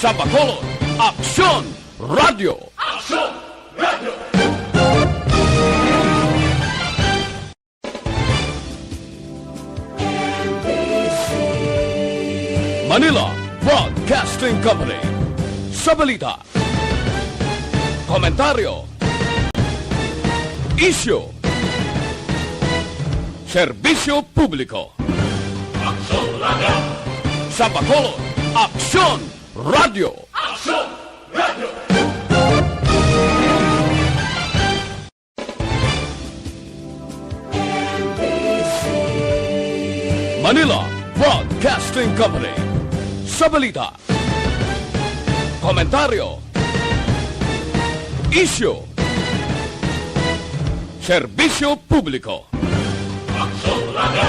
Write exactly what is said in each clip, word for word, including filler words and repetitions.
Sa Bacolod, Aksyon Radyo. Aksyon Radyo. Manila Broadcasting Company. Sa balita, komentaryo, isyu, serbisyo publiko. Aksyon Radyo. Sa Bacolod, Aksyon Radyo. Aksyon Radyo. Manila Broadcasting Company. Sa balita, komentaryo, isyu, serbisyo publiko. Aksyon Radyo.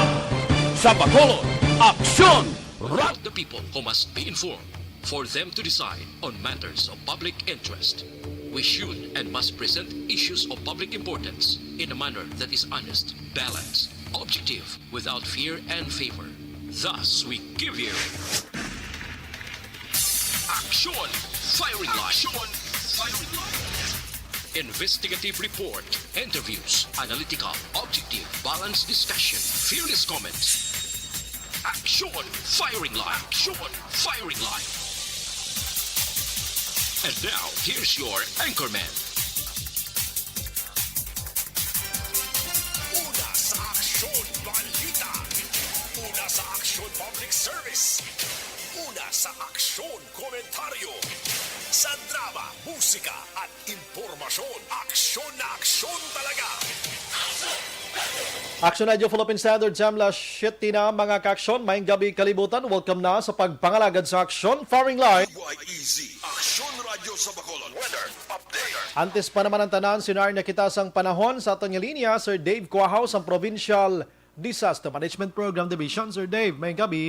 Sa Bacolod, Aksyon Radyo. The people who must be informed for them to decide on matters of public interest. We should and must present issues of public importance in a manner that is honest, balanced, objective, without fear and favor. Thus, we give you Aksyon Firing Line. Aksyon Firing Line. Investigative report, interviews, analytical, objective, balanced discussion, fearless comments. Aksyon Firing Line. Aksyon Firing Line. And now, here's your anchorman. Una sa Aksyon Balita. Una sa Aksyon Public Service. Una sa Aksyon Komentaryo. Sa drama, musika, at impormasyon, aksyon na aksyon talaga. Aksyon Radyo Philippine Standard Time, las siyete na, mga ka-aksyon. Maayong gabi, kalibutan. Welcome na sa pagpangalagad sa Aksyon Firing Line. Y E Z, Aksyon Radyo sa Bacolod. Weather update. Antes pa naman ang tanan, sinari na kita sang panahon sa aton nga linya, Sir Dave Cuahaw sang Provincial Disaster Management Program Division. Sir Dave, maayong gabi.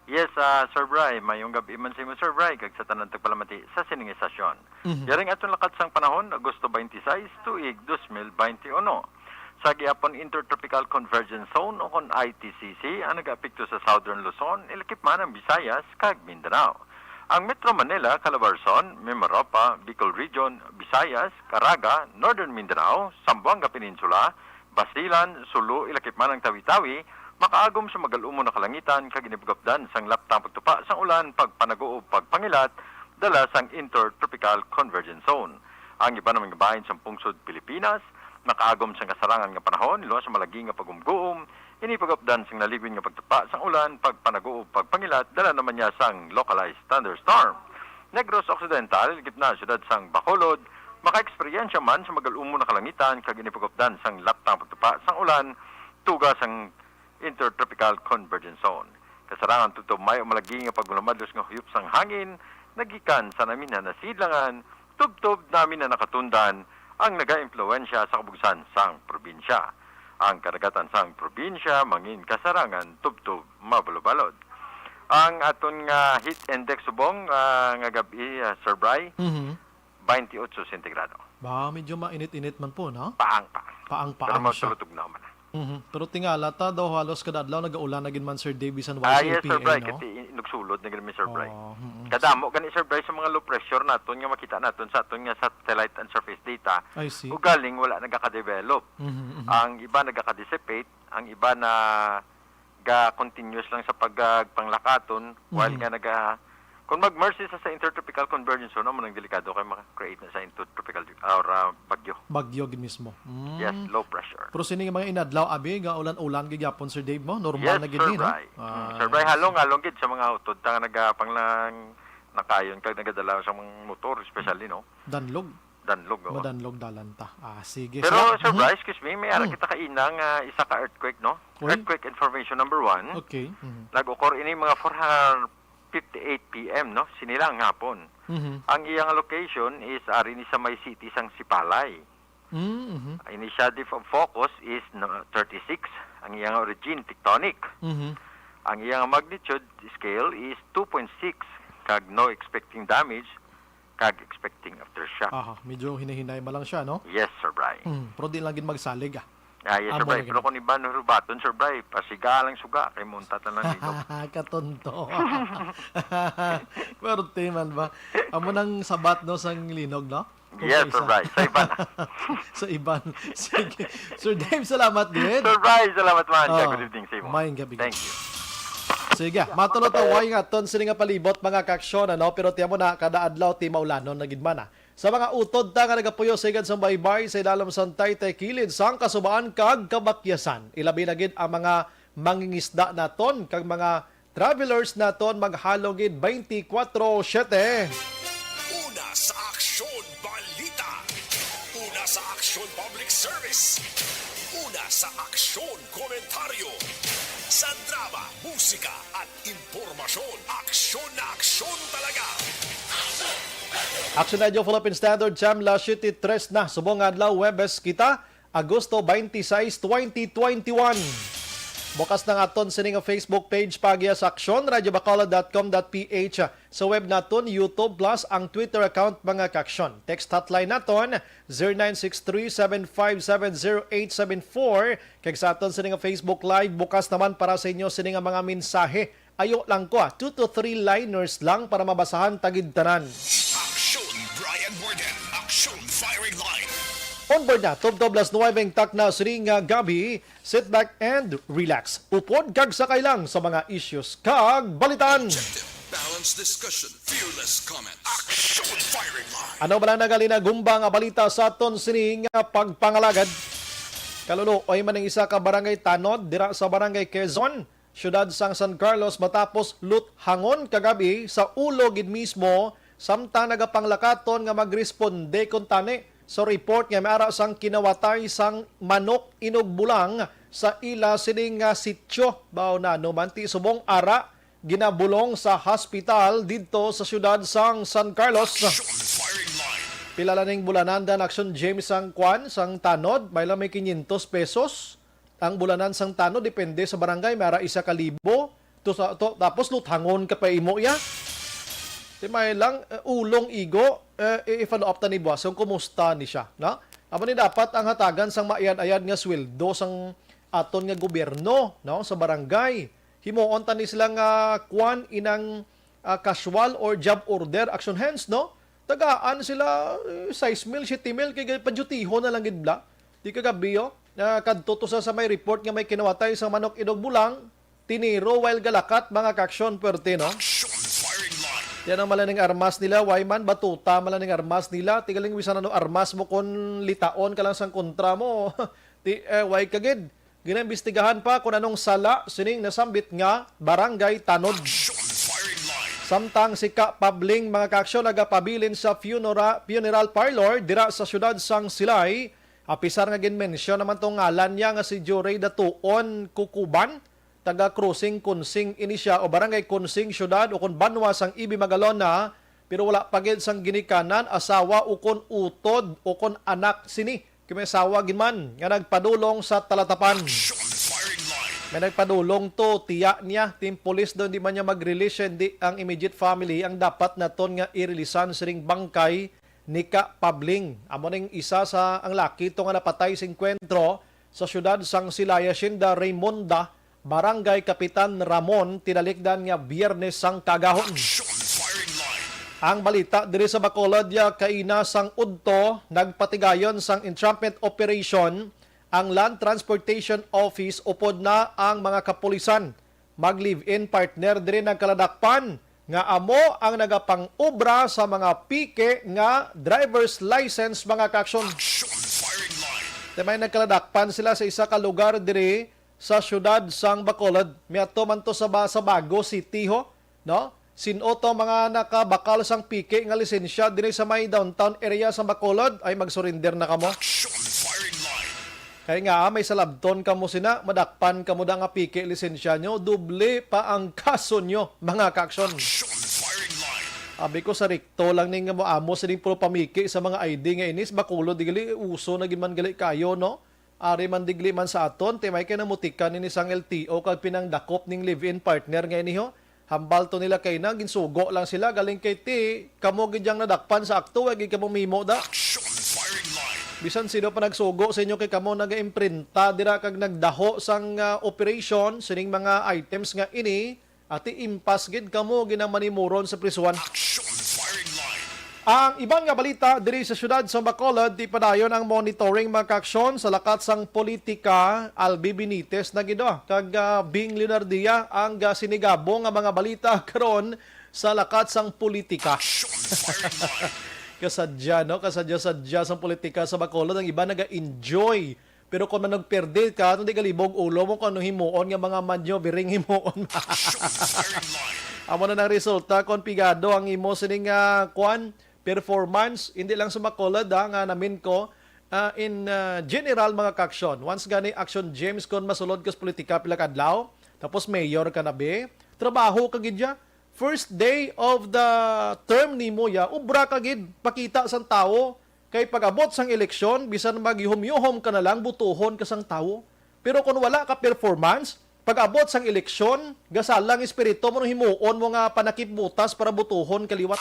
Yes, ah, Sir Bry, maayong gabi man sa imo, Sir Bry, kag sa tanan tagpalamati sa sining estasyon. Mhm. Yaring aton lakat sang panahon, Agosto twenty-six, tuig dos mil bente uno. Sa gihapon, Intertropical Convergence Zone o kon I T C C ang nagaapekto sa Southern Luzon, ilakip man ang Visayas kag Mindanao. Ang Metro Manila, Calabarzon, Mimaropa, Bicol Region, Visayas, Caraga, Northern Mindanao, Zamboanga Peninsula, Basilan, Sulu, ilakip man ang Tawi-Tawi, makaagom sa magal-umon nga kalangitan kag ini pagupdan sang laptang pagtupa sang ulan, pagpanaguob, pagpangilat, dala sang Intertropical Convergence Zone. Ang iban naman nga bahin sang pungsod Pilipinas, makaagom sang kasarangan nga panahon, luwas sa malagi nga pagumguom, ini pagupdan sang naliwin nga pagtupa sang ulan, pagpanaguob, pagpangilat, dala naman niya sang localized thunderstorm. Negros Occidental, gitna sa siyudad sang Bacolod, makaeksperyensya man sa magal-umon nga kalangitan kag ini pagupdan sang laptang pagtupa sang ulan, tuga sang Intertropical Convergence Zone. Kasarangan tubtob maayo malagi nga paglumadlos nga huyop sang hangin nagikan sa naminhan nga sidlangan, tubtob naminhan nga katundan ang nagaimpluwensya sa kabugsan sang probinsya. Ang kadagatan sang probinsya mangin kasarangan tubtob mabalubalod. Ang aton nga heat index subong, ah, nga gab-i, ah, Sir Bry, Mhm. twenty-eight centigrado. Ba, medyo mainit-init man po, no? Paang-paang. Paang-paang Pero siya. Magtulutog na man. Mhm. Pero tingala ta daw halos kada adlaw nagaulan na gid man, Sir Dave, bisan wala Ah, sa yes, Sir A P A, Bry, no? Kasi in-, inugsulod na gid mi, Sir Bry. Oo, mhm. Kadamo gani, Sir Bry, sa mga low pressure naton nga makita naton sa aton nga satellite and surface data. I see. Ugaling wala nagaka-develop. Mhm, mhm. Ang iba nagaka-dissipate, ang iba na ga-continuous lang sa pag-, ah, panglakaton, while Mhm. nga naga-, kung mag-merge sa, sa intertropical convergence zone, amo nang delikado kay maka-create na sa intertropical di-, or, ah, bagyo. Bagyo gid mismo. Mm. Yes, low pressure. Pero sini nga mga inadlaw, abi, nga ulan-ulan gid gyapon, Sir Dave, mo? Normal Yes, na gid Sir ni, no? Bry. Mm, Ah, Sir Bry, yes. Halong-halong gid sa mga utod ta nga nagapanglang nakayon kag nagadala sa mga motor, especially, no? Danlog. Danlog, oo. Madanlog dalan ta. Ah, sige. Pero, Salamat. Sir Mhm. Bry, excuse me, may ara Hmm. kita kaina nga isa ka earthquake, no? Uy. Earthquake information number one. Okay. Mhm. Nag-occur ini mga four fifty-eight P M, no? Sini lang hapon. Mhm. Ang iyang location is ari ni sa may city sang Sipalay. Mm, mhm. Initiative of focus is, no, thirty-six. Ang iyang origin, tectonic. Mhm. Ang iyang magnitude scale is two point six, kag no expecting damage, kag expecting aftershock. Aha, medyo hinay-hinay man lang siya, no? Yes, Sir Bry. Mm, pero di lang gid magsalig, ah. Ah, yes, Sir Amo Bry. Ra gid. Pero kung iban rubaton, Sir Bry, pasiga lang suga, kay muntat na lang dito. Katonto. Perte man ba? Amo nang sabat, no, sang linog, no? Kung Yes, sa isa. Sir Bryce. Sa iban. Sa iban. Sige. Sir Dave, salamat gid. Sir Bryce, salamat man. Oh, Good evening sa imo. maayong gabi. Thank you. Sige, matulot ang way nga aton sini nga palibot, mga kaaksyon, ano? Pero tiyan mo na, kada adlaw ti maulanon na gid man, ah. Sa mga utod ta nga nagapuyo sa igad sang baybay sa ilalom sang taytay kilid sang kasubaan kag kabakyasan, ilabi na gid ang mga mangingisda naton kag mga travelers naton, maghalong gid twenty-four seven. Una sa Aksyon Balita. Una sa Aksyon Public Service. Una sa Aksyon Komentaryo. Sa drama, musika at impormasyon, aksyon na aksyon talaga. Action Radio Philippine Standard Time, alas siyete tres na, subong nga adlaw, Huwebes kita, Agosto twenty-six, twenty twenty-one. Bukas na nga aton sini nga Facebook page, pagya sa action radio bacolod dot com dot p h. Sa web naton, YouTube, plus ang Twitter account, mga kaaksyon. Text hotline naton, zero nine six three seven five seven zero eight seven four. Kag sa aton sini nga Facebook Live, bukas naman para sa inyo sini nga mga mensahe. Ayo lang ko, ah, two to three liners lang para mabasahan ta gid tanan. Aksyon Brian Warden. Aksyon Firing Line. On board na, tubtob alas nuwebe ang takna sini nga gabi. Sit back and relax. Upod kag sakay lang sa mga issues kag balitan. Objective, balanced discussion, fearless comments. Aksyon Firing Line. Ano ba lang nagalinagumbang nga balita sa aton sini nga pagpangalagad? Kaluluoy man ang isa ka barangay tanod dira sa Barangay Quezon, siyudad sang San Carlos, matapos luthangon kagabi sa ulo gid mismo, samtang nagapanglakaton nga magresponde kuntani sa report nga may ara sang kinawatay sang manok inugbulang sa ila sini nga sityo. Bao na no man ti subong ara ginabulong sa hospital didto sa siyudad sang San Carlos. Aksyon Firing Line. Pila lang ning bulanan dan aksyon, James, ang kwan sang tanod? May lang may quinientos pesos ang bulanan sang tanod, depende sa barangay, may ara isa ka libo. To, sa- to, tapos luthangon ka pa imo ya. Di may lang, eh, ulong igo, eh, i-follow up ta ni buwas kung kumusta ni siya, no? Amo ni dapat ang hatagan sang maayad-ayad nga sweldo sang aton nga gobyerno, no, sa barangay. Himuon ta ni sila nga kwan inang, ah, casual or job order, action hands, no? Tagaan sila, eh, sais mil, siyete mil, kay padyutihon na lang gid bla. Di kagabi, oh, na kadto to sa, sa may report nga may kinawatay sa manok inugbulang, tiniro while galakat, mga kaaksyon, pwerte, no? Aksyon Firing Line. Yan ang malaning armas nila, why man, batuta malaning armas nila, tigaling wisan ano armas mo kung litaon ka lang sang kontra mo. Ti, eh, why ka gid? Ginaimbestigahan pa kung anong sala sining nasambit nga barangay tanod. Aksyon Firing Line. Samtang si Ka Pabling, mga kaaksyon, nagapabilin sa funeral, funeral parlor dira sa siyudad sang Silay. Apisar nga ginmensyon naman tong ngalan niya nga si Joray Datuon Kukuban, taga Crossing Kunsing ini siya o Barangay Kunsing, siyudad o kon banwa sang Ibi Magalona, pero wala pa gid sang ginikanan, asawa o kon utod o kon anak sini. Kay may asawa gid man nga nagpadulong sa talatapan. Aksyon Firing Line. May nagpadulong to, tiya niya, team police daw, di man niya mag-release, siya, hindi ang immediate family ang dapat naton nga irilisan sining bangkay ni Ka Pabling. Amo ning isa sa ang laki to nga napatay sa engkwentro sa siyudad sang Silay, Hacienda Raimonda, Barangay Kapitan Ramon, tinalikdan nga Biyernes sang kagahon. Aksyon Firing Line. Ang balita diri sa Bacolod, ya, kaina sang udto, nagpatigayon sang entrapment operation ang Land Transportation Office upod na ang mga kapulisan. Mag-live-in partner diri nagkaladakpan nga amo ang nagapang-obra sa mga pike nga driver's license, mga kaaksyon. Aksyon Firing Line. Ti may nagkaladakpan sila sa isa ka lugar diri sa siyudad sang Bacolod. Miadto man to sa, ba, sa Bago City, ho, no? Sin-o to mga nakabakal sang pike nga lisensya diri sa may downtown area sa Bacolod? Ay, mag-surrender na kamo. Aksyon Firing Line. Kay nga, ah, may salabton kamo sina, madakpan kamo da nga pike lisensya nyo, doble pa ang kaso nyo, mga kaaksyon. Aksyon Firing Line. Abi ko, sa rikto lang ning amo-amo sining puro pamiki sa mga I D nga inis, Bacolod, di gali, uso na gid man gali kayo, no? Ari man, digli man sa aton, ti may kinamutikan ini sang L T O kag pinangdakop ning live-in partner nga ini, ho. Hambal to nila kay na, ginsugo lang sila, galing kay ti, kamo gid yang nadakpan sa akto, wa gid kamo mimo da. Aksyon Firing Line. Bisan sino pa nagsugo sa inyo kay kamo nagaimprinta dira kag nagdaho sang, ah, operation sining mga items nga ini, Ati impas gid kamo ginamanimuron sa prisuhan. Ang iban nga balita diri sa siyudad sa Bacolod, ti padayon ang monitoring, mga kaaksyon, sa lakat sang politika. Albi Benitez na gid, ah, kag, ah, Bing Leonardia ang, ah, sinigabo nga mga balita karon sa lakat sang politika. Kasadya, no? Kasadya-sadya sang politika sa Bacolod. Ang iba naga-enjoy. Pero kung manugperdi ka, hindi ka libog ulo mo kung ano himuon nga mga maneuvering himuon. Amo na nang resulta kung pigado ang imo sining, ah, kwan, performance, hindi lang sa Bacolod, ha, nga namin ko, ah, in, ah, general, mga kaaksyon. Once gani, Action James, kung masulod ka sa politika pila ka adlaw, tapos mayor ka na, be, trabaho ka gid ya. First day of the term nimo ya, ubra ka gid, pakita sang tawo, kay pag-abot sang eleksyon, bisan magyuhom-yuhom ka na lang, butuhon ka sang tawo. Pero kung wala ka performance, pag-abot sang eleksyon, gasala ang espiritu mo, himuon mo nga panakip butas para butuhon ka liwat.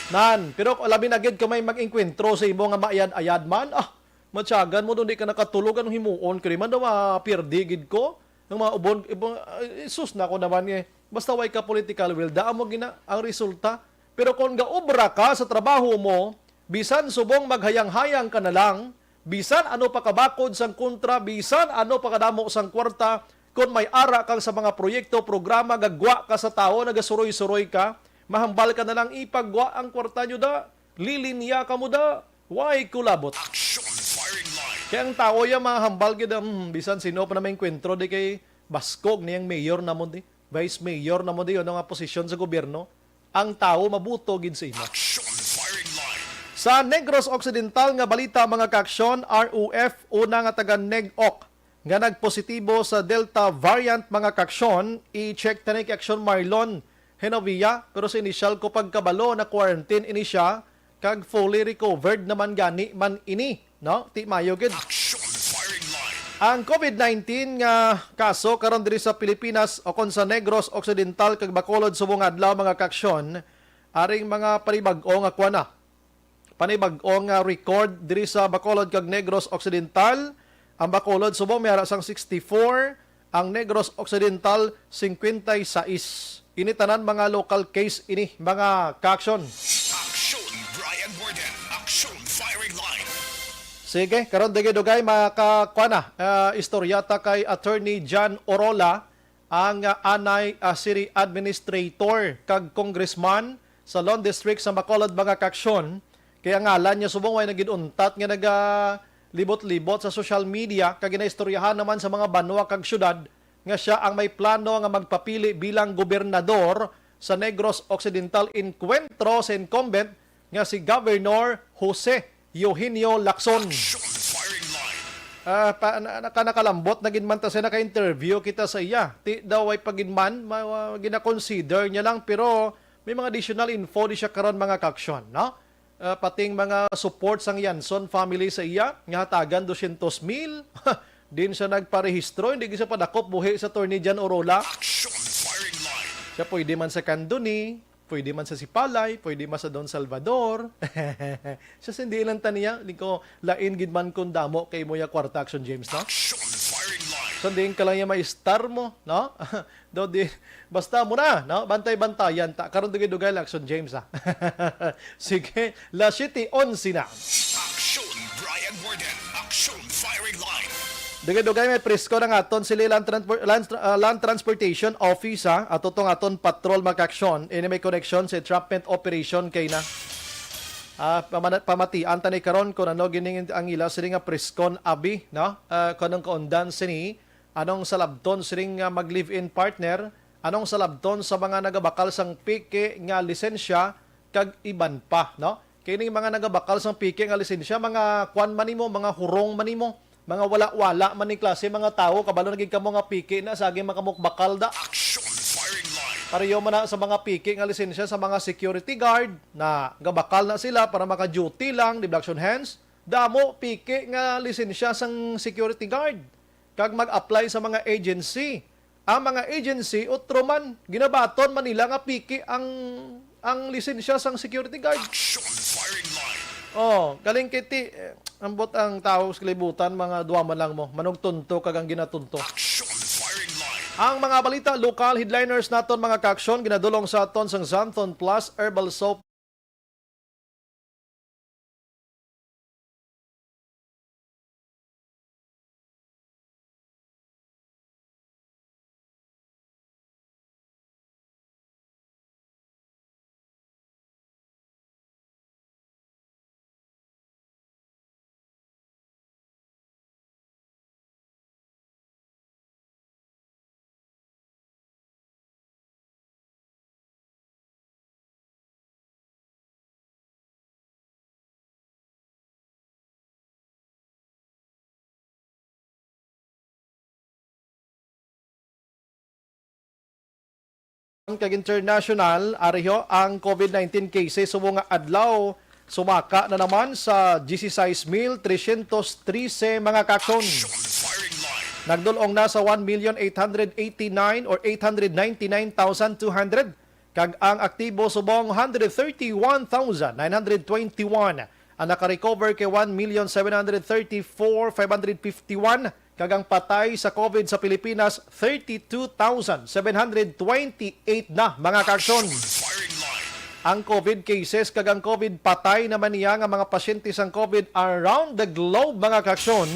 Nan, pero labi na gid ka may mag-engkwentro sa imo nga maayad-ayad man, ah, matyagan mo doon, di ka nakatulog, anong himuon ko, di man daw mapirdi gid ko. Ang mga ubon, ibon, ay, sus na ko naman eh. Basta way ka political will, daan mo gina ang resulta. Pero kung gaobra ka sa trabaho mo, bisan subong maghayang-hayang ka na lang, bisan ano pa kabakod sang kontra, bisan ano pa kadamo sang kwarta, kung may ara kang sa mga proyekto, programa, gagwa ka sa tawo, nagasuroy-suroy ka, mahambal ka na lang ipagwa ang kwarta nyo da, lilinya ka mo da, way kulabot. Action firing line. Kaya ang tawo ya mahambal gid, hmm, bisan sino pa na maengkwentro di kay baskog niyang mayor namon di, vice mayor namon di, ano nga posisyon sa gobyerno, ang tawo mabuto gid sa imo. Action firing line. Sa Negros Occidental nga balita, mga kaaksyon, R O F, una nga taga Neg-Oc nga nagpositibo sa Delta variant, mga kaaksyon, i-check tani kay Aksyon Marlon Genovia, pero sa initial ko pagkabalo, na quarantine ini siya kag fully recovered naman gani man ini, no? Ti mayo gid. Action firing line. Ang COVID nineteen nga kaso karon diri sa Pilipinas o kon sa Negros Occidental kag Bacolod subong adlaw, mga kaaksyon, aring mga panibag-o nga kuwan na. Panibag-o nga record diri sa Bacolod kag Negros Occidental. Ang Bacolod subong may ara sang sixty-four, ang Negros Occidental cincuenta y seis. Ini tanan mga local case ini, mga kaaksyon. Action, Brian Warden. Action firing line. Sige, karon dugay-dugay, makakwa na, ah, istorya ta kay Attorney John Orola, ang, ah, anay, ah, city administrator kag congressman sa Lone District sa Bacolod, mga kaaksyon. Kay ang ngalan niya subong way nagid untat nga nagalibot-libot sa social media, kag ginaistoryahan naman sa mga banwa kag syudad nga siya ang may plano nga magpapili bilang gobernador sa Negros Occidental, enkwentro sa incumbent nga si Governor Jose Eugenio Lacson. Action firing line. Ah, pa, na, naka-, nakalambot na gid man ta siya, naka-interview kita sa iya. Ti daw ay pa gid man, ma-, ma-, gina-consider niya lang, pero may mga additional info di siya karon, mga kaaksyon, no? Ah, pating mga support sang Yanson family sa iya, nga hatagan dosyentos mil. Din siya nagparehistro, hindi gid siya padakop buhi sa Attorney John Orola. Action firing line. Siya pwede man sa Candoni, pwede man sa Sipalay, pwede man sa Don Salvador. Siya, hindi lang taniya, di ko lain gid man kung damo kay mo ya kwarta, Action James, no? Action firing line. So, hindi ka lang ya ma-star mo, no? Daw di, basta mo na, no? Bantay-bantayan ta. Karon dugay-dugay lang, Action James, ah. Sige, las siete onse na. Action, Brian Warden. Action, firing line. Dugay-dugay may presko na nga aton sila Land, Transpor-, Land, Tra-, ah, Land Transportation Office, ha. Ato tong aton patrol, mga kaaksyon. Ini may connection sa entrapment operation kay na. Ah, pamana-, pamatian tani karon kung ano gining ang ila sini nga preskon abi, no? Ah, kung anong kaundan sini, anong salabton sining, ah, mag-live-in partner, anong salabton sa mga nagabakal sang peke nga lisensya, kag iban pa, no? Kay ning mga nagabakal sang peke nga lisensya, mga kwan man nimo, mga hurong man nimo, mga wala-wala man ni klase, mga tawo, kabalo na gid kamo nga peke na, sa agi makamukbakal da. Action firing line. Pareho man na sa mga peke nga lisensya sa mga security guard, na gabakal na sila para maka-duty lang, di ba, Action Hands? Damo peke nga lisensya sang security guard kag mag-apply sa mga agency. Ang mga agency, utro man, ginabaton man nila nga peke ang, ang lisensya sang security guard. Action firing line. Oh, galing kiti, eh, ambot ang tawo sa kalibutan, mga duwa man lang mo, manugtunto kag ang ginatunto. Action firing line. Ang mga balita, lokal headliners naton, mga kaaksyon, ginadulong sa aton sang Xanthone Plus Herbal Soap. Kag international, ari ho ang COVID nineteen cases subong nga adlaw, sumaka na naman sa dieciséis mil trescientos trese, mga kaaksyon. Nagdul-ong na sa one million eight hundred eighty-nine or eight hundred ninety-nine thousand two hundred, kag ang aktibo subong one hundred thirty-one thousand nine hundred twenty-one. Ang nakarecover kay one million seven hundred thirty-four five hundred fifty-one, kag ang patay sa COVID sa Pilipinas, thirty-two thousand seven hundred twenty-eight na, mga kaaksyon. Ang COVID cases kag ang COVID patay naman niya nga mga pasyente sang COVID around the globe, mga kaaksyon,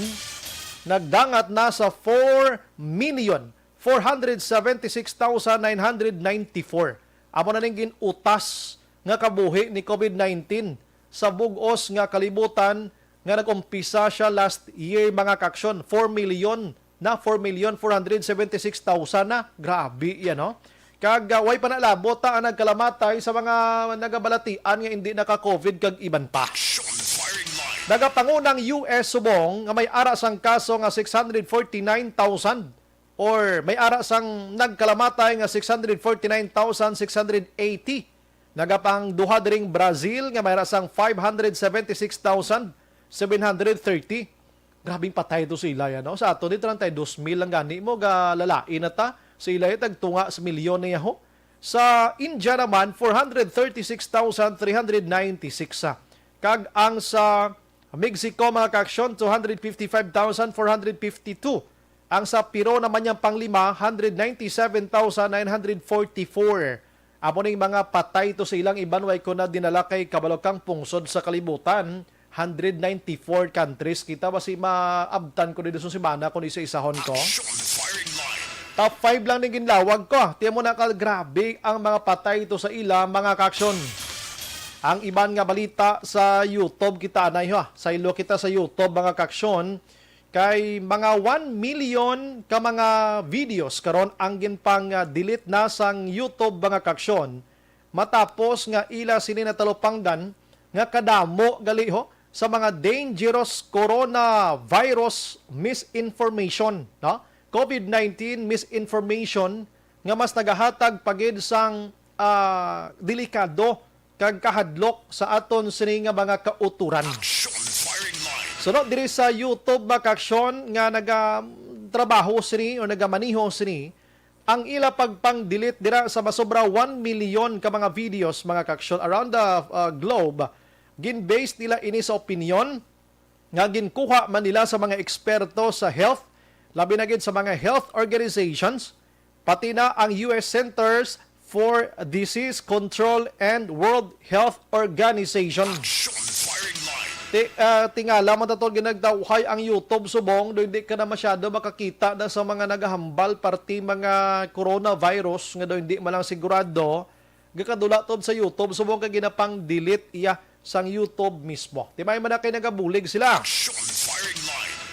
nagdangat na sa four million four hundred seventy-six thousand nine hundred ninety-four. Amo na ning gin-utas nga kabuhi ni COVID nineteen sa bug-os nga kalibutan, nga nag-umpisa siya last year, mga kaaksyon. Four million na, four million four hundred seventy-six thousand na. Grabe yan, no? Kag, ah, way pa nalabot, ah, ang nagkalamatay sa mga nagabalatian nga hindi naka-COVID kag iban pa. Nagapangunang U S subong nga may ara sang kaso nga six hundred forty-nine thousand, or may ara sang nagkalamatay nga six hundred forty-nine thousand six hundred eighty. Nagapangduha diring Brazil nga may ara sang five hundred seventy-six thousand seven hundred thirty. Grabing patay to sa ila, no? Sa aton ni treinta y dos mil lang gani mo, ga lalain na ta. Sa ila, tagtunga sa milyon niya, ho. Sa India naman, four hundred thirty-six thousand three hundred ninety-six, ah. Kag ang sa Mexico, mga kaaksyon, two hundred fifty-five thousand four hundred fifty-two. Ang sa Peru naman niyang panglima, hundred ninety-seven thousand nine hundred forty-four. Amo ning mga patay to sa ilang iban, way ko na dinala kay kabalo kang pungsod sa kalibutan, hundred ninety-four countries. Kita ba si maabtan ko dito sa semana kung isa-isahon ko? Top five lang ning ginlawag ko. Tiyan mo na, kal, grabe ang mga patay to sa ila, mga kaaksyon. Ang iban nga balita sa YouTube, kita anay, ha. Saylo kita sa YouTube, mga kaaksyon. Kay mga one million ka mga videos karon ang ginpang, ah, delete na sang YouTube, mga kaaksyon, matapos nga ila sini natalupangdan nga kadamo gali, ho, sa mga dangerous coronavirus misinformation, no? COVID nineteen misinformation nga mas nagahatag pa gid sang, ah, delikado kag kahadlok sa aton sini nga mga kautoran. Suno diri sa YouTube, mga kaaksyon, nga nagatrabaho sini o nagamaniho sini, ang ila pagpang-delete dira sa masobra one million ka mga videos, mga kaaksyon, around the, uh, globe, gin-base nila ini sa opinyon nga ginkuha man nila sa mga eksperto sa health, labi na gid sa mga health organizations, pati na ang U S Centers for Disease Control and World Health Organization. Ti-, ah, tingala man tato ginagdawhay ang YouTube subong, do hindi ka na masyado makakita na sa mga nagahambal, parti mga coronavirus nga do hindi man lang sigurado, gakadula tod sa YouTube subong kay ginapang-delete iya sang YouTube mismo. Ti may man na kay nagabulig sila.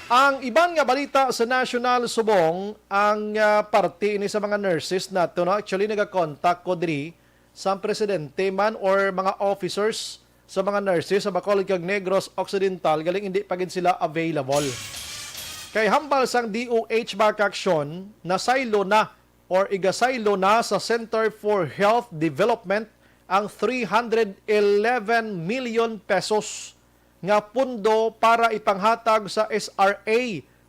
Ang iban nga balita sa national subong, ang, ah, parte ini sa mga nurses nato, no? Actually, nagakontak ko diri sa presidente man or mga officers sa mga nurses sa Bacolod kag Negros Occidental, galing hindi pa gid sila available. Kay hambal sang D O H, mga kaaksyon, nasaylo na or igasaylo na sa Center for Health Development ang three hundred eleven million pesos nga pundo para ipanghatag sa S R A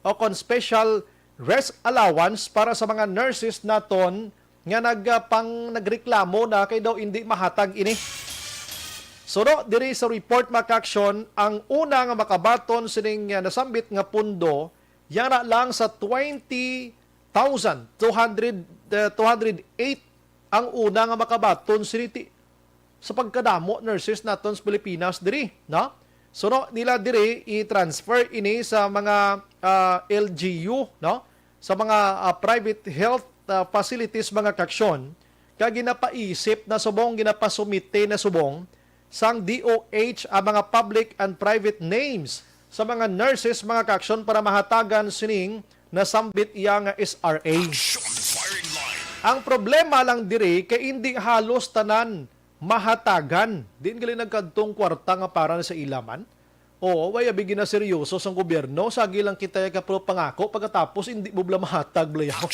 o kon special rest allowance para sa mga nurses naton nga nag, ah, pang nagreklamo na kay daw indi mahatag ini. Suno diri sa report, mga kaaksyon, ang una nga makabaton sining, ah, nasambit nga pundo, yara lang sa twenty thousand two hundred, uh, two hundred eight ang una nga makabaton sini ti-, sa pagkadamo nurses naton sa Pilipinas diri, no? So, no, nila diri i-transfer ini sa mga, ah, L G U, no? Sa mga, ah, private health, ah, facilities, mga kaaksyon, kag ginapaisip na subong, ginapasumite na subong sang D O H ang mga public and private names sa mga nurses, mga kaaksyon, para mahatagan sining nasambit iya nga S R A. Ang problema lang diri kay indi halos tanan mahatagan. Diin gali nagkadtong kwarta nga para sa ila man? Oo, way abi ginaseryoso sang gobyerno, sagi lang kita ka puro pangako pagkatapos indi mo bala mahatag bala yaw.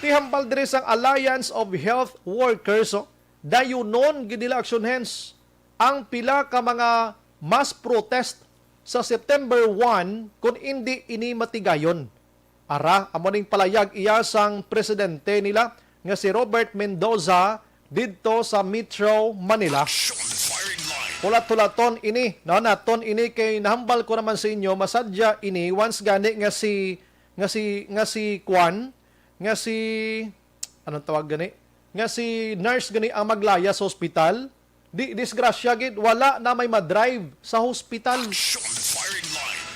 Ti hambal diri sang Alliance of Health Workers, oh, dayunon gid nila aksyon hens ang pila ka mga mass protest sa September one kon indi ini matigayon. Ara, amo ning palayag iya sang presidente nila nga si Robert Mendoza didto sa Metro Manila. Hulat-hulaton ini, no, naton ini kay nahambal ko naman sa inyo, masadya ini once gani nga si, nga si, nga si Kwan, nga si, anong tawag gani? Nga si nurse gani ang maglaya sa ospital. Di, disgrasya gid, wala na may madrive sa hospital.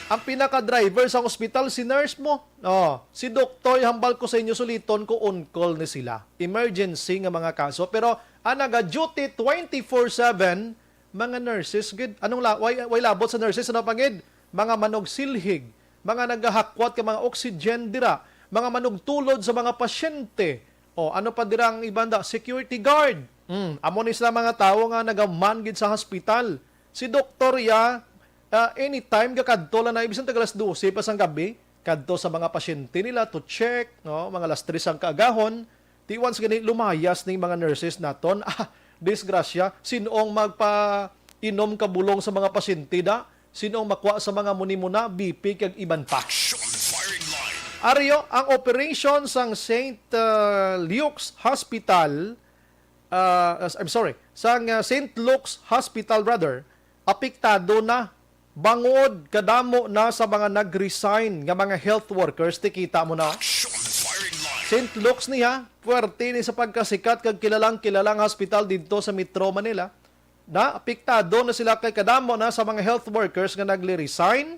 Ang pinaka-driver sa hospital, si nurse mo. Oh, si doktor, hambal ko sa inyo, suliton ko on call ni sila. Emergency nga mga kaso. Pero ang naga-duty twenty-four seven, mga nurses gid. Anong la-, way, way labot sa nurses, ano pa gid? Mga manugsilhig, mga nagahakwat ka mga oxygen dira, mga manugtulod sa mga pasyente. O, ano pa dira ang iban da? Security guard. Mm, amo ni sila mga tawo nga nagaman gid sa hospital. Si doktor iya, ah, anytime gakadto lang na, bisan tag alas dose pa sang gabi, kadto sa mga pasyente nila to check, no, mga alas tres ang kaagahon. Ti once gani lumayas ning mga nurses naton. Ah, disgrasya, sin-ong magpainom ka bulong sa mga pasyente da? Sin-ong makwa sa mga muni-muna, B P kag iban pa? Aryo, ang operation sang Saint, uh, Luke's Hospital, uh, I'm sorry, sang, uh, Saint Luke's Hospital, brother, apektado na bangod kadamo na sa mga nag-resign nga mga health workers. Ti kita mo na, Saint Luke's niya, puwerte ni sa pagkasikat kag kilalang-kilalang hospital didto sa Metro Manila. Naapektado na sila kay kadamo na sa mga health workers nga nagli-resign.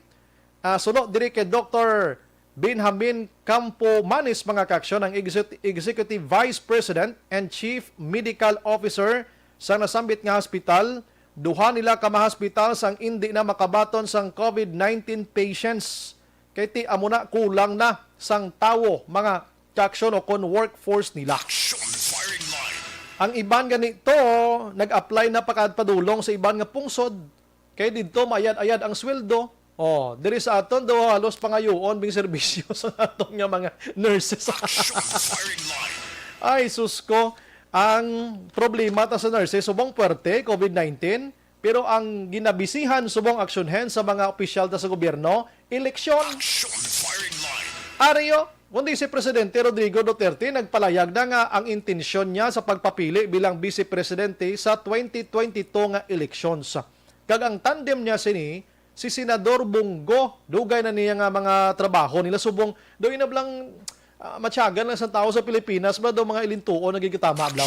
Ah, suno diri kay Doktor Benjamin Campo Manis, mga kaaksyon, ang exec-, Executive Vice President and Chief Medical Officer sa nasambit nga hospital. Duha nila ka mga hospital sang indi na makabaton sang COVID nineteen patients. Kay ti amo na, kulang na sang tawo, mga kaaksyon, o kon workforce nila. Ang iban gani to, nag-apply na pakadpadulong sa iban nga pungsod. Kay didto maayad-ayad ang sweldo. Oh, diri sa aton daw halos pangayoon bing serbisyo sa aton nga mga nurses. Ay, sus ko, ang problema ta sa nurses, subong puwerte, COVID nineteen, pero ang ginabisihan subong aksyon hens sa mga opisyal ta sa gobyerno, eleksyon. Aryo, kundi si Presidente Rodrigo Duterte nagpalayag na nga ang intensyon niya sa pagpapili bilang Vice Presidente sa twenty twenty-two nga elections. Kag ang tandem niya sini, si Senador Bong Go, dugay na niya nga mga trabaho nila subong, daw ina blang, ah, matyagan lang sa tao sa Pilipinas, ba daw mga ilintuon nagigitama, bla?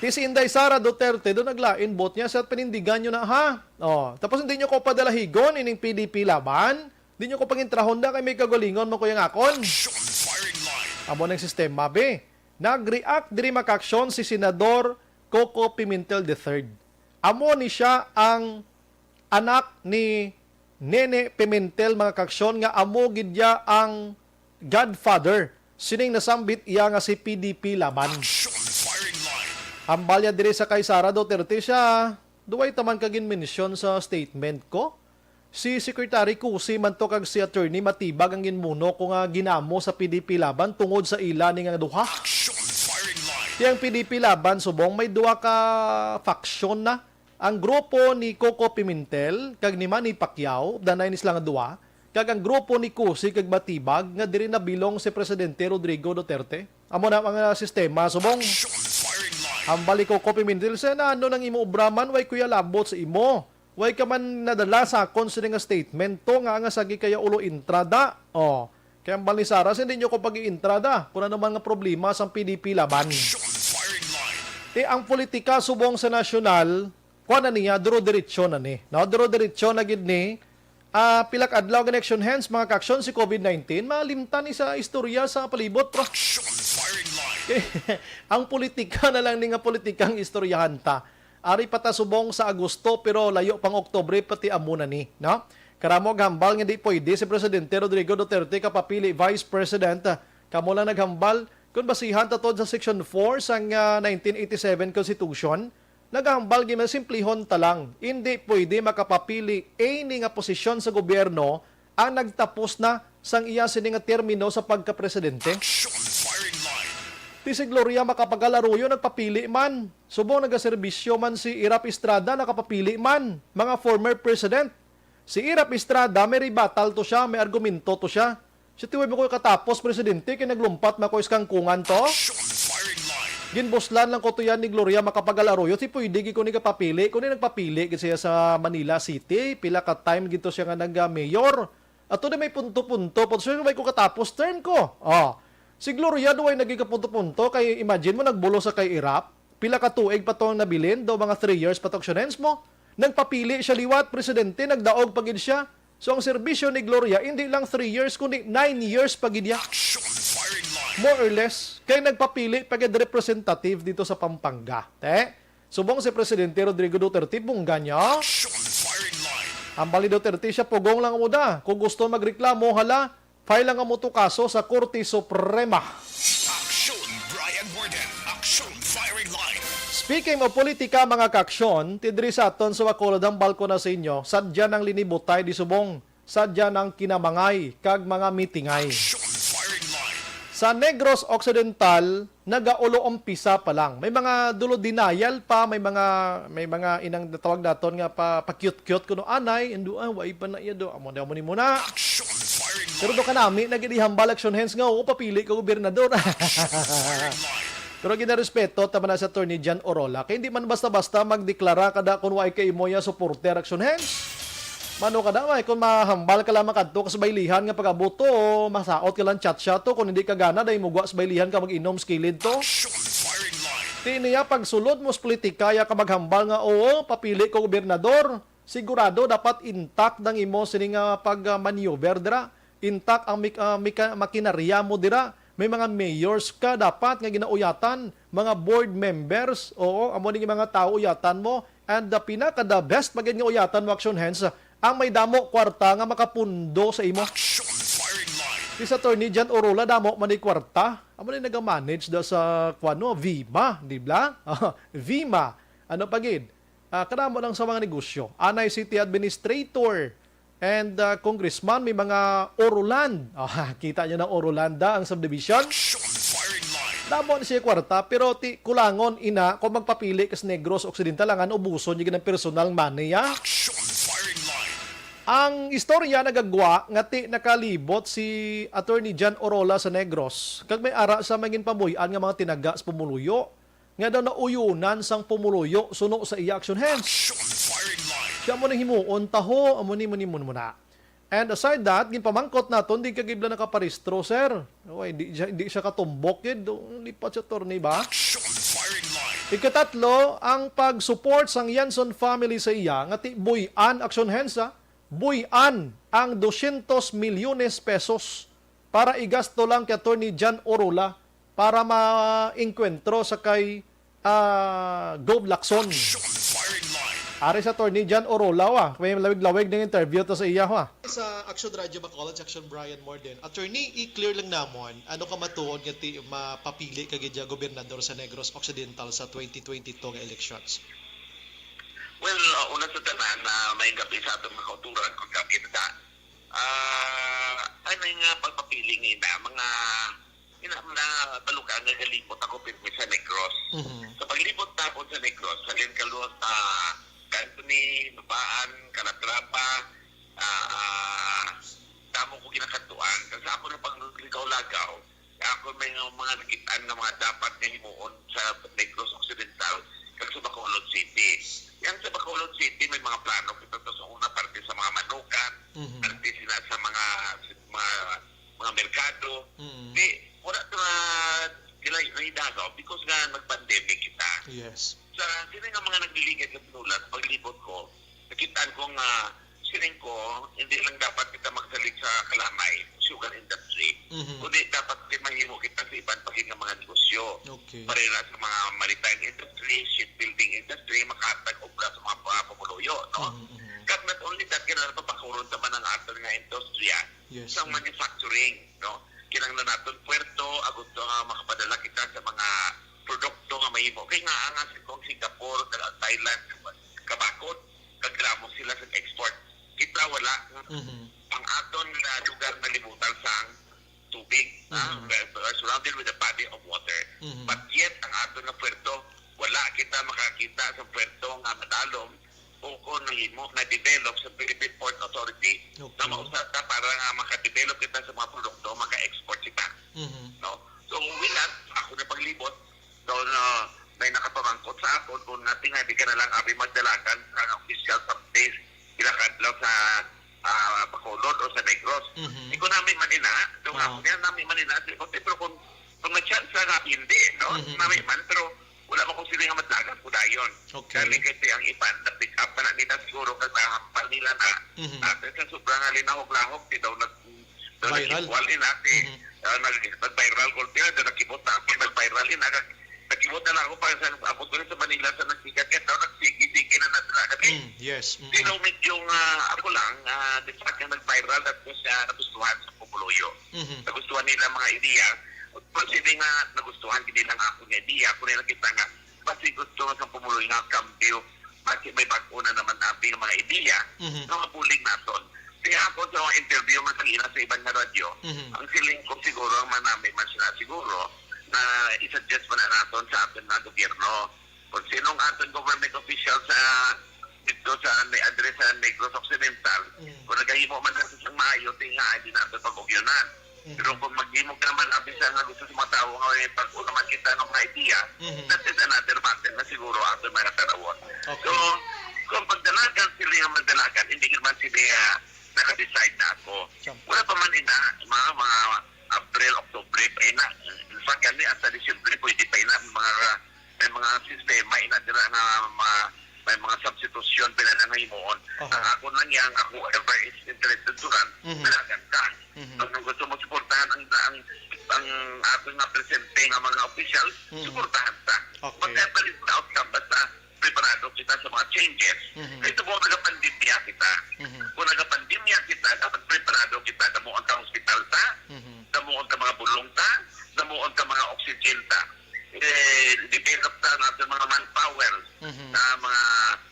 Ti si Inday Sara Duterte, daw naglain, bot niya sa panindigan nyo na, ha? Oh, tapos hindi nyo ko padalahigon ining P D P Laban, di nyo ko pangintrahon da kay may kagalingon mo kuya ngakon. Amo nang sistema, be. Nag-react diri makaaksyon si Senador Coco Pimentel the third. Amo ni siya ang anak ni Nene Pimentel, mga kaaksyon, nga amo gid niya ang godfather sining nasambit iya nga si P D P Laban. Hambal niya diri sa kay Sara Duterte siya, duway taman ka ginmensyon sa statement ko. Si Secretary Cusi man to kag si Attorney Matibag ang ginmuno ko nga ginamo sa P D P Laban tungod sa ila ni nga duha. Ti ang P D P Laban subong may duha ka faction na. Ang grupo ni Coco Pimentel kag ni Manny Pacquiao, danay ni sila nga duha, kag ang grupo ni Cusi kag Matibag nga diri nabilong si Presidente Rodrigo Duterte. Amo na ang, ah, sistema subong. Hambal ni Coco Pimentel, sa na ano nang imo obra man, way kuya labot sa imo. Way ka man nadala sa akon sini nga statement to nga, nga sagi kaya ulo intrada. Oh. Kaya ang Balnisaras, hindi nyo ko pag-iintrada kung ano mga problema sang P D P laban. Action Firing Line. Ti ang politika subong sa nasyonal, kuha na niya, duro-diretso na ni. No? Duro-diretso na gid ni. Ah, pila ka adlaw gani, action hands, mga ka-action, si covid nineteen, malimtan ni sa istorya sa palibot, bro. Action Firing Line. Ang politika na lang ni nga politikang istoryahan ta. Ari pa ta subong sa Agosto, pero layo pang Oktubre, pati amo na ni, no? Karamo gahambal nga di pwede si Presidente Rodrigo Duterte kapapili Vice President. Kamo lang naghambal. Kung basihan ta tod sa Section four sang, ah, nineteen eighty-seven Constitution, nagahambal gid man, simplihon ta lang. Hindi pwede makapapili any nga posisyon sa gobyerno ang nagtapos na sang iya sini nga termino sa pagkapresidente. Action Firing Line. Ti si Gloria Macapagal Arroyo nagpapili man. Subong nagaserbisyo man si Irap Estrada, nakapapili man. Mga former president. Si Irap Estrada, may rebuttal to siya, may argumento to siya. Si Tiway mo ko katapos, presidente, kay naglumpat man ko sa kangkungan to. Action Firing Line. Ginbuslan lang ko to yan ni Gloria Macapagal Arroyo. Si pwede gid ko ni kapapili. Kung nagpapili gid siya sa Manila City, pila ka time gid to siya nga nag-mayor. Ato na may punto-punto. Punto, so, may ko katapos, term ko. Oh. Si Gloria, duway naging kapunto-punto. Kay imagine mo, nagbulo sa kay Irap. Pila ka tuig pa tong nabilin? Do mga three years pa to, action hands mo. Nagpapili siya liwat, presidente, nagdaog pa gid siya. So, ang serbisyo ni Gloria, hindi lang three years, kundi nine years pa gid niya. Action Firing Line. More or less. Kay nagpapili pa gid representative dito sa Pampanga. Te? Subong si Presidente Rodrigo Duterte, bungga niya. Action Firing Line. Ang bali Duterte siya, pugong lang mo da. Kung gusto magreklamo, hala, file lang mo to kaso sa Korte Suprema. Action Brian Warden. Action Firing Line. Speaking of politika, mga ka-action, tidri sa aton sa Bacolod, hambal ko na sa inyo, sadya nang linibutay di subong, sadya nang kinamangay, kag mga mitingay. Action Firing Line. Sa Negros Occidental, nagaulo umpisa pa lang. May mga dulo denial pa, may mga, may mga inang tawag naton nga pa, pa-cute-cute kuno anay, indo, ah, way pa na iya do. Amo na, amo ni muna. Action Firing Line. Pero do kanami, nagidihambal, action hands nga, oo, papili ka gobernador. Action Firing Line. Pero ginarespeto ta man na si Attorney John Orola. Kay hindi man basta-basta magdeklara kada kung way kay imo ya supporter, action hands. Mano ka daw ay, kung mahambal ka lang makadto ka sa baylihan nga pag-aboto, masaot ka lang chat siya to, kung hindi ka gana, dahil mugwa sa baylihan ka mag-inom sa kilid to. Action Firing Line. Ti niya, pagsulod mo sa politika, ya ka maghambal nga, "Oo, papili ko gobernador." Sigurado, dapat intact ang imo sini nga pag-maneuver dira. Intact ang mik-, ah, mika-, makinarya mo dira. May mga mayors ka dapat nga ginauyatan, mga board members, oo, amo ni mga tao uyatan mo. And the pinaka the best pa gid nga uyatan mo, action hands, ang may damo kwarta nga makapundo sa imo. Action Firing Line. Si Attorney John Orola, damo man ni kwarta. Amo ni naga-manage da sa, kuwan, no, VIMA, di ba? VIMA. Ano pa gid? Ah, kadamo lang sa mga negosyo. Anay City Administrator and, ah, Congressman, may mga Oroland. Ah, kita niyo na Orolanda ang subdivision. Action Firing Line. Damo ni siya kwarta, pero ti kulangon ina kung magpapili ka sa Negros Occidental, ang ubuson niya ng personal money, ah. Action Firing Line. Ang istorya nagagwa nga ti nakalibot si Attorney John Orola sa Negros, kag may ara sa mangin pamuy-an nga mga tinaga sa pumuluyo nga daw nauyunan sang pumuluyo suno sa iya, action hands. Action Firing Line. Siya mo nang himuon, taho, amo ni, mo ni, mo na. And aside that, ginpamangkot naton, di ka gibla nakaparistro, sir. Oy, di, siya- di siya katumbok, gid. Lipat siya, attorney, ba? Action Firing Line. Ikatatlo, ang pag-support sang Yanson family sa iya, nga ti buy-an, action hands, ha? Buy-an ang dosyentos milyones pesos para igasto lang kay Attorney John Orola para ma-engkwentro sa kay, ah, Gov Lacson. Action Firing Line. Ari sa Attorney John Orola, ah. May lawig-lawig ng interview to sa iya, ha. Sa Action Radio Bacolod, sa Action Brian Morden. Attorney, i-clear lang namon, ano ka matuod nga ti mapapili ka gid gobernador sa Negros Occidental sa twenty twenty-two nga elections? Well, uh, una sa tanan, uh, may gabi sa atong mga kauturan kung gabi na. Ah, ay, may nga pagpapili nga ina, mga ina na balukan nga galibot ako pirmi sa Negros. Mhm. Sa paglibot na ako sa Negros, sa Lian Kaluas, ah, Cantoni, Lubaan, Calatrava, ah, ah, damo ko ginakadtuan. Kasi ako na paglikaw-lagaw, ako may nga mga nakitaan nga mga dapat nga himuon sa Negros Occidental kag sa Bacolod City. Yang sa Bacolod City, may mga plano kita to sa una parte sa mga manukan, Mhm. parte sila sa mga, mga, mga Sa sini nga mga nagliligad sa Pinulat, paglibot ko, nakitaan ko nga sining ko, hindi lang dapat kita magsalig sa kalamay, sugar industry, Mhm. kundi dapat din mahimo kita sa iban pa gid nga mga negosyo. Okay. Pareha sa mga maritime industry, shipbuilding industry, makahatag obra sa mga pa-, pumuluyo, no? Mhm, mhm. Kag not only that, kinahanglan papakuron ta man ang aton nga industriya Yes. sa manufacturing, no? Kinahanglan naton puerto, agud to nga makapadala kita sa mga produkto nga mahimo. Kay nga, ang, kung Singapore, kag ang Thailand, kabakod, kag gramo sila sa export. Kita wala. Mhm. Ang aton nga lugar nalibutan sang tubig, ah, Mhm. we are surrounded with a body of water. Mhm. But yet, ang aton nga puerto, wala kita makakita sa puerto nga madalom o kung nahimo, na-develop sa Philippine Port Authority, Okay. na mausata para nga maka-develop kita sa mga produkto, maka-export kita. Mhm. No? So, with that, ako na paglibot, so, na, may nakapamangkot sa akon kung nating nga di ka na lang abi magdalagan sa official sa place, pila ka adlaw sa, ah, Bacolod o sa Negros. Mhm. Di ko nami man ina, so, Oo. ako niya nami man ina, di ko, pero kung, kung may chance nga, hindi, no? Mhm. Nami man, pero wala man ko sila nga madlagan ko dayon. Okay. Kani kasi ang iban, na-pick up pa na nila siguro, kag nahampal nila na. Mhm. At sa sobrang nga linahog-lahog, di daw nag-, daw Viral. nag-equal din natin. Mhm. Ah, nag-, nag-viral ko, di na, nag-kibot na ako, nag-viral din, nag-, nag-kibot na lang ako para sa, abot ko rin sa Manila, sa nagsikat, kaya daw nagsigi-sige na na sila. Kasi, Mm, yes. Mm. di daw medyo nga, ako lang, ah, di ba, kaya nag-viral, tapos siya nagustuhan sa pumuluyo. Mhm. Nagustuhan nila mga ideya. Kung sino nga nagustuhan, hindi lang ako nga ideya, ako rin nakita nga, basi gusto nga sa pumuluyo nga kambyo, basi may bag-o na naman abi nga mga ideya, Mhm. nga mabulig naton. Kaya ako sa mga interview man kanina sa iban nga radyo, Mhm. ang siling ko siguro, ang manami man sila siguro, na i-suggest man na naton sa aton nga gobyerno. Kung sinong aton government official sa, dito sa may address sa Negros Occidental, Mm. kung nagahimo man natin sang maayo, di nga, hindi natin pag-ugyonan. Mm. Pero kung maghimo ka man, abi sa nga gusto sa mga tawo nga may pag-o naman kita ng mga idea, Mm. that is another matter na siguro ato mga tarawon. Okay. So, kung pagdalagan sila yung magdalagan, hindi naman sila, ah, naka-decide na ako. Siyempre. Wala pa man ina, mga, mga April, October pa ina. In fact, gani, hasta Disyembre, pwede pa ina, mga may mga sistema ina dira nga ma-, may mga substitution pila na nga himuon. Aha. Ang ako lang yan, ang whoever is interested to run, Mhm. dalagan ka. Mhm. Kung gusto mo suportahan ang, ang, ang aton nga presente nga mga officials, Mhm. suportahan ta. Okay. Whatever is the outcome, basta preparado kita sa mga changes. Mhm. Kay tungod nagapandemya kita. Mhm. Kung nagapandemya kita, dapat preparado kita. Damuon ta hospital ta, Mhm. damuon ta mga bulong ta, damuon ta mga oxygen ta. Eh, develop ta natin mga manpower Mhm. na mga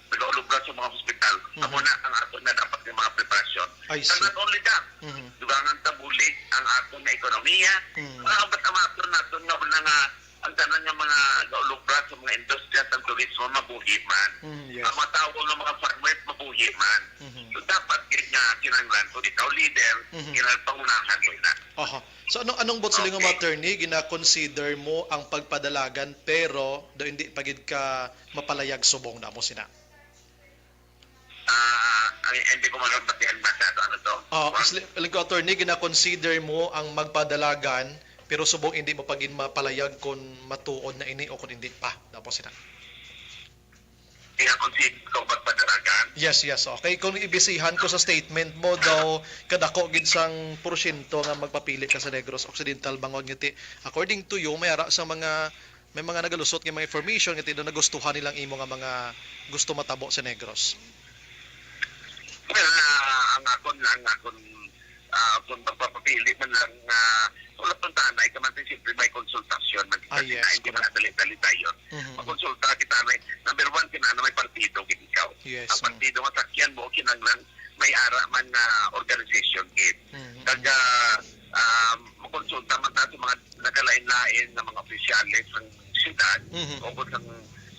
nag-aulubra sa mga hospital. Mhm. Amo na ang aton na dapat nga mga preparasyon. I And see. not only that, Mhm. dugangan ta bulig ang aton nga ekonomiya. Mhm. Mga abat ang aton naton nga wala nga ang tanan nga mga nag-aulubra sa mga industriya sa turismo mabuhi man. Mhm, yes. Ang mga tawo nga mga farmers mabuhi man. Mhm. So dapat gid nga kinahanglan kung ikaw leader, Mhm. kinahanglan pangunahan mo na. Aha. So, ano, anong buot silingon mo, Okay. attorney, gina-consider mo ang pagpadalagan pero do hindi pa gid ka mapalayag subong, na mo sina? Ah, ay, hindi ko magabatian masyado, ano to? Oh, Juan? Sli-, lingkod, attorney, gina-consider mo ang magpadalagan pero subong hindi mo pa gid mapalayag kung matuod na ini o kung hindi pa, na mo sina? Iya, kung si, kung magpadalagan. Yes, yes. Okay, kung ibisihan ko sa statement mo daw, kadako gid sang porsyento nga magpapili ka sa Negros Occidental, bangod nga ti, according to you, may ara sa mga, may mga nagalusot nga mga information nga ti daw nagustuhan nila ang imo nga mga gusto matabo sa Negros. Well, ah, ang akon lang, akon, ah, kung magpapapili man lang, ah, wala pang tanay ka man, siyempre may konsultasyon man. Ah, Kasi yes, na, hindi correct. man dali-dali tayo. Mhm. Makonsulta kita na, number one, kinahanglan may partido gid ikaw. Yes, Ang mm. partido nga sakyan mo, kinahanglan may ara man nga organization gid. Mhm. Kag, ah, um, makonsulta man ta sa mga nagkalain-lain nga mga opisyales sang syudad Mhm. o kung sang,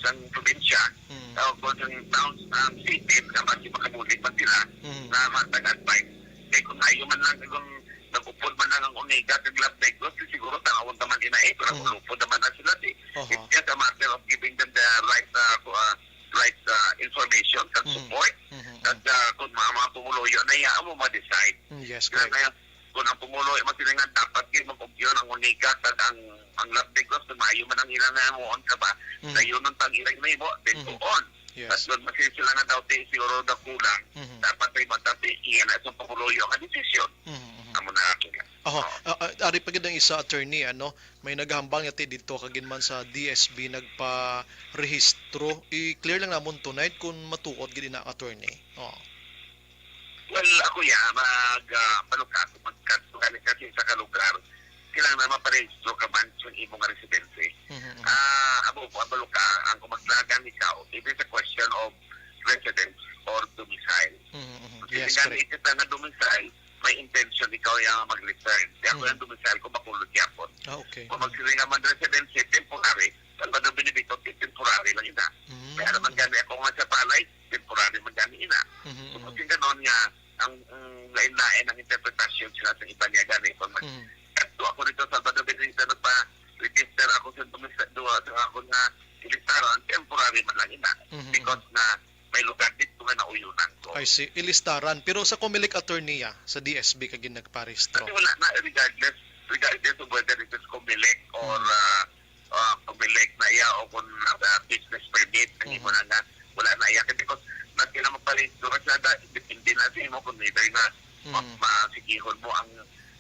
sang probinsya Mhm. o kung sang town, um, city, nga mas makabulig man sila Mhm. na matag advice. Kay kung ayo man lang, kung nag-upod man lang ang Oniga kag Los Negros, di siguro tanawon ta man ina, eh, pero Mhm. kung upod naman na sila, di, Aha. it's just a matter of giving them the right, uh, ku-, uh, right, uh, information kag Mhm. support. Mhm. Kag, uh, kung mga, mga pumuluyo na iya mo ma-decide. Mm, yes, Kaya correct. kaya, kung ang pumuluyo masilingan, dapat gyud mag-ugyon ang Oniga kag ang Ang love negros, maayo man ang ilang nahimuon ka ba? Mhm. Dayon ang tag-ilang nahimo, then Mhm. doon. Yes. At doon, masisi sila nga daw, ti, siguro daw kulang. Mhm. Dapat may matati, iya na sa panguluyo nga desisyon. Mhm, mhm. Amo na ako nga. Oho, Oo. ah, ah, ari pa gid ang isa, attorney, ano, may naghambal nga ti dito kagin man sa D S B nagparehistro. I-clear lang namon tonight kung matuod gid ina, attorney. Oo. Well, ako ya, mag, ah, paano ka, kung magkadto ka ni kasi sa kalugar, kailangan na maparehistro ka man sa imong residence. Mhm, mhm. Ah, abo, abo ka, ang kung maglagan ikaw, it is a question of residence or domicile. Mhm, mhm. Kasi Yes, gani correct. kita nga domicile, may intention ikaw yung mag-return. Kaya ako Mhm. yung domicile ko, Bacolod gyapon. Ah, okay. Kung Mhm. magsiling nga man residence, temporary, Salvador Benedicto, temporary lang yun, ah. Mhm. Kaya naman gani ako nga sa palay, temporary man gani ina. Mhm, So, mhm. Kasi ganon nga, ang, ang lain-lain ang interpretasyon sila sa iba niya gani. Kung mag-, Mhm. kadto ako dito sa Salvador Benedicto, nagpa-register ako sa domicile, duha sa ako nga ilistaran, temporary man lang ina. Mhm, Because mhm. na may lugar dito nga nauyonan ko. I see. Ilistaran. Pero sa Comelec, attorney, ah, sa D S B ka gid nagparehistro? Kasi wala na, regardless, regardless of whether it is Comelec or, Mhm. ah, ah, Comelec na iya o kung, ah, business permit, ang imo Mhm. na nga, wala na iya. Kasi kung na sila magparehistro ka sa da-, depende na sa imo kung either nga ma-, Mhm. masigihon mo ang,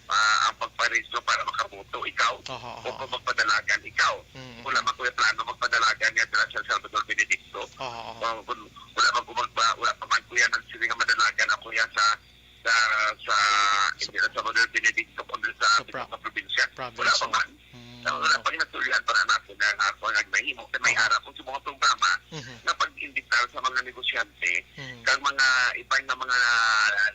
ah, ang pagparehistro para makaboto ikaw Aha, o aha. kung magpadalagan ikaw. Mhm. Wala man ko yung plano magpadalagan nga dira sa Salvador Benedicto. Aha, aha. O kung wala man ko magba-, wala pa man ko yan ang sige nga madalagan ako yan sa, sa, sa, hindi na sa Salvador Benedicto, kundi sa Sa pro-, sa probinsya. Wala province, pa oh. man. Mm, Sa wala okay. pa ginatulyan para na ako nga, nga ako nga nahimo. Kaya may Aha. harap ko sa mga programa Mhm. na pag-imbitar sa mga negosyante, Mhm. kag mga iban nga mga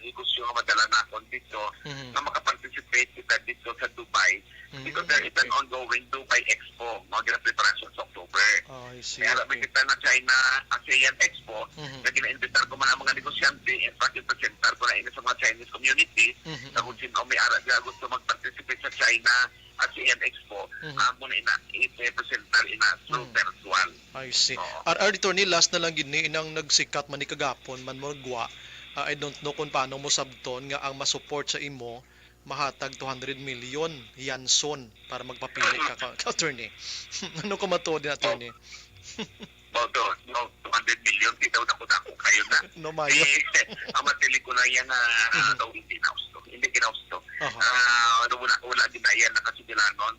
negosyo nga madala naton dito, Mhm. nga makaparticipate kita dito sa Dubai. Because there is an Mhm. ongoing Dubai Expo, mga ginapreparasyon sa October. Oh, I see. Kaya alam Okay. kita na China ASEAN Expo, Mhm. na ginainvitar ko man ang mga negosyante, in fact, i-presentar ko na ini sa mga Chinese community, Mhm, na kung mhm. sino may ara nga gusto mag-participate sa China ASEAN Expo, Mhm. amo na ina, i-presentar ina through Mhm. virtual. I see. Oo. Ar-, ar-, attorney, last na lang gid ni, inang nagsikat man ni kagapon man mo gwa. Ah, I don't know kung paano mo sabton nga ang masupport sa imo mahatag two hundred million Yanson para magpapili ka, ka, ka attorney. Ano ko matuod din, attorney? About the, about two hundred million, di daw dako-dako kayo na. No, mayo. Eh, ang matiling ko lang yan nga, Mhm. ah, daw hindi na gusto. Hindi ginagusto. Aha. Ah, ano, wala, wala din na yan nakasigilanon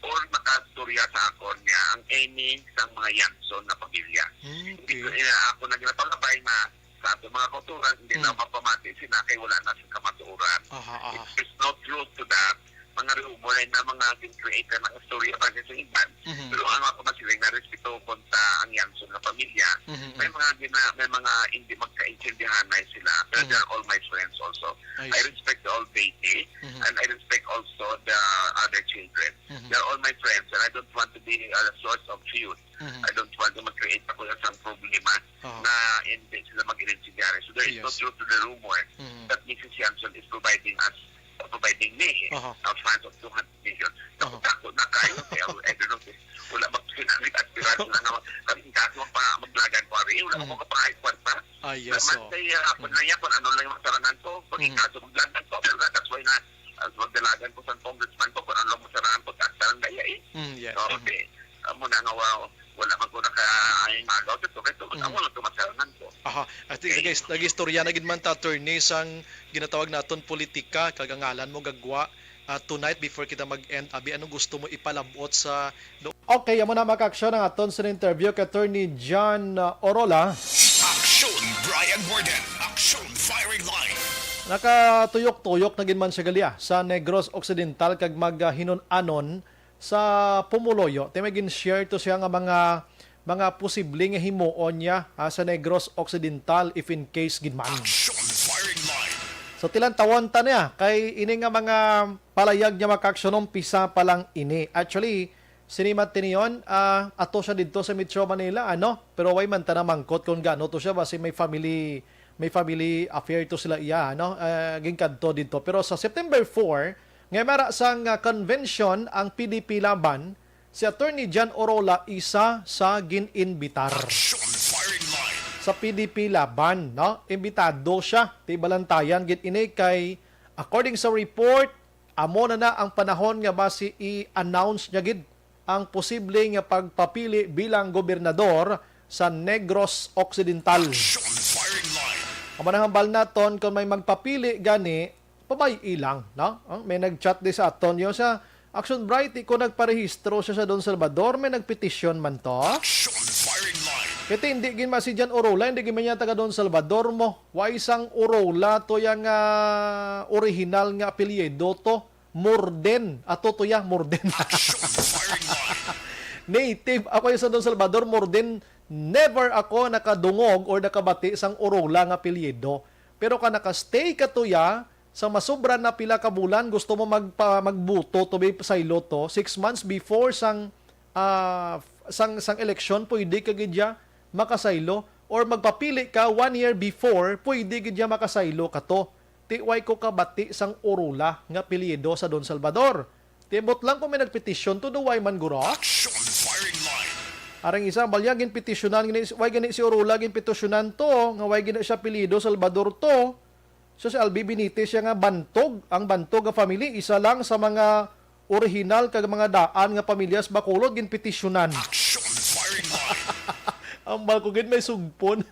or nakastorya sa akon niya ang any sang mga Yanson na pamilya. Hmm, Hindi ko, okay. eh, ako na ginapangabay na sa ato mga kauturan, hindi na Mhm. mapamati sila kay wala na sa kamatuoran. Aha, aha. It is no truth to that. Mga rumor ay na mga gin-create na mga istorya para sa iban. Mhm. Pero ang ako masiling na respeto ko ta ang Yanson nga pamilya. Mhm, May mhm. mga gina-, may mga hindi magkaintindihanay sila. Pero Mhm. they are all my friends also. I I see. respect all baby, Mhm. and I respect also the other children. Mhm. They are all my friends, and I don't want to be a source of feud. Mhm. I don't want to mag-create ako ng isang problema Aha. na hindi sila mag-intindihan. So there is no Yes. truth to the rumor Mhm. that Missus Yanson is providing us, uh, providing me Aha. a fund of two hundred million. Aha. Takot-takot na kayo, kaya I don't know, wala ba sinabi at sila na nga mag-, kami kaso magpa-, maglagan ko, ari, wala Mhm. ko kapangay kwarta. Ah, yes, Naman so. kaya ako Mhm. na yan, kung ano lang yung masarangan ko, pag Mhm. ikaso maglagan ko, pero that's why na, uh, magdalagan ko sa congressman ko, kung ano lang masarangan ko, taas na lang kaya eh. Mm, yes. So, Mhm. okay. Amo na nga, wa-, wala man ko nakaimagaw sa to, kaya to, Mhm. amo lang to masarangan ko. Aha. At Okay. nag-is-, nag-istorya na gid man ta, attorney, sang ginatawag naton politika, kag ang ngalan mo gagwa. Ah, tonight, before kita mag-end, abi, anong gusto mo ipalabot sa lo-, Okay, amo na, mga ka-aksyon, ang aton sa interview kay Attorney John, ah, Orola. Aksyon, Brian Warden. Aksyon, Firing Line. Nakatuyok-tuyok na gid man siya gali, ah, sa Negros Occidental kag maghinun-anon sa pumuluyo. Ti may gin-share to siya nga mga, mga posible nga himuon niya, ah, sa Negros Occidental if in case gid man. Action Firing Line. So, tilantawon ta niya kay ini nga mga palayag niya, mga ka-aksyon, umpisa pa lang ini. Actually, sinimat tiniyon, ah, ato siya didto sa Metro Manila, ano? Pero way man ta namangkot kung gaano to siya, basi may family, may family affair to sila iya, ano? Ah, ginkadto didto. Pero sa September four, nga mara sang, ah, convention ang P D P Laban, si Attorney John Orola isa sa gin-inbitar. Action Firing Line. Sa P D P Laban, no? Imbitado siya. Ti balantayan gid ini kay, according sa report, amo na na ang panahon nga basi i-announce niya gid ang posible nga pagpapili bilang gobernador sa Negros Occidental. Action Firing Line. Amo nang hambal naton, kung may magpapili gani, pabay-i lang, no? Ang may nag-chat di sa aton, yo, sa Action Bright, di ko nagparehistro siya sa Don Salvador, may nagpetisyon man to. Action Firing Line. Kaya hindi gin masijan Orola, hindi gin man niya taga Don Salvador mo. Way sang Orola to, yang ah, original nga apelyido to. Morden. Ato to ya, Morden. Action Firing Line. Native ako yung sa Don Salvador, Morden. Never ako nakadungog or nakabati sang Orola nga apelyido. Pero ka naka-stay ka to ya, sa masubra na pila ka bulan, gusto mo magpa, magbuto to be saylo to, six months before sang ah, sang sang eleksyon, pwede ka gid ya makasaylo, or magpapili ka one year before, pwede gid ya makasaylo ka to. Ti way ko kabati sang Orola nga apelyido sa Don Salvador. Ti ambot lang kung may nagpetisyon to, do way man guro. Action Firing Line. Arang isa, balya, ginpetisyonan gani, way gani si Orola, ginpetisyonan to, nga way gani siya apelyido Salvador to. So, si Albi Benitez siya nga bantog. Ang bantog nga family, isa lang sa mga orihinal kag mga daan nga pamilya sa Bacolod ginpetisyonan. Action Firing Line. Ang Bacolod gid may sugpon.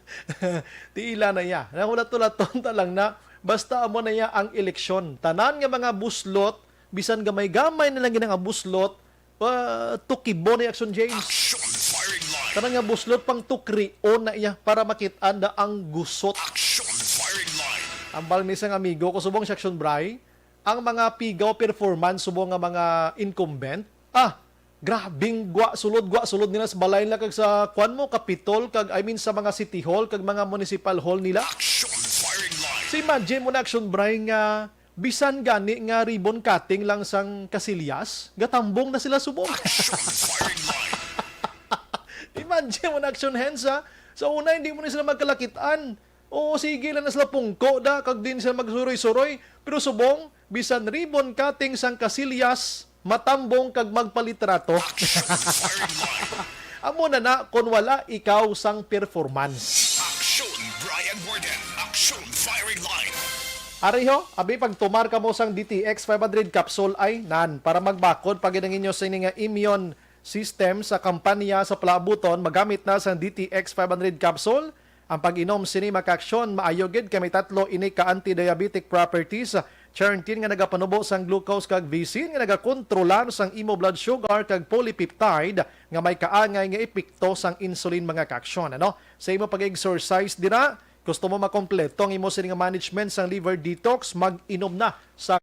Ti ila na iya. Nahulat-hulaton ta lang na basta amo na iya ang eleksyon. Tanan nga mga buslot, bisan gamay-gamay na lang gid nga buslot, ah, tukibo ni Action James. Action Firing Line. Kanang nga buslot pang tukrion na iya para makit-an na ang gusot. Action Firing Line. Ambal ni sang amigo ko subong si Action Bry, ang mga pigaw performance subong nga mga incumbent. Ah, grabing gwa sulod, gwa sulod nila sa balay nila kag sa kwan mo, Capitol, kag I mean sa mga City Hall, kag mga municipal hall nila. Action Firing Line. So imagine mo na, Action Bry, nga bisan gani nga ribbon cutting lang sang kasilyas, gatambong na sila subong. Action Firing Line. Imagine mo na, Action Hands, ha? Sa una, hindi mo na sila magkalakitan. Oo, sige lang na sila pungko da, kag din sila magsuroy-suroy. Pero subong, bisan ribbon cutting sang kasilyas, matambong kag magpalitrato. Action Firing Line. Amo na na, kon wala ikaw sang performance. Action Brian Warden. Action Firing Line. Ariho, abi pagtumar kamo sang D T X five hundred capsule ay nan para magbakod pa gid ang inyo sini nga immune system sa kampanya sa palaabuton, magamit na sang D T X five hundred capsule. Ang pag-inom sini, mga kaaksyon, maayo gid kay may tatlo ini ka anti-diabetic properties. Charntin nga nagapanubo sang glucose kag visin nga nagakontrolar sang imo blood sugar kag polypeptide nga may kaangay nga epekto sang insulin, mga kaaksyon. Ano? Sa imo pag-exercise dira, gusto mo makompleto ang imo sini nga management sang liver detox, mag-inom na sa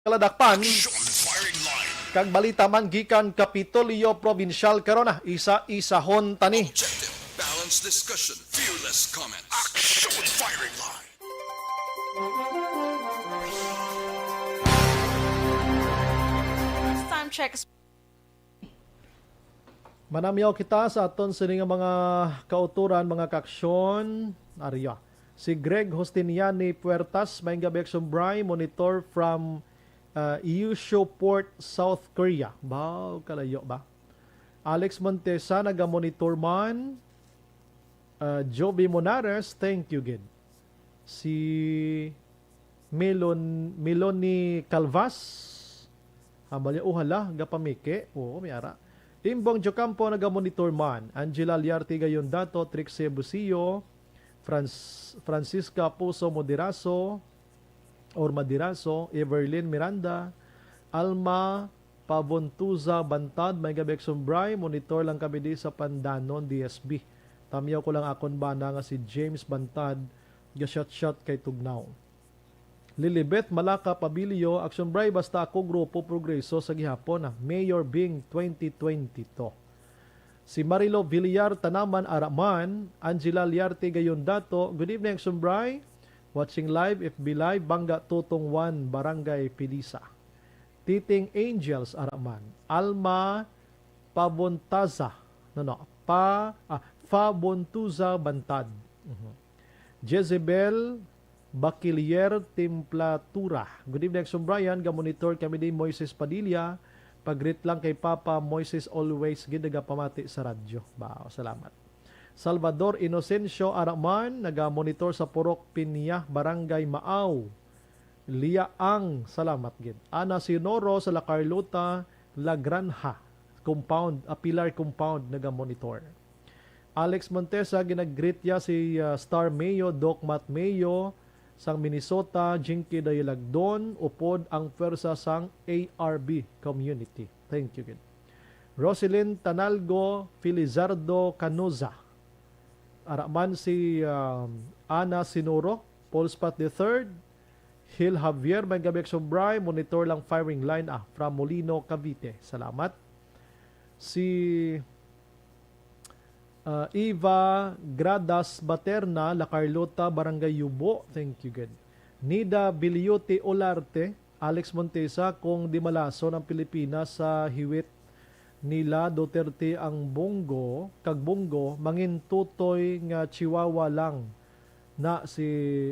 kaladakpan. Action Firing Line. Kag balita man gikan Kapitolyo Probinsyal karon, ah, isa-isahon tani. Objective, balanced discussion, fearless comments. Action Firing Line. Time check. Manamyaw kita sa aton sini nga mga kauturan, mga kaaksyon. Ariya. Si Greg Justiniani Puertas, maayong gabi, Action Bry, monitor from, uh, Yusho Port, South Korea. Baw, kalayo ba? Alex Montesa, naga-monitor man. Uh, Joby Monares, thank you gid. Si Milon, Miloni Calvas. Hambal niya, "Oh, hala, gapamiki." Oo, may ara. Imbong Jocampo naga-monitor man. Angela Liarte Gayondato, Trixie Busio, Franz-, Francisca Puso Moderaso, or Madiraso, Everlyn Miranda, Alma Pabontuza Bantad, may gabi, Action Bry, monitor lang kami di sa Pandanon, D S B. Tamyaw ko lang akon bana nga si James Bantad, ga-shot-shot kay Tugnaw. Lilibeth Malaka Pabilio, Action Bry, basta ako Grupo Progreso sa gihapon, ah, Mayor Bing twenty twenty-two. Si Marilo Villar Tanaman Araman, Angela Liarte Gayon Dato, good evening, Action Bry. Watching live, F B Live, Bangga Tutong one, Barangay Pilisa. Titing Angels Araman, Alma Pabontaza, no, no, pa, ah, Fabontuza Bantad. Mhm. Jezebel Bakilier Timplatura. Good evening, Action Brian. Ga-monitor kami ni Moises Padilla. Pag-greet lang kay Papa Moises, always gid nagapamati sa radyo. Wow, salamat. Salvador Inocencio Araman, naga-monitor sa Purok Pinya, Barangay Maaw. Lia Ang, salamat gid. Ana Sinoro sa La Carlota, La Granja compound, ah, Pilar compound, naga-monitor. Alex Montesa, ginag-greet niya si, ah, Star Mayo, Doc Matt Mayo, sang Minnesota, Jinky Dayalagdon, upod ang pwersa sang A R B community. Thank you gid. Roselyn Tanalgo, Felizardo Canoza. Araman si, um, Ana Sinuro, Paul Spot the third, Hil Javier, may gabi, Action Bry, monitor lang firing line, ah, from Molino, Cavite. Salamat. Si, ah, Eva Gradas Baterna, La Carlota, Barangay Yubo. Thank you, good. Nida Biliote Olarte, Alex Montesa, kung di malason ang Pilipinas sa hiwit nila Duterte ang Bongo, kag Bongo, mangin tutoy nga chihuahua lang na si,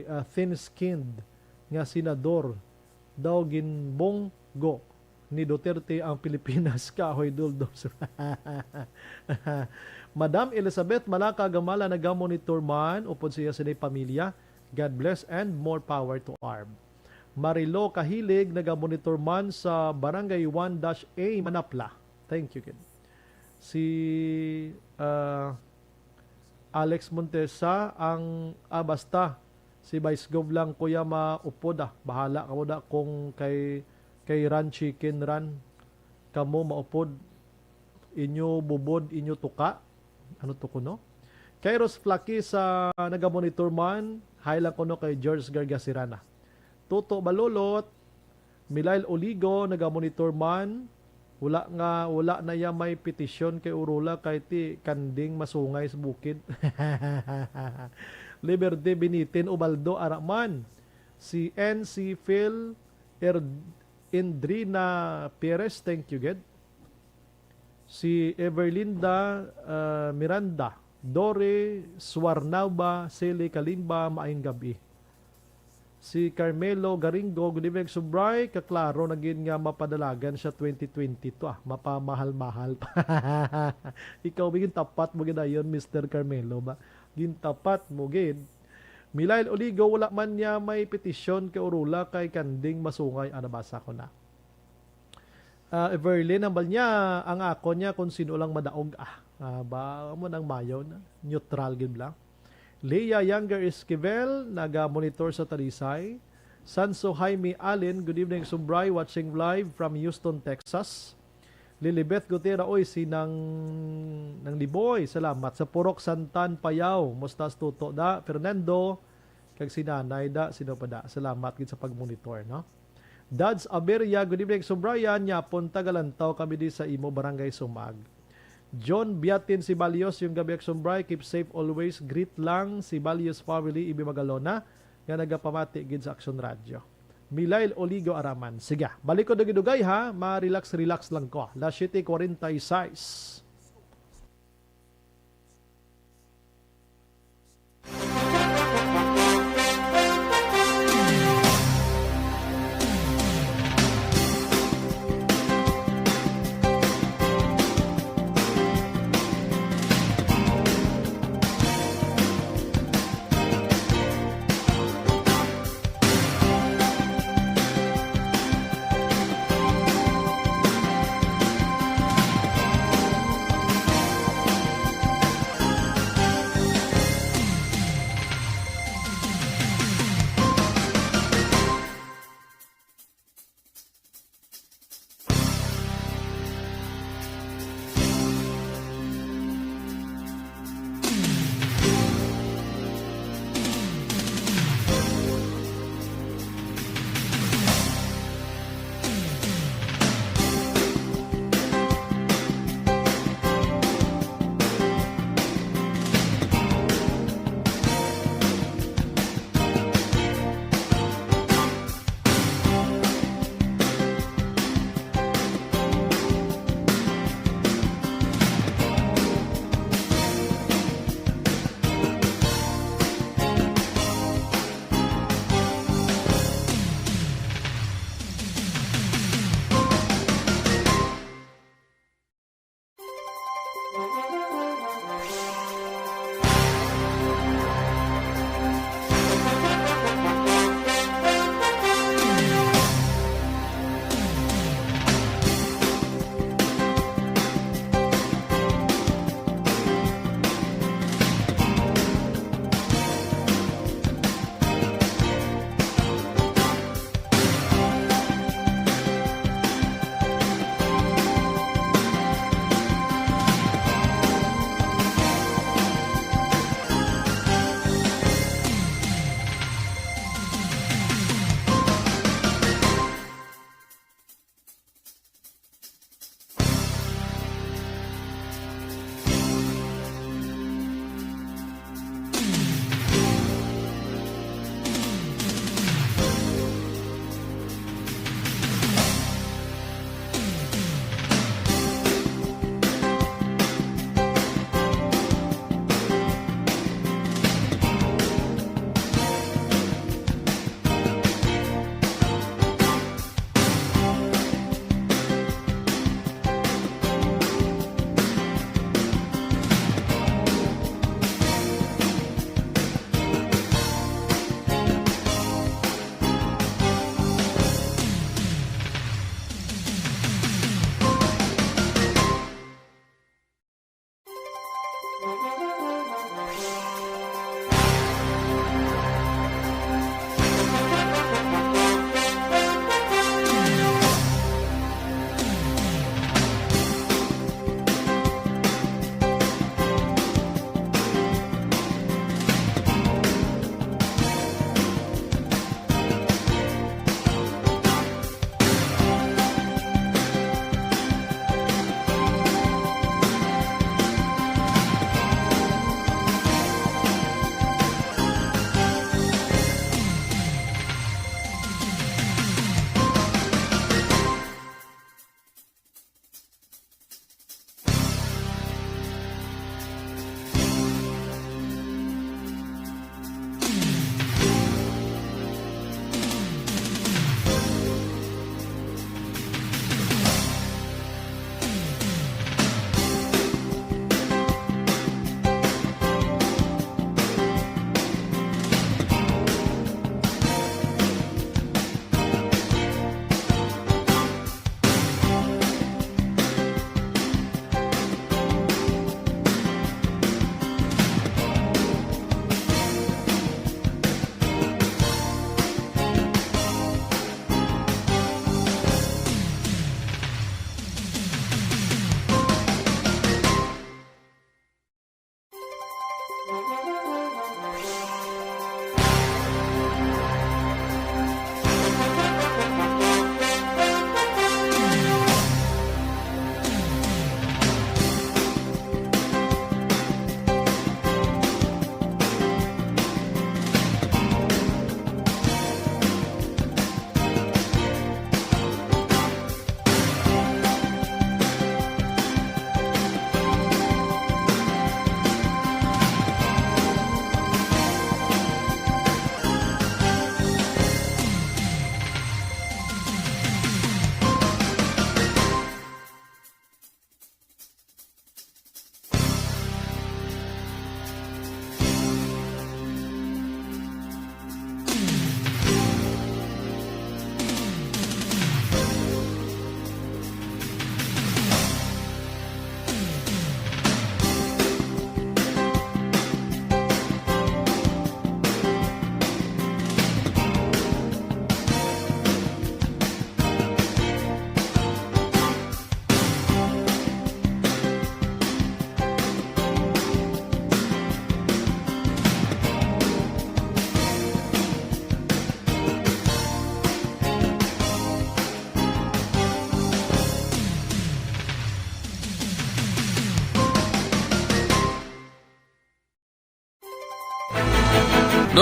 ah, thin-skinned nga senador daw ginbonggo ni Duterte ang Pilipinas. Kahoy duldos. Madam Elizabeth Malaka Gamala naga-monitor man upod siya sa pamilya. God bless and more power to arm. Marilo Kahilig naga-monitor man sa Barangay one dash A Manapla. Thank you, kid. Si, ah, Alex Montesa ang, ah, basta si Vice Gov lang, kuya, maupod, ah. Bahala kamo da kung kay, kay Ran Chicken Ran kamo maupod. Inyo bubod, inyo tuka. Ano to kuno? Kairos Flaki sa naga-monitor man, hi lang kuno kay George Gargasirana. Tuto Balolot, Milail Oligo, naga-monitor man. Wala nga, wala na ya may petisyon kay Urula kay ti kanding masungay sa bukid. Liberty Binitin Ubaldo, ara man. Si N C Phil Er-, Endrina Perez, thank you, gid. Si Everlinda, ah, Miranda, Dore Suarnauba, Sele Kalimba, maayong gabi. Si Carmelo Garingo, good evening, Subray. Kaklaro na gid nga mapadalagan siya twenty twenty-two, ah. Mapamahal-mahal pa. Ikaw, gintapat mo gid ayon, Mister Carmelo, ba? Gintapat mo gid. Milail Oligo, wala man niya may petisyon kay Urula kay kanding masungay. Ah, nabasa ko na. Ah, Everlyn, hambal niya, ang ako niya kung sino lang madaog. Ah, ah, ba, amo nang mayo na. Neutral gid lang. Leah Younger Esquivel, naga-monitor sa Talisay. Sanso Jaime Allen, good evening, Subray, watching live from Houston, Texas. Lilibeth Gutera, oy, si Nang, Nang Liboy, salamat. Sa Purok Santan, Payao, mustas tuto da? Fernando, kag si Nanay da, sino pa da? Salamat gid sa pag-monitor, no? Dads Aberia, good evening, Subray, yapon taga-Lantaw kami di sa imo barangay Sumag. John Biatin Sibalios, yung gabi, Subray, keep safe always. Greet lang si Balios family, Ibi Magalona, nga nagapamati gid sa Aksyon Radyo. Milail Oligo Araman. Sige, balik ko dugay-dugay, ha. Ma-relax, relax lang ko. Las siete cuarenta y seis.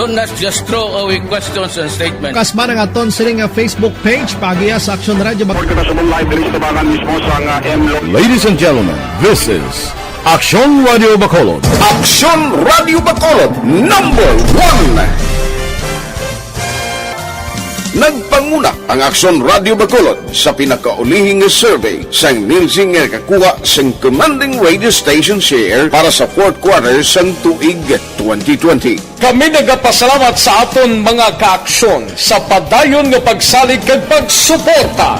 Don't just throw away questions and statements. Kasma ang aton sini nga Facebook page, paagiha sa Aksyon Radyo Bac- Kita sa live diri sa tabangan mismo sa nga M Lo- Ladies and gentlemen, this is Aksyon Radyo Bacolod. Aksyon Radyo Bacolod, number one. Nagpanguna ang Aksyon Radyo Bacolod sa pinakaulihi nga survey sang Nielsen nga nakakuha sang commanding radio station share para sa fourth quarter sang tuig twenty twenty. Kami nagapasalamat sa aton mga kaaksyon sa padayon nga pagsalig kag pagsuporta.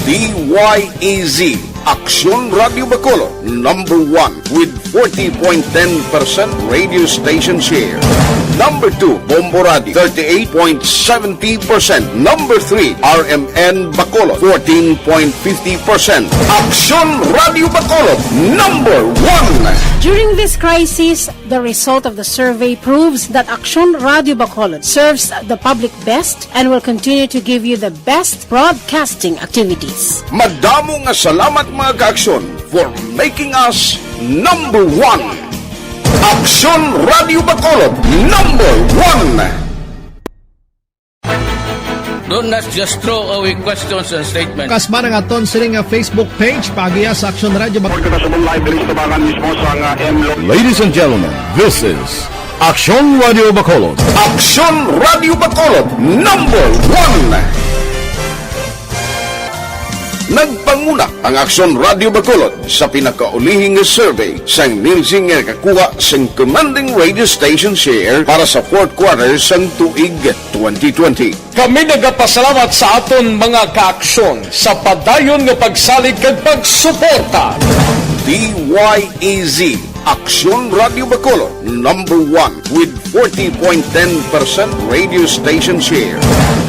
D Y E Z, Aksyon Radyo Bacolod, number one with forty point ten percent radio station share. Number two, Bombo Radio, thirty-eight point seventy percent. Number three, R M N Bacolod, fourteen point fifty percent. Aksyon Radyo Bacolod, number one. During this crisis, the result of the survey proves that Aksyon Radyo Bacolod serves the public best and will continue to give you the best broadcasting activities. Madamo nga salamat, mga kaaksyon, for making us number one. Aksyon Radyo Bacolod, number one. Don't just throw away questions and statements. Kasma ang aton sini nga Facebook page, paagiha sa Aksyon Radyo Bac- Kita sa live diri sa tabangan mismo sa nga M Lo- Ladies and gentlemen, this is Aksyon Radyo Bacolod. Aksyon Radyo Bacolod, number one. Nagpanguna ang Aksyon Radyo Bacolod sa pinakaulihi nga survey sang Nielsen nga nakakuha sang commanding radio station share para sa fourth quarter sang tuig twenty twenty. Kami nagapasalamat sa aton mga kaaksyon sa padayon nga pagsalig kag pagsuporta. D Y E Z, Aksyon Radyo Bacolod, number one with forty point ten percent radio station share.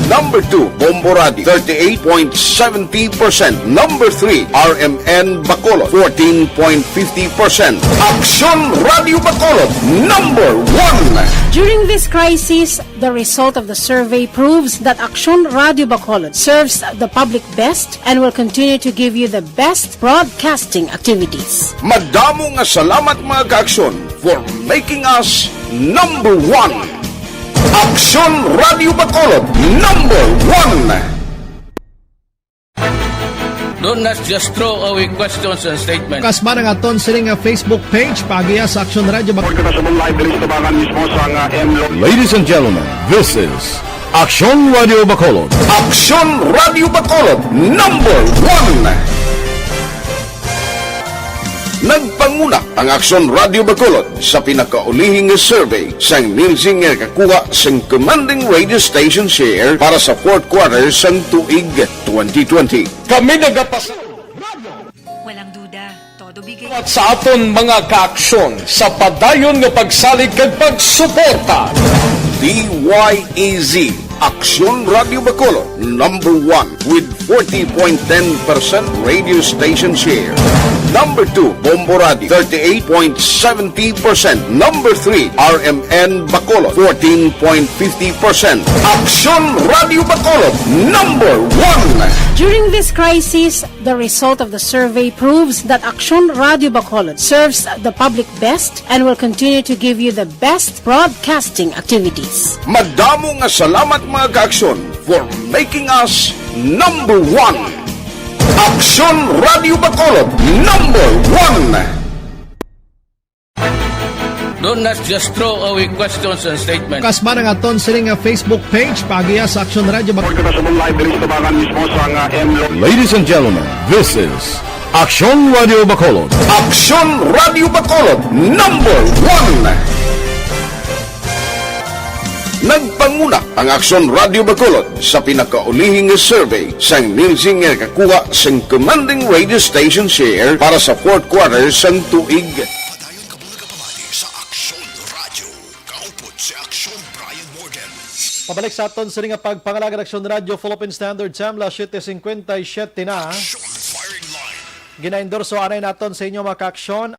Number two, Bombo Radio, thirty-eight point seventy percent. Number three, R M N Bacolod, fourteen point fifty percent. Aksyon Radyo Bacolod, number one. During this crisis, the result of the survey proves that Aksyon Radyo Bacolod serves the public best and will continue to give you the best broadcasting activities. Madamo nga salamat, mga kaaksyon, for making us number one. Aksyon Radyo Bacolod, number one. Don't just throw away questions and statements. Kasma ang aton sini nga Facebook page, paagiha sa Aksyon Radyo Bac- Kita sa live diri sa tabangan mismo sa nga M Lo- Ladies and gentlemen, this is Aksyon Radyo Bacolod. Aksyon Radyo Bacolod, number one. Nagpanguna ang Aksyon Radyo Bacolod sa pinakaulihi nga survey sang Nielsen nga nakakuha sang commanding radio station share para sa fourth quarter sang tuig twenty twenty. Kami nagapasalamat Walang duda, todo bigay. Sa aton mga kaaksyon sa padayon nga pagsalig kag pagsuporta. D Y E Z, Aksyon Radyo Bacolod, number one with forty point ten percent radio station share. Number two, Bombo Radio, thirty-eight point seventy percent. Number three, R M N Bacolod, fourteen point fifty percent. Aksyon Radyo Bacolod, number one. During this crisis, the result of the survey proves that Aksyon Radyo Bacolod serves the public best and will continue to give you the best broadcasting activities. Madamo nga salamat, mga kaaksyon, for making us number one. Aksyon Radyo Bacolod, number one. Don't just throw away questions and statements. Kasma ang aton sini nga Facebook page, paagiha sa Aksyon Radyo Bac- Kita sa live diri sa tabangan mismo sa nga M Lo- Ladies and gentlemen, this is Aksyon Radyo Bacolod. Aksyon Radyo Bacolod, number one. Nagpanguna ang Aksyon Radyo Bacolod sa pinakaulihi nga survey sang Nielsen nga nakakuha sang commanding radio station share para sa fourth quarter sang tuig. Padayon kamo nagapamati sa Aksyon Radyo. Kaupod si Aksyon Brian Morgan. Pabalik sa aton sini nga pagpangalagad, Aksyon Radyo, Philippine Standard Time, las siete cincuenta y siete na. Aksyon Firing Line. Ginaendorso anay naton sa inyo, mga kaaksyon.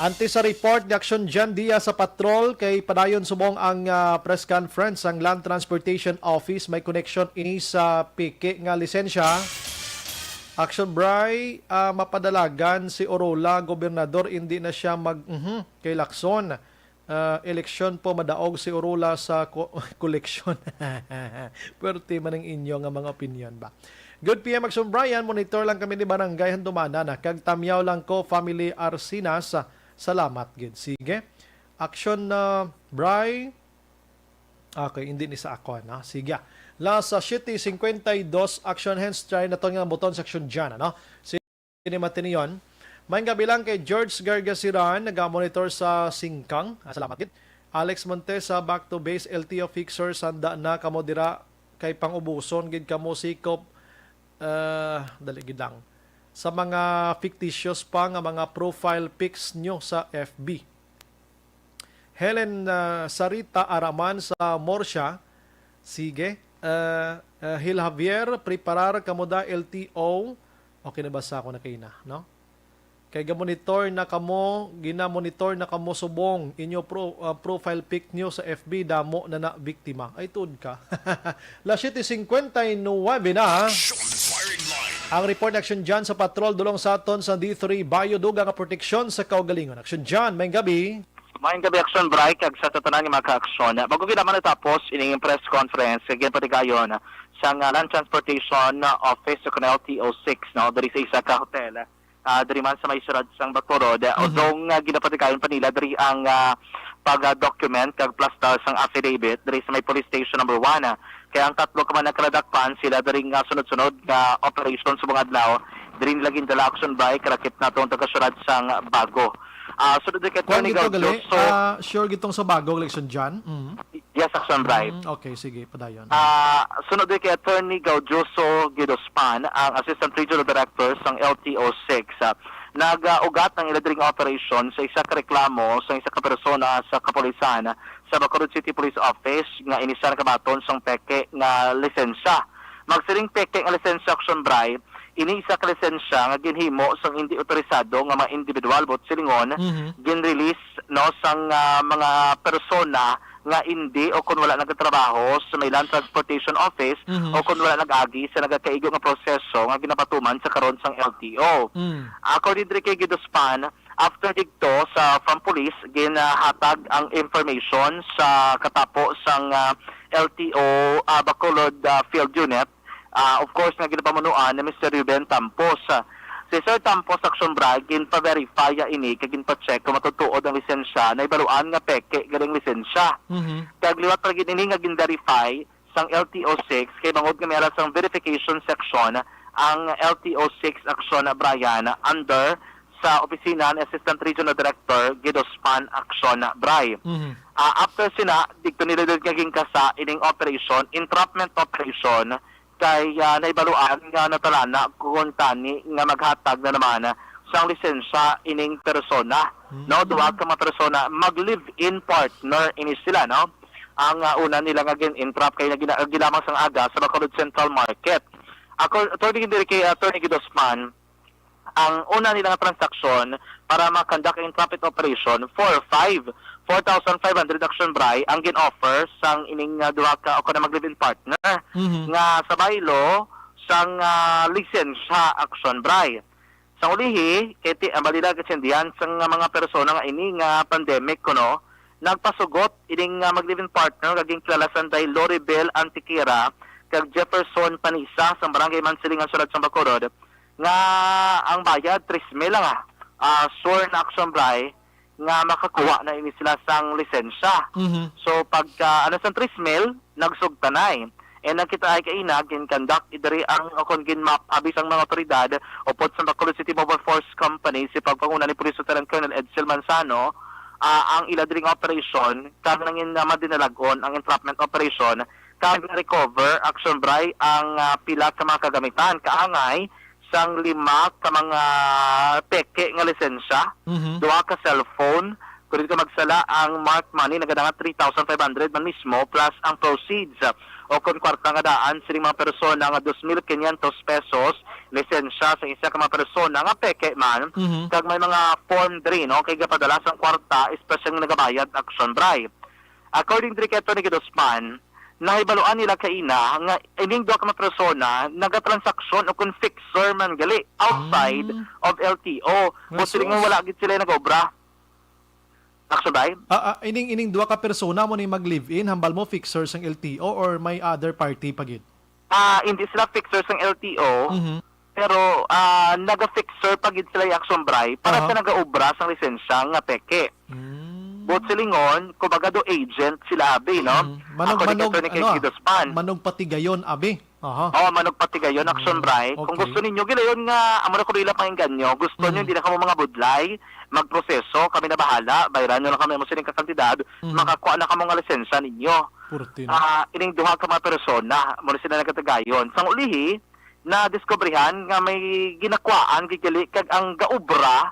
Antes sa report ni Action Jan Diaz sa patrol, kay padayon subong ang, ah, press conference ang Land Transportation Office. May connection ini sa peke nga lisensya. Action Bry, ah, mapadalagan si Orola, gobernador, hindi na siya mag, mhm, kay Lacson. Ah, eleksyon po, madaog si Orola sa ko-, koleksyon. Pwerte man ang inyo nga mga opinion ba? Good P M Action Brian, monitor lang kami ni Barangay Handumanan, ah, kag Tamyaw lang ko, family Arsinas. Salamat gid. Sige. Action, ah, Bry. Okay, hindi ni sa ako, no? Sige. Las, ah, siete cincuenta y dos, Action Hands, try na to nga buton sa Action Jan, ano? Sini matiniyon. May gabi lang kay George Gargasiran, nagamonitor sa Singkang. Ah, salamat gid. Alex Montesa, back to base, L T O fixer, sanda na kamo dira kay pangubuson gid kamo sikop, ah, dali gid lang. Sa mga fictitious pa nga mga profile pics nyo sa F B. Helen, ah, Sarita Araman sa Morsia, sige. Ah, ah, Hil Javier, preparar kamo da L T O. Okay, nabasa ko na kaina, no? Kay gamonitor na kamo, ginamonitor na kamo subong inyo pro-, ah, profile pic nyo sa F B, damo na na biktima. Ay, tuod ka. Las siete cincuenta y nueve na. Action Firing Line. Ang report ni Action Jan sa patrol dulong sa aton sa D three, Bayo, dugang nga proteksyon sa kaugalingon. Action Jan, may gabi. Maayong gabi, Action Bright, kag sa tanan nga mga ka-aksyon. Bago gid naman natapos ining press conference nga ginpatigayon sang, ah, Land Transportation Office o kon L T O six, no, diri sa isa ka hotel, ah, diri man sa may siyudad sang Bacolod, Mhm. although nga ginapatigayon pa nila diri ang, ah, pag-document kag plastar sang affidavit diri sa may police station number one. Kaya ang tatlo ka mga nakaladakpan sila diri nga sunod-sunod nga operation sa mga adlaw, diri nila gindala, Action Bright, kalakip natong taga-siyudad sang Bago. Ah, sunod kay Kuwan Attorney gito gali, Gaudioso. Ah, sure gitong sa Bago, Action Jan? Mm. Yes, Action Bright. Mm, okay, sige, padayon. Ah, sunod kay Attorney Gaudioso Gidospan, ang Assistant Regional Director sang L T O six. Ah, nag-ugat ang ila diri nga operation sa isa ka reklamo sa isa ka persona sa kapulisan sa Bacolod City Police Office nga ini siya nakabaton sang peke nga lisensya. Magsiling peke nga lisensya, Action Bright, ini isa ka lisensya nga ginhimo sang indi otorisado nga mga individual, buot silingon, Mhm. ginrelease, no, sang, ah, mga persona nga indi o kon wala nagatrabaho sa may Land Transportation Office Mhm. o kon wala nag-agi sa nagakaigo nga proseso nga ginapatuman sa karon sang L T O. Mm. According diri kay Gidospan, after didto sa from police, ginahatag ang information sa katapo sang, ah, L T O, ah, Bacolod, ah, Field Unit, ah, of course, nga ginapamunuan ni Mister Ruben Tampos. Ah, si Sir Tampos, Action Bright, ginpa-verify ya ini kag ginpa-check kung matutuod ang lisensya, nahibaluan nga peke galing lisensya. Mhm. Kag liwat pa gid ini nga gin-verify sang L T O six, kay bangod nga may alas sang verification section ang L T O six, Action Brian, under sa opisina ni Assistant Regional Director Gidospan, Action Bry. Mhm. Ah, after sina, didto nila did nga ginkasa ining operation, entrapment operation, kay, ah, nahibaluan nga natalana kuntani nga maghatag na naman sang lisensya ining persona, no? Mm. Duha ka mga persona, mag-live-in partner ini sila, no? Ang, ah, una nila nga gin-entrap kay nagina-, gilamang sang aga sa Bacolod Central Market. Ako, according diri kay Attorney Gidospan, ang una nila nga transaksyon para ma-conduct ang entrapment operation, four five, four thousand five hundred, Action Bry, ang gin-offer sang ining, ah, duha ka o kana mag-live-in partner Mhm. nga sa baylo sang, ah, lisensya, Action Bry. Sa ulihi, kay ti-, ang balila gatsindihan sang mga persona nga ini nga pandemic kuno, nagpasugot ining, ah, mag-live-in partner nga ginkilala sanday Loribel Antiquera kag Jefferson Panisa sang Barangay Mansilingan, Siyudad sang Bacolod, nga ang bayad, tres mil lang, ah, ah, sure na, Action Bry, nga makakuha na ini sila sang lisensya. Mhm. So, pagka, ano, sang tres mil, nagsugtanay. And ang kita ay kaina, gin-conduct diri ang, o kon gin-map, abi sang mga otoridad, upod sa Bacolod City Mobile Force Company, si pagpanguna ni Police Lieutenant Colonel Edsel Manzano, ah, ang ila diri nga operation, kag nangin, ah, madinalag-on ang entrapment operation, kag na-recover, Action Bry, ang, ah, pila ka mga kagamitan, kaangay sang lima ka mga peke nga lisensya, Mhm. duha ka cellphone, kung di ka magsala, ang marked money nagadangat three thousand five hundred man mismo, plus ang proceeds, ah, o kon kwarta nga daan sining mga persona nga dos mil quinientos pesos, lisensya sa isa ka mga persona nga peke man, Mhm. kag may mga form diri, no, kay gapadala sang kwarta, espesyal nga nagabayad, Action Bri. According diri kay Attorney Gidospan, nahibaluan nila kaina nga ining duha ka mga persona nagatransaksyon o kon fixer man gali outside Mm. of L T O. May Buot silingon, sus. Wala gid sila nag-obra. Action Bri? Ah, ah, ining, ining duha ka persona mo ni mag-live-in, hambal mo fixer sang L T O or may other party pa gid? Ah, hindi sila fixer sang L T O, Mhm. pero, ah, naga-fixer pa gid sila, Action Bri, para Aha. sa nagaobra sang lisensya nga peke. Mm. Buot silingon, kumbaga do agent sila abi, no? Mm. Manog, Ako ni manog, Attorney kay ano, Gidospan. Manog patigayon abi. Aha. Oh, manog patigayon, Action Mm, Bri. Kung okay. gusto ninyo, gilayon nga, amo na ko nila pangingganyo. Gusto nyo, Mm. hindi na kamo mga budlay, magproseso, kami na bahala, bayran nyo lang kami mo sining kakantidad, Mm. makakuha na kamo nga lisensya ninyo. Purti na. Ah, ining duha ka mga persona, mo na sila nagkatagayon. Sang ulihi, na diskubrihan nga may ginakwaan gigali kag ang gaobra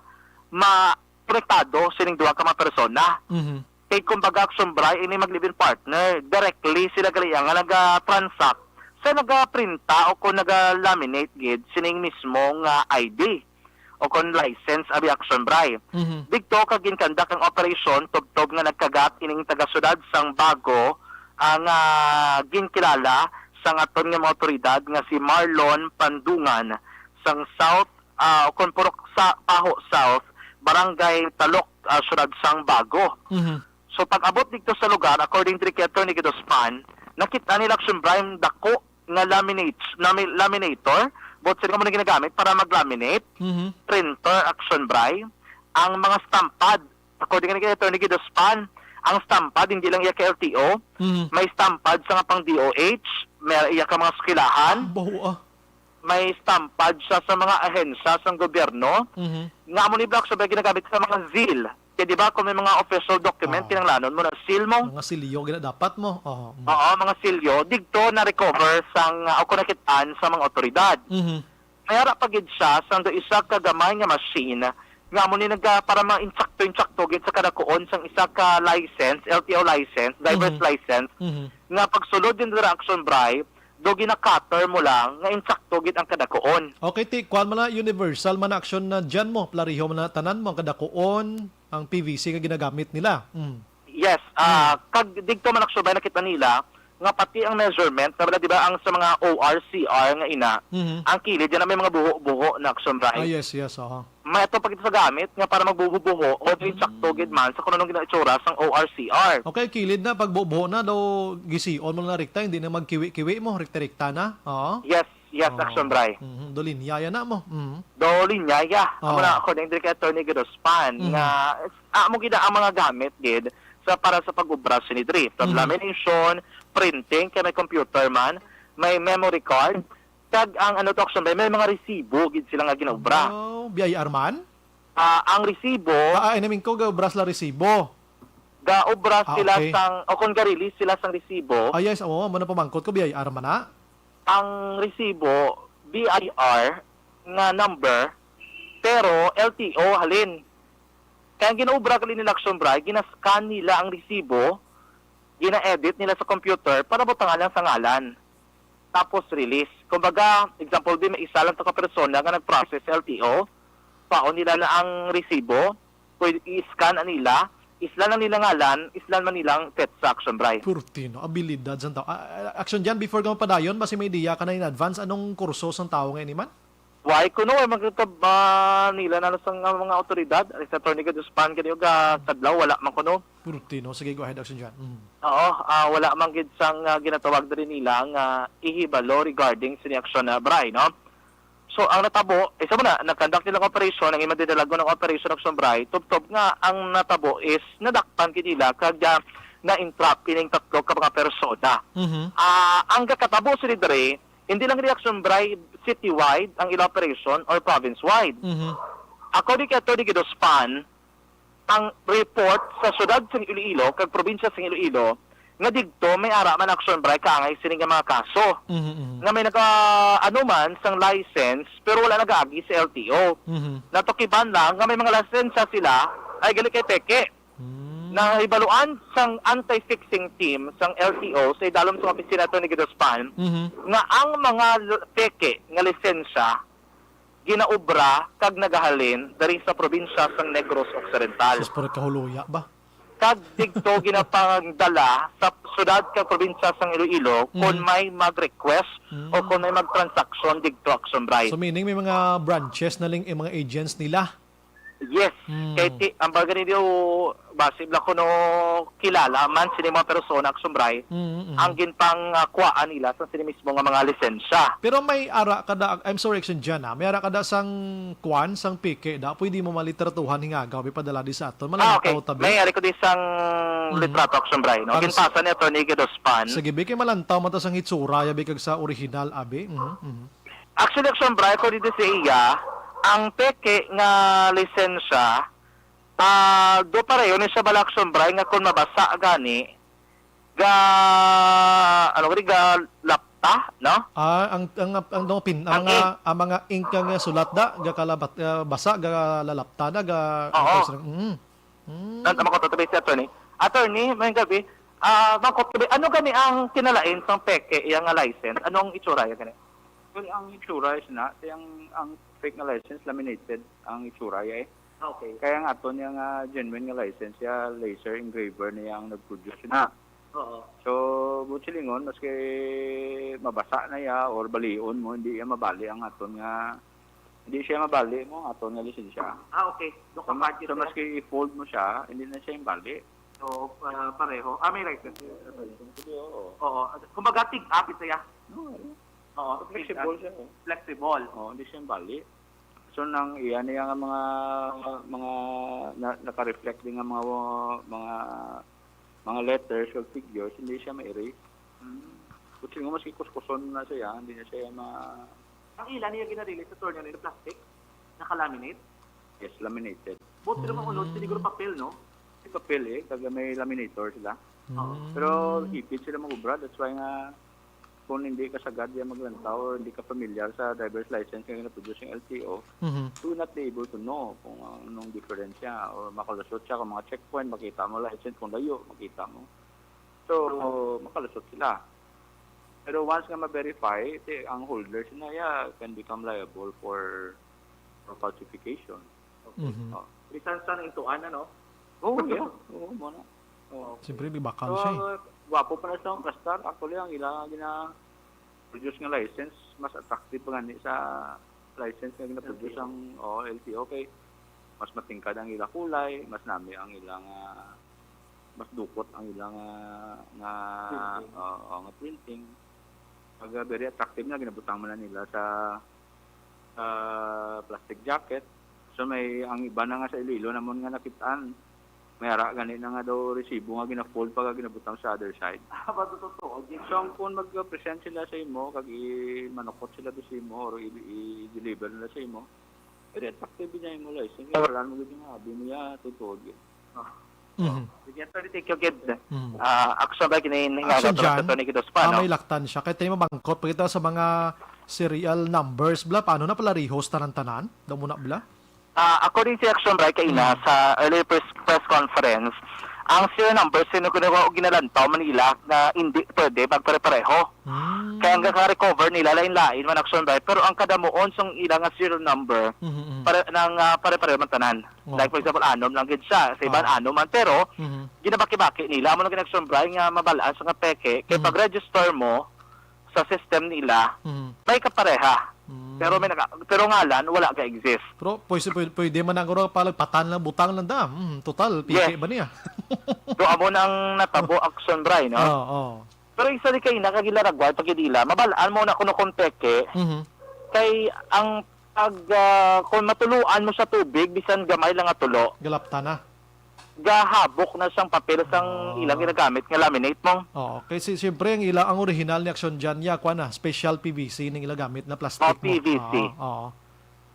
ma konektado sining duha ka mga persona. Mhm. Kay kumbaga, Action Bri, ini mag-live-in partner, directly sila gali nga naga-transact sa nagaprinta o kung naga-laminate gid sining mismo nga I D o kung license abi, Action Bri. Mhm. Digto ka ginkandak ang operasyon tubtob nga nagkagat ining taga-siyudad sang Bago, ah, nga ginkilala sang aton nga mga awtoridad nga si Marlon Pandungan sang South, ah, o kon Purok sa Paho South, Barangay Talok, ah, Siyudad sang Bago. Mhm. So, pag-abot dito sa lugar, according diri kay Attorney Gidospan, nakita nila, Action Bri, dako nga laminates, lami-, laminator, buot sila mo na ginagamit para mag-laminate, Mhm. printer, Action Bri, ang mga stampad. According ni kay Attorney Gidospan, ang stampad, hindi lang iya kay L T O, Mhm. may stampad sa nga pang D O H, may iya ka mga eskwelahan, Baho, ah. may stampad siya sa mga ahensya sang gobyerno, Mhm. nga amo ni Black Sabay ginagamit sa mga seal. Kaya di ba, kung may mga official document, Oo. kinahanglanon mo na seal mo. Mga silyo, gina-, dapat mo. Oo. Mm. Oo, mga silyo. Digto na-recover sang, ah, o kung nakitaan sa mga otoridad. Mhm. May ara pa gid siya sang do isa ka gamay nga machine nga amo ni naga-, para ma-insakto-insakto gid sa kadakuon sang isa ka license, L T O license, driver's Mhm. license, Mhm. nga pagsulod din dira, Action Bri, do gina-cutter mo lang nga insakto gid ang kadakuon. Okay, ti, kuwan man na, universal man na, Action, na dyan mo, plariho man na tanan mo, ang kadakuon, ang P V C nga ginagamit nila. Mm. Yes, ah, Mm. kag digto man, Action Bri, nakita nila nga pati ang measurement, na wala, di ba, ang sa mga O R C R nga ina, Mhm. ang kilid, yan ang may mga buho-buho na, Action Bri. Ah, yes, yes, aha. May ato pa kita sa gamit nga para magbububuho o Mm. insakto gid man sa kung anong ginaitsura sang O R C R. Okay, kilid na, pagbubuho na, daw gisi-on mo na rekta, hindi na magkiwi-kiwi mo, rekta-rekta na. Oo. Yes, yes, Oo. Action Bri. Mhm, do linya yan na mo. Mhm. Do linya ya. Amo Oo. na, according diri kay Attorney Gidospan, Mhm. nga, ah, amo gid ang mga gamit gid sa, para sa pag-obra sini diri. From Mhm. lamination, printing, kay may computer man, may memory card, kag ang ano to, Action Bri, may mga resibo gid sila nga ginaobra. Oh, B I R man? Ah, ang resibo, Ah, ah, I mean ko, gaobra sila resibo. gaobra Ah, sila okay. sang, o kung ga-release sila sang resibo, Ah, yes, oo, mo na pamangkot ko, B I R man na. Ang resibo, B I R nga number, pero L T O halin. Kaya ang ginaobra gali nila, Action Bri, ginascan nila ang resibo, gina-edit nila sa computer para butangan lang sa ngalan. Tapos release. Kumbaga, example din, may isa lang to ka persona nga nag-process sa L T O, paon nila na ang resibo, pwede i-scan na nila, islan lang nila ngalan, islan man nilang petsa, Action Bri. Purti, no? Abilidad sa tao. Ah, ah, Action Jan, before ka mapadayon, basi may idea ka na in advance, anong kurso sang tao nga ini man? Why kuno, why magkakab-, ah, nila na sa nga mga awtoridad? Ari sa Attorney Gidospan, kani og, ah, kadlaw, wala man kuno. Purti, no? Sige, go ahead, Action Jan. Mm. Oo, ah, wala man gid sang, ah, ginatawag diri nila nga ihibalo regarding sini, Action, ah, Bri, no? So, ang natabo, isa mo na, nag-conduct nila ng operation, ang imadidalago ng operation, Action Bri, tubtob nga ang natabo is nadakpan gid nila kag, ah, na-entrap ining tatlo ka mga persona. Mhm. Ah, ang kakatabo sini diri, hindi lang reaction, Bri, citywide ang ila operation or province-wide. Mhm. According kay Attorney Gidospan, ang report sa siyudad sa Iloilo kag probinsya sa Iloilo nga digto may ara man, Action Bri, kaangay sini nga mga kaso. Mhm, mhm. Nga may naka, ano man, sang license pero wala nagaagi sa L T O. Mhm. Natukiban lang nga may mga lisensya sila ay gali kay peke. Hmm. Nahibaluan sang anti-fixing team sang L T O sa idalom sang opisina, Attorney Gidospan, Mhm. nga ang mga l-, peke nga lisensya ginaobra kag nagahalin diri sa probinsya sang Negros Occidental. Sus, pero kahuluya ba? Kag didto ginapangdala sa syudad kag probinsya sang Iloilo kon Mhm. may mag-request o Mm. kon may mag-transaction didto, Action Bright. So, meaning may mga branches na lang, eh, mga agents nila? Yes. Mm. Kay ti-, ang baga ninyo, basi bala kuno kilala man sini mga persona, Action Bright, Mm, mm. ang ginpang, ah, kuwaan nila sa sini mismo nga mga lisensya. Pero may ara kada, I'm sorry, Action Jan, ah. May ara kada sang kwan, sang peke, da, pwede mo malitratuhan, hingagaw, may padala di sa aton. Ah, okay. Malantaw tabi. May ari ko di sang Mm. litrato, Action Bright, no? Para sa Ginpasa ni Attorney Gidospan. Sige, bi, kay malantaw man ta sang hitsura, yabi kag sa original, abi. Mhm, mhm. Actually, Action Bright, ko dito sa iya, ang peke nga lisensya, ah, do pareho ni siya bala, Action Bright, nga kung mabasa gani, ga, ano gani, ga lapta, no? Ah, ang, ang, ang, ang pin-, ang Ang mga, ink. ang mga ink nga sulat da, ga kalabat-, ah, basa, ga lalapta na, ga, Oo. Mm. Mm. Nan-, tama ko, tatabi si attorney. Attorney, may gabi. Ah, bangkot gabi, ano gani ang kinalain sang peke, iya nga license? Anong itsura iya gani? Well, ang itsura is na, ang, ang fake nga license, laminated ang itsura iya eh. Ah, okay. Kaya ang aton iya nga genuine nga license, iya laser engraver niya ang nag-produce na. Oo. So, buot silingon, maski mabasa na iya or balion mo, hindi iya mabali ang aton nga, hindi siya mabali mo ang aton nga lisensya. Ah, okay. So, ma-, so, maski i-fold mo siya, hindi na siya yung bali. So, ah, pareho. Ah, may license. Hindi, oo. Oo. Kumbaga, tig-apit siya. Oo, Oo, flexible tig-apit. siya, eh. Flexible. Oo, hindi siya yung bali. So, nang iya niya nga mga, mga na-, naka-reflect din nga mga, mga, mga letters or figures, hindi siya ma-erase. Mm. Kung sino, maski kuskuson na siya, hindi na siya ma- Ang ila niya ginarelease sa tornyo, ano, plastic? Naka-laminate? Yes, laminated. Buot sila maunod, Mm. siguro papel, no? May papel eh, kag may laminator sila. Oo. Mm. Pero hipit sila mag-obra, that's why nga kung hindi ka sagad diya maglantaw or hindi ka familiar sa driver's license nga gina-produce ng L T O, Mhm. you will not be able to know kung anong diferensya or makalusot siya kung mga checkpoint, makita mo license, kung layo, makita mo. So, makalusot sila. Pero once nga ma-verify, ti-, ang holders na, yeah, can become liable for, for falsification. Okay. Mhm. Oh. Bisan sa naintuan, ano? Oo, yeah. Oo, mo na. Oo. Siyempre, may bakal So, siya eh. gwapo pa na sa Star. Actually, ang ila gina-produce nga license, mas attractive pa gani sa license nga gina-produce L T O. ang, oo, L T O. Kay mas matingkad ang ila kulay, mas nami ang ila nga, mas dukot ang ila nga, nga, Printing. oo, nga printing. Kag, ah, very attractive na, ginabutang man na nila sa, sa plastic jacket. So, may, ang iba na nga sa Iloilo namon nga nakitaan, may ara gani na nga daw resibo nga gina-fold pa nga ginabutang sa other side. Ah, ba, totoo, Jim? So, ang kung mag-present sila sa imo, kag i-, manukot sila sa imo, or i-, i-deliver nila sa imo, very attractive niya imo license. Wala mo gid nga, abi mo ya, totoo, Jim. Ah. Mhm. Sige, attorney, thank you, gid. Mhm. Ah, action ba kini nga Action ato sa dyan. Attorney Gidos pa, Ah, no? May laktan siya. Kaya tayo mabangkot pa kita sa mga serial numbers, bla, paano na pala rihos tanan-tanan? Daw muna, bla? Ah, according sa Action Bright kaina Mm. sa early press, press conference, ang serial numbers, sino ko na ginalantaw Manila na hindi pwede magpare-pareho. Mm. Kaya ang gaka-recover nila, lain-lain man, Action Bright, pero ang kadamuon sang ila nga serial number, Mhm, mhm. pare-, nang, ah, pare-pareho man tanan. Oh. Like, for example, anom lang gid siya. Sa iban, Oh. anom man. Pero, Mhm. ginabaki-baki nila. Amo nang gin-Action Bright nga mabalaan sa nga peke. Kay Mhm. pag-register mo sa system nila, Mhm. may kapareha. Mm. Pero may naka-, pero ngalan, wala ka-exist. Pero pwede, pwede, pwede man ang guro, palagpatan lang, butang lang da. Mm, total, peke Yes. ba niya? So, amo nang natabo, Action Bright, no? Oo, oo. Pero isa di kay na, kag ilaragway, pag ila, mabalaan mo na kuno kung peke. Mhm. Kay ang pag, ah, kung matuluan mo sa tubig, bisan gamay lang nga tulo, Galapta na. gahabok na sang papel sang Oh. ilang ginagamit nga laminate mo. Oo. Kay si-, siyempre, ang ila, ang original ni Action dyan, ya, kuwan na, special P V C ning ila gamit na plastic Oh, mo. P V C. Oo, oo.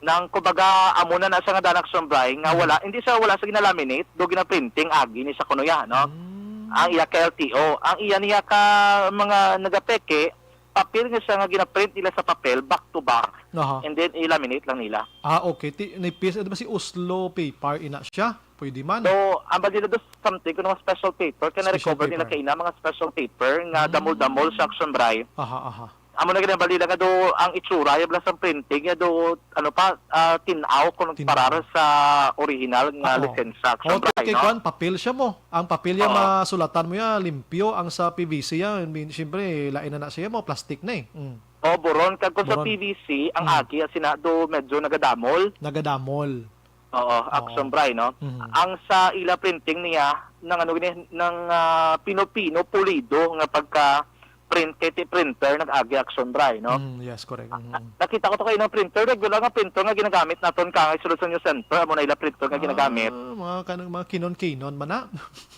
Nang, kumbaga, amo na na siya nga danag sombray, nga Mhm. wala, hindi siya, wala sa ginalaminate, do ginaprinting, agi ni siya kuno ya, no? Mm. Ang iya ka L T O, ang iya niya ka mga nagapeke, papel nga siya nga ginaprint nila sa papel, back to back, Aha. and then i-laminate lang nila. Ah, okay. Ti, nipis, ano ba si Oslo paper, ina siya? Pwede man. So, ang balila do something, kung mga special paper, kaya Special na-recover nila paper. Kaina mga special paper nga damol-damol sa Action Bray. Aha, aha. Amo na gani ang balila nga do, ang itsura, yung lang sa printing, nga do, ano pa, ah, tinaw kung Tinaw. Para sa original nga Oo. lisensya, Action Oh, Bray, kay no? Kwan, papel siya mo. Ang papel niya, Oo. masulatan mo yan, limpyo. Ang sa P V C yan, min- siyempre, lain na na siya mo, plastic na eh. Mm. O, buron. Kag kung sa Buron. P V C, ang Mm. agi, sina do medyo nagadamol. Nagadamol. Oo, Action Bray, no? Mhm. Ang sa ila printing niya, nang ano gini, nang ah, pino-pino, pulido nga pagka print kay ti printer nag-agi, Action Bray, no? Mm, yes, correct. Mm. Nakita ko to kay ng printer, regular nga printer nga ginagamit naton ka nga sulod sa New Center, amo na ila printer nga ginagamit. Ah, mga kanang mga kinon-kinon man na.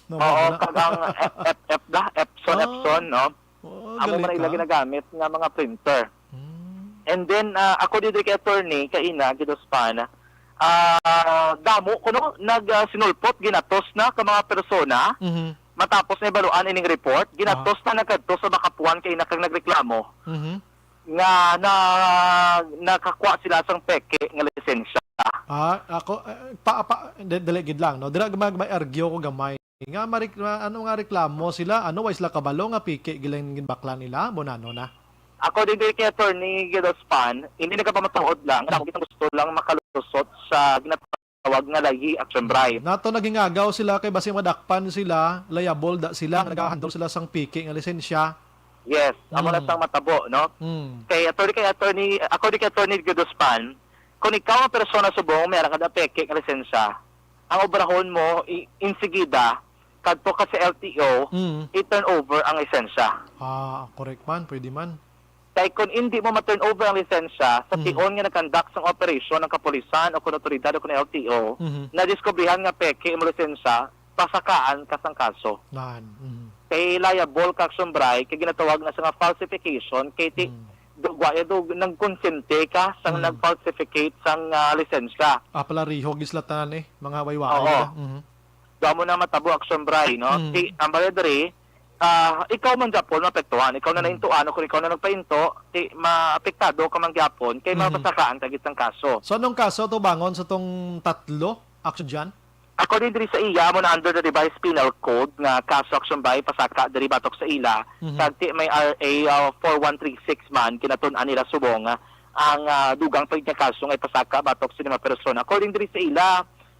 No, Oo, mga na. Kag ang F F F da, Epson, Ah. Epson, no? Oh, Amo man galing ila ka. Ginagamit nga mga printer. Mm. And then, ah, ako diri kay attorney, kaina, Gidospan, ah, damo kuno nag ah, sinulpot, ginatos na ka mga persona, Mhm. matapos na ibaluan ining report, ginatos na nagkadto sa Makapuan kaina kag nagreklamo Mhm. nga na nakakuha sila sang peke nga lisensya. Ah, ako, eh, pa, pa, de- dali gid lang, no? Dira mag may argue ko gamay. Nga marik, ma- ano nga reklamo sila? Ano, why sila kabalo nga piki gilang ginbakla nila? Bonano na. Ako din kay attorney Gidospan, hindi nagapamatuod lang, nga damo kitang gusto lang makalusot sa ginatawag nga layi, Action Bray. Nato nagingagaw sila kay basi madakpan sila, liable da sila, nga nagahandle sila sang piki nga lisensya. Yes, amo na Mm. sang matabo, no? Mm. Kay attorney, kay attorney, ako di kay attorney Gidospan, kung ikaw ang persona subong may ara ka na peke nga lisensya, ang obrahon mo i- insigida kadto ka sa L T O, Mm. i-turn over ang lisensya. Ah, correct man, pwede man. Kay kung hindi mo ma-turn over ang lisensya sa Mhm. tion nga nag-conduct sang operasyon ng kapulisan o kung otoridad o kung L T O, Mhm. nadiskubrihan nga peke ang lisensya, pasakaan ka sang kaso. Nan. Mhm. Kay liable ka, Action Bray, kay ginatawag na sa nga falsification, kay ti Mm. dugwa ya dug nagkonsente ka sang Mm. nag-falsificate sang ah, lisensya. Ah, pala rihog isla tanan eh, mga waywaay Oo. nila. Mhm. Damo na matabo, Action Bray, no? Mm. Kay ang balay diri, ah, ikaw man gyapon maapektuhan, ikaw na Mm. naintuan o kung ikaw na nagpainto, kay maapektado ka man gyapon, kay Mhm. mapasakaan ka gid sang kaso. So anong kaso to bangon sa tong tatlo, Action John? According diri sa iya, amo na under the revised penal code nga kaso, Action Bray, pasaka diri batok sa ila, Mhm. kag ti may R A, ah, four one three six man, kinatun-an nila subong, ah, ang ah, dugang pa nga kaso nga ipasaka batok sa lima persona. According diri sa ila,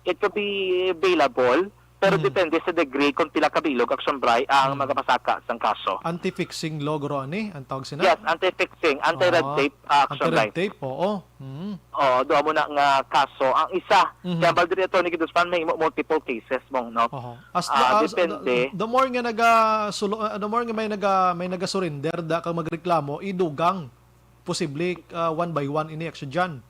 it could be bailable, pero Mhm. depende sa degree kung pila ka bilog, Action Bray, ang Mhm. magapasaka sang kaso. Anti-fixing law, guro, ani? Ang tawag sina? Yes, anti-fixing, anti-red Ah, tape, ah, Action Bray. Anti-red tape, oo. Mm. Oh, do amo na nga kaso. Ang isa, Mhm. kaya baldiri attorney Giduspan may mo multiple cases mong, no? Oho. As, Ah, as- depende. The more nga naga sulo, uh, the more nga may naga may naga-surrender da kag magreklamo, idugang posible ah, one by one ini, Action John.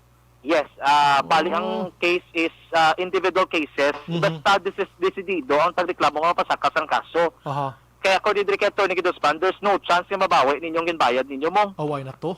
Yes, ah, bali Oh. ang case is ah, individual cases. Mhm. Basta desis- desidido ang tagreklamo nga mapasaka sang kaso. Aha. Kaya ako didiri kay attorney Giduspan, there's no chance nga mabawi ninyong ginbayad ninyo mo. Away na to.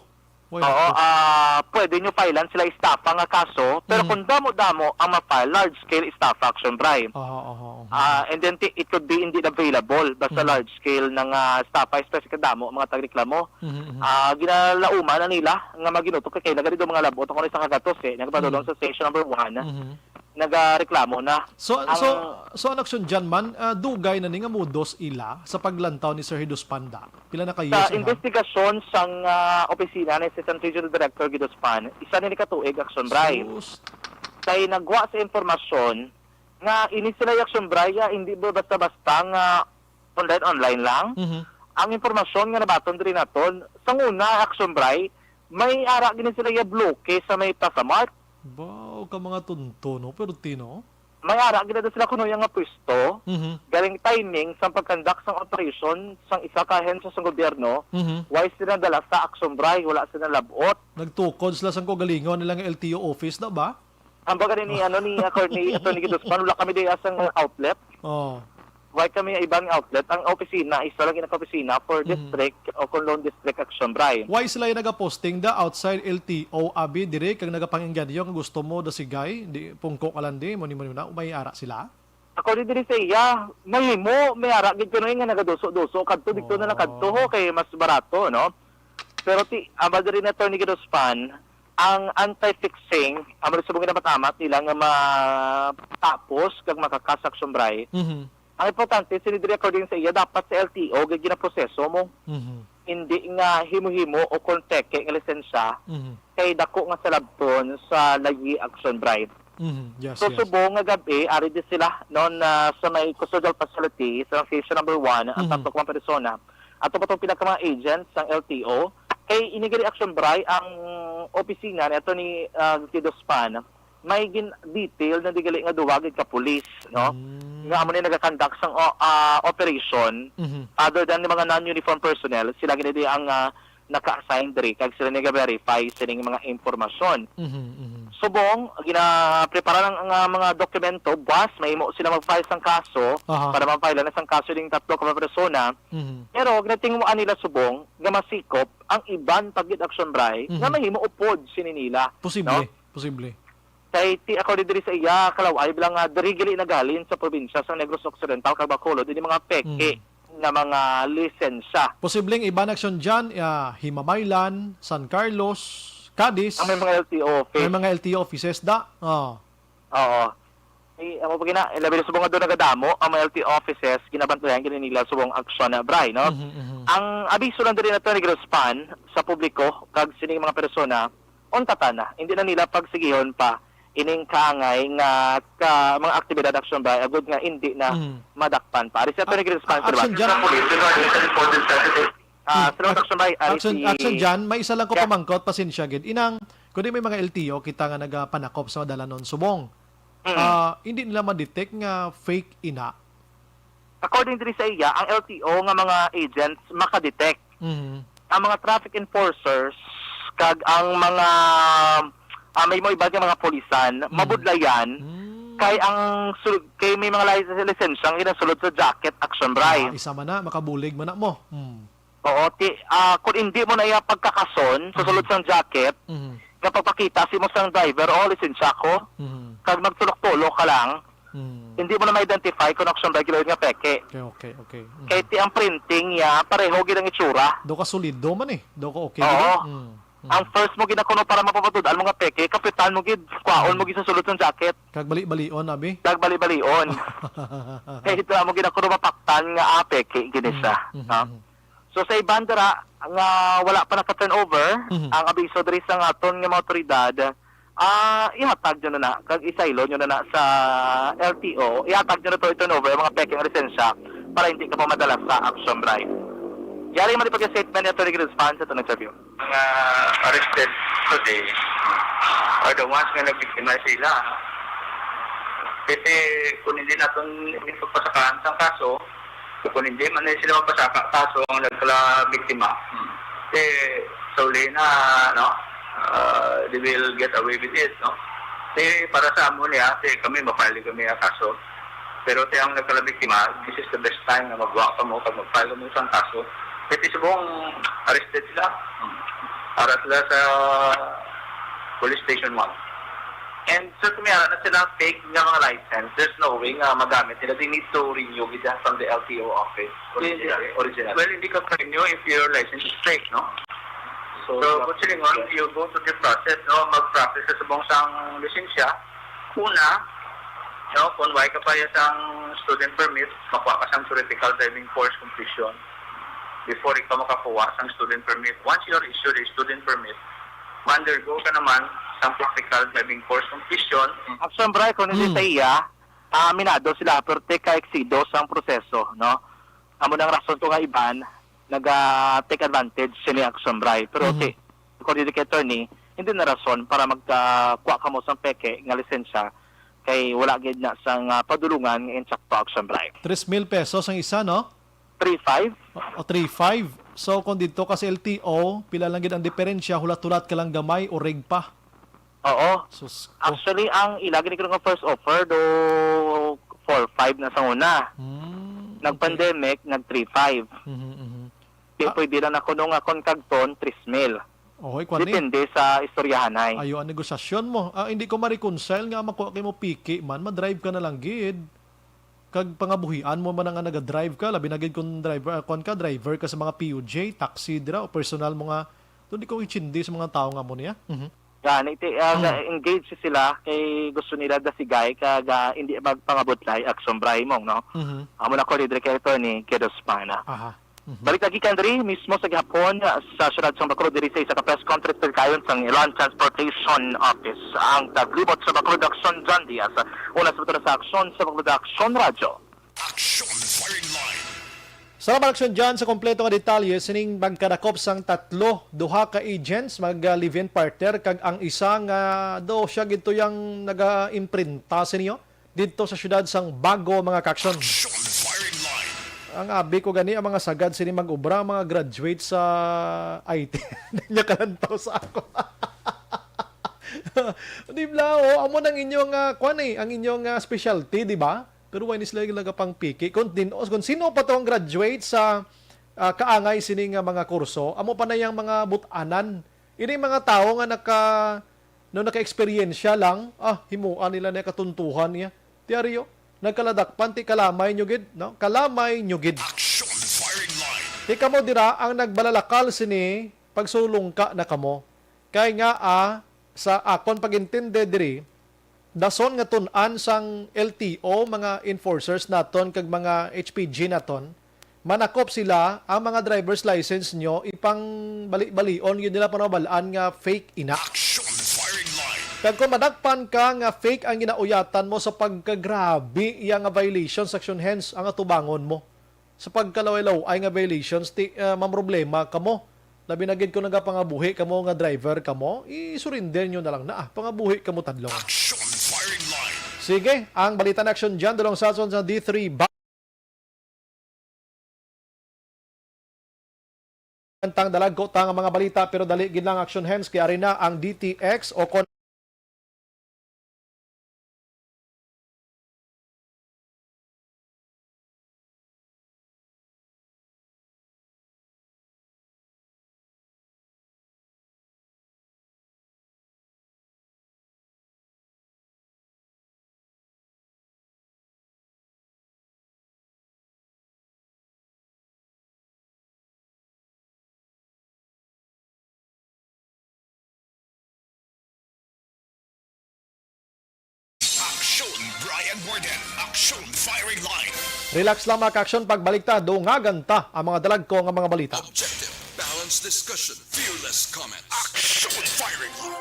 Why Oo, na to? Ah, pwede nyo filean sila estafa nga kaso, pero Mhm. kung damo-damo ang ma-file, large scale estafa, Action Bray. Aha, aha, aha. Ah, and then ti- it could be hindi na available basta Mhm. large scale na nga estafa, especially kadamo ang mga tagreklamo. Mhm, mhm. Ah, ginalauman na nila nga maginutok kay kailan gani daw mga labot ako sa kagatos eh, nagpadulong Mhm. sa station number one, Mhm. nagareklamo na. So Ang- so so ang aksyon dyan man, ah, dugay na ni nga mudos ila sa paglantaw ni Sir Hidus Panda. Pila na ka years Sa na? investigasyon sang ah, opisina ni Assistant Regional Director Gidospan, isa ni katuig, Action Bray. Sus. Kay nagwa sa impormasyon nga ini sila, Action Bray, ah, hindi ba basta-basta nga online-online lang. Mhm. Ang impormasyon nga nabaton diri naton, sa una, Action Bray, may ara gini sila ya bloke sa may Plaza Mart. Ba, ka mga tunto, no? Pero tino. May ara gid na sila kuno nga pwesto. Mhm. Galing timing sa pagkandak sang operasyon sang isa ka ahensya sa gobyerno, Mhm. why sila dala sa Action Bray, wala sila labot. Nagtukod sila sa kaugalingon nila nga L T O office na ba? Ang baga ni ano ni Attorney Attorney Giduspan, wala kami diya sang outlet. Oh. Why kami ibang outlet? Ang opisina, isa lang yung opisina for Mhm. district o kung lone district, Action Bray. Why sila yung nagaposting da outside L T O, abi, dire kag nagapangingganyo nga gusto mo da sigay, di pungko ka lang di, mo ni mo na, may ara sila? Ako di diri sa iya, mahimo, may ara gid kuno nga nagaduso-duso kadto dito na lang kadto ho kay mas barato, no? Pero ti, aba diri na, Attorney Gidospan, ang anti-fixing, amo ni subong ginamatamat nila nga matapos kag makakas, Action Bri. Mhm. Ang importante, sini diri, according sa iya, dapat sa L T O gid ginaproseso mo. Mhm. Hindi nga himo-himo o kon peke nga lisensya, Mhm. kay dako nga salabton sa layi, Action Bri. Mhm. Yes, So, yes. subong nga gab-i, ari di sila, no, na sa may custodial facility, sa station number one, ang Mhm. tatlo ka mga persona. Ato pa tong pila ka mga agents sang L T O. Kay ini gani, Action Bri, ang opisina ni Attorney, ah, Gidospan, may gin-, detail na di gali nga duwa gid ka pulis, no? Mm. Nga amo ni nagakandak sang, o-, ah, operation, Mhm. other than ni mga non-uniform personnel, sila gid ang, ah, naka-assign diri, kag sila nag-verify sining mga impormasyon. Mhm, mhm. Subong, ginaprepara ang, ang, ah, mga dokumento, buwas, mahimo sila mag-file sang kaso, Aha. para ma-file na sang kaso ding tatlo ka mga persona. Mhm. Pero ginatinguan nila subong nga masikop ang iban pa gid, Action Bri, nga Mhm. mahimo upod sini nila, Posible, no? posible. Kay ti, according diri sa iya, kalaw-ay, bilang nga diri gali naghalin sa probinsya sa Negros Occidental kag Bacolod, ini mga peke Mm. nga mga lisensya. Posibleng iban, Action, dyan, ah, Himamaylan, San Carlos, Cadiz. Ang may mga L T O office. May mga L T O offices da. Oh. Oo. Eh, amo pa gina, labi na subong nga doon nagadamo ang mga L T O offices, ginabantayan gini nila subong, Action Bri, no? Mhm, mhm. Ang abiso lang diri nato ni Gidospan sa publiko kag sining mga persona, unta ta na, hindi na nila pagsigihon pa ining kaangay nga ka, mga aktibidad, Action Bri, agud nga hindi na Mm. madakpan pa. Ari si Attorney Ah, Gidospan, ah, Action Bri. Dyan. Ah, Mm. salamat, Action Bri. Ari Action, si Action Jan, may isa lang ko Yeah. pamangkot, pasensya gid. Inang, kundi may mga L T O kita nga nagapanakop sa dalanon subong. Mm. Ah, hindi nila ma-detect nga fake ina. According diri sa iya, ang L T O nga mga agents makadetect. Mhm. Ang mga traffic enforcers kag ang mga, ah, may mo iba nga mga pulisan, Mm. mabudlayan, Mm. kay ang sul-, kay may mga license, lisensya nga ginasulod sa jacket, Action Bri. Ah, isa man na, makabulig man na mo. Mm. Oo, ti, ah, kung hindi mo na iya pagkakason sa Mhm. sulod sang jacket, Mhm. nga pagpakita sa imo sang driver, "Oh, lisensya ko," Mhm. kag magtulok-tulok ka lang, Mhm. hindi mo na ma-identify kung Action Bri gid nga peke. Okay, okay, okay. Mhm. Kay ti ang printing niya, pareho gid ang itsura. Do ka solido man eh. Do ka okay gid Oo. eh. Mm. Mm. Ang first mo ginakuno para mapapatud-an mo nga peke, kapitan mo gid, kwaon Mm. mo gid sa sulod sang jacket. Kag bali-balion, abi? Kag bali-balion. Kay ito mo ginakuno mapaktan nga, ah, peke gid siya, Mhm. no? Mhm. So, sa iban dira nga wala pa naka-turnover, Mhm. ang abiso diri sa aton nga mga awtoridad, ah, ihatag nyo na na, kag isaylo nyo na na sa L T O, ihatag nyo na to, i-turnover ang mga peke nga lisensya para hindi ka pa madala sa Action Bri. Yari man ipag-statement ni Attorney Gidospan sa itong interview. Mga arrested today are the ones nga nabiktima sila. Kasi kung hindi natin ipagpasakaan sa kaso, kung hindi man na sila magpasaka kaso ang nagkala biktima, Hmm. eh, sa uli na, no, ah, they will get away with it, no? Eh, para sa amo niya, eh, kami, mapali kami ang kaso. Pero ti ang nagkala biktima, this is the best time na magwa ka mo pag mag-file mo isang kaso. Kaya ti subong arrested sila. Hmm. Para sila sa Police Station one. And so, kung may ara na sila fake nga mga license, there's no way nga magamit nila. They need to renew it from the L T O office. Original. Hindi. Original. Well, hindi ka renew if your license is fake, no? So, So, kung silingon, you go to the process, no? Mag-process sa subong sang lisensya. Una, no, kung wala ka pa ya sang student permit, makuha ka sang theoretical driving course completion before ikaw makakuha sang student permit. Once you are issued a student permit, ma-undergo ka naman sang practical driving course completion. Action Bri, kung hindi Hmm. sa iya, ah, aminado sila, pero te ka eksido sang proseso, no? Amo nang rason ko nga iban naga-take advantage sini, Action Bri. Pero Mhm. ti, according kay attorney, hindi na rason para magkakuha ka mo sang peke nga lisensya kay wala gid na sang, ah, padulungan nga insakto, Action Bri. Tres mil pesos ang isa, no? Three five. O, o, three five. So, kung dito ka sa L T O, pila lang gid ang diferensya, hulat-hulat ka lang gamay o rig pa. Oo. Sus ko. Actually, ang ila gid nga first offer do four five na sa una. Hmm, okay. Nag-pandemic, nag three five. Mhm, mhm. Di Ah. pwede lang ako nung akon kagton, tres mil. Oy, kwan ni. Depende sa istoryahanay. Ayo ang negosasyon mo. Ah, hindi ko ma-reconcile nga makuha kay mo piki man, ma-drive ka na lang gid. Kag pangabuhian mo man nga naga-drive ka, labi na gid kung driver, ah, kwan ka, driver ka sa mga P U J, taxi dira, o personal mo nga Hindi ko intindi sa mga tao nga mo niya. Mhm. Gani, ti, ah, Mm. ga-engage sila kay gusto nila dasigay kag, ah, hindi magpangabutlay, aksyon, Bray, mong, no? Mhm. Amo na ko, Lidre, kay Attorney Kidos Pana. Aha. Mhm. Balik lagi kan diri mismo sa gihapon, ah, sa siyudad sang Bacolod, diri sa isa ka press conference, pagkayon sang Land Transportation Office. Ang taglibot sa Bacolod, Aksyon, John Diaz. Una sa Bacolod sa Aksyon, sa Bacolod Aksyon Radyo. Aksyon Firing Line. Salamat, Aksyon John, sa kompleto nga detalye sining pagkadakop sang tatlo, duha ka agents, mag, ah, live-in partner, kag ang isa nga daw siya gid to yang naga-imprinta sa inyo didto sa siyudad sang Bago, mga ka-aksyon. Aksyon Firing Line. Ang abi ko gani, ang mga sagad sini mag-obra, mga graduate sa I T. Hindi niya kalantaw sa ako. Di bla, oh, amo nang inyong, ah, kwan eh, ang inyong, ah, specialty, di ba? Pero why ni sila nagapangpiki? Kung din, kung sino pa to ang graduate sa, ah, kaangay sini nga mga kurso, amo pa na yang mga but-anan. Ini mga tawo nga naka, no, naka-eksperyensya lang, ah, himuan nila na katuntuhan niya. Tiaryo, nagkaladakpan, ti kalamay nyo gid, no? Kalamay nyo gid. Action Firing Line. Ti kamo dira ang nagbalalakal sini, pagsulong ka na kamo. Kay nga, ah, sa akon pag-intindi diri, dason nga tun-an sang L T O, mga enforcers naton kag mga H P G naton, manakop sila, ang mga driver's license nyo, ipang-bali-balion, yun nila panabalaan nga fake ina. Action Firing Line. Kag kung madakpan ka nga fake ang ginauyatan mo sa pagkagrabe iya nga violation, section hens ang atubangon mo. Sa pagkalaway-laway nga violations, ti, ah, mamroblema kamo. Labi na gid kung nagapangabuhi kamo nga driver kamo, i-surrender nyo na lang na, ah, pangabuhi kamo tadlong. Action Firing Line. Sige, ang balita na action dyan, dalong sa aton sa D three ba-, Antang dalagko ta nga mga balita, pero dali gid lang, action hens, kay ari na ang D T X o kon Action, Brian Warden. Action, Firing Line. Relax lang, mga ka-action. Pagbalik ta, dungagan ta ang mga dalagko nga mga balita. Objective, balanced discussion, fearless comment. Action, Firing Line.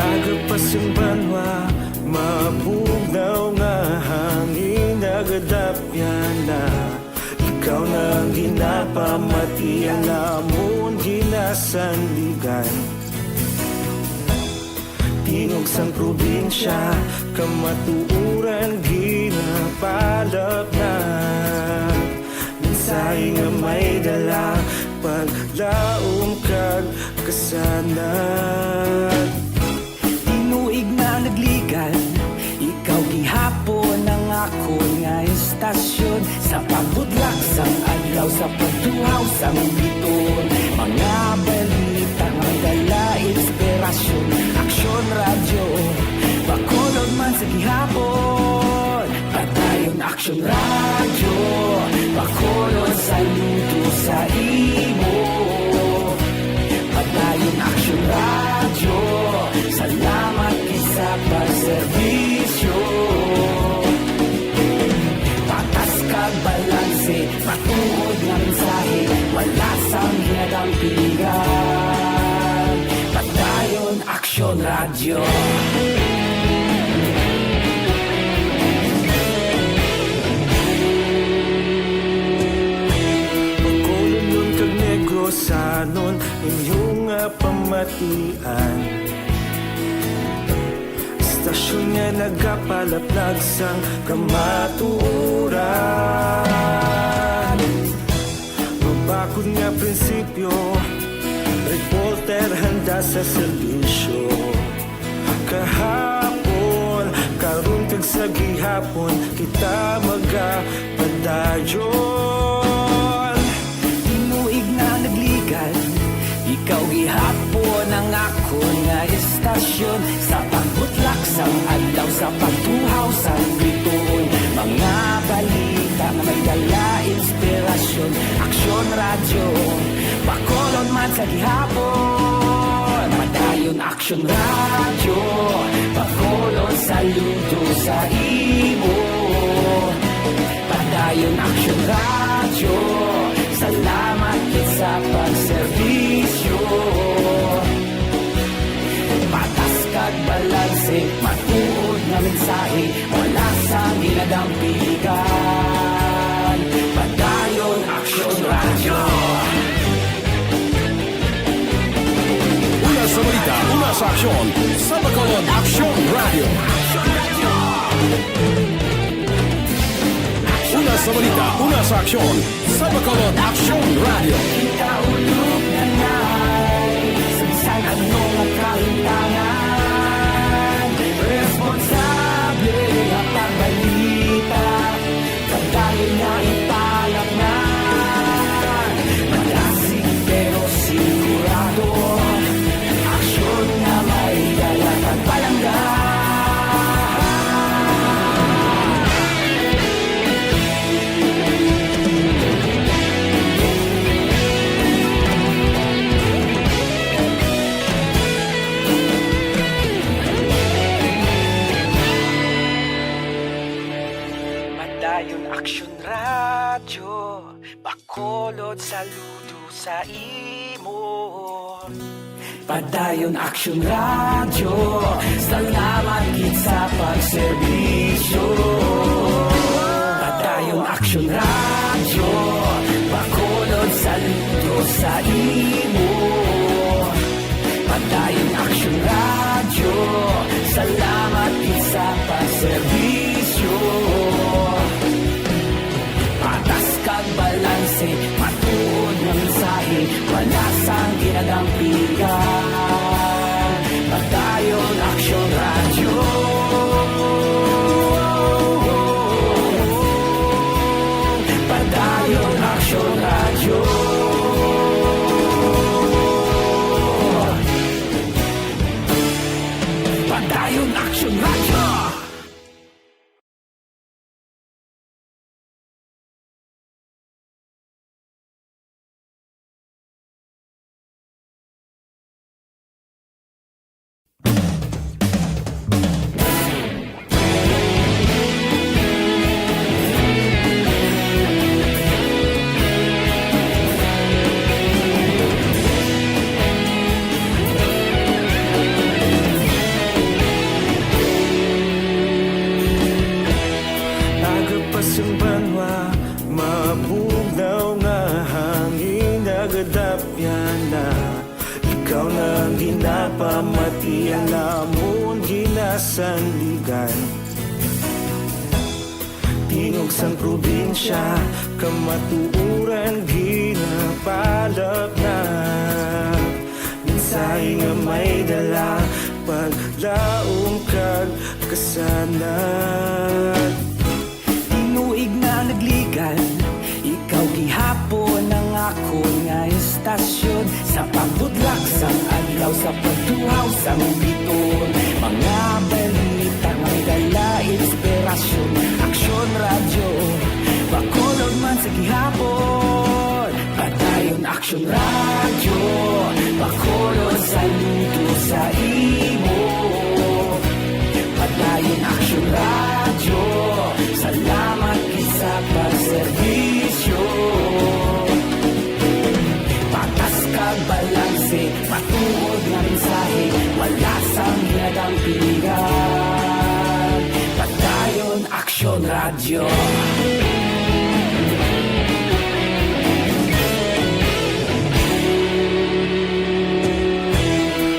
Aga pa sing banwa, mabugnaw nga hangin, nagadapyan na. Ikaw na ang ginapamati, ang amon ginasandigan. Tingog sang probinsya, kamatuoran ginapalapnag. Mensahe nga may dala, paglaom kag kasanag. Tinuig na nagligan, ikaw gihapon ang akon nga istasyon. Sa pagbudlak sang adlaw, sa pagtuhaw sang biton, mga balita may dala inspirasyon. Aksyon Radyo, Bacolod man sa gihapon. Padayon Aksyon Radyo, Bacolod, saludo sa imo. Padayon Aksyon Radyo, salamat gid sa pagserbisyo. Patas kag balanse, matuod nga mensahe, wala sang ginadampigan. Padayon Aksyon Radyo. Bacolodnon kag Negrosanon, inyo nga pamatian. Istasyon nga nagapalaplag sang kamatuoran. Mabakod nga prinsipyo, Walter handa sa serbisyo. Kahapon, karon kag sa gihapon, kita magapadayon. Tinuig na nagligan, ikaw gihapon ang akon nga istasyon. Sa pagbutlak sang adlaw, sa pagtuhaw sang bituon, mga balita nga may dala inspirasyon. Aksyon Radyo, Bacolod man sa gihapon. Padayon Aksyon Radyo, Bacolod saludo sa imo. Padayon Aksyon Radyo, salamat gid sa pagserbisyo. Patas kag balanse, matuod nga mensahe, wala sang ginadampigan. Padayon Aksyon Radyo. Una sa balita, una sa aksyon, sa Bacolod Aksyon Radyo. Una sa balita, una sa aksyon, sa Bacolod Aksyon Radyo. Kita ulog na ngay, sa bisan ano nga kahimtangan, responsable nga pagbalita, padayon nga ipalapnan. Malasig pero sigurado, aksyon nga may dala kag palangga. Padayon Aksyon Radyo, Bacolod saludo sa imo. Padayon Aksyon Radyo, salamat gid sa pagserbisyo. Padayon Aksyon Radyo, Bacolod saludo sa imo. Padayon Aksyon Radyo, salamat gid sa pagserbisyo. Patas kag balanse, matuod nga mensahe, wala sang ginadampigan. Padayon Aksyon Radyo. Padayon Aksyon Radyo. Padayon Aksyon Radyo. Nagapas ang banwa, mabugnaw nga hangin, nagadapyan na. Ikaw na ang ginapamati, ang amon ginasandigan. Tingog sang probinsya, kamatuoran ginapalapnap. Mensahe nga may dala, paglaom kag kasanag. Tinuig na nagligan, ikaw gihapon ang akon nga istasyon. Sa pagbutlak sang adlaw, sa pagtuhaw sang bituon, mga balita nga may dala inspirasyon. Aksyon Radyo, Bacolod man sa gihapon. Padayon Aksyon Radyo, Bacolod saludo sa imo. Padayon Aksyon Radyo, salamat gid sa pagserbisyo. Patas kag balanse, matuod nga mensahe, wala sang ginadampigan. Padayon Aksyon Radyo.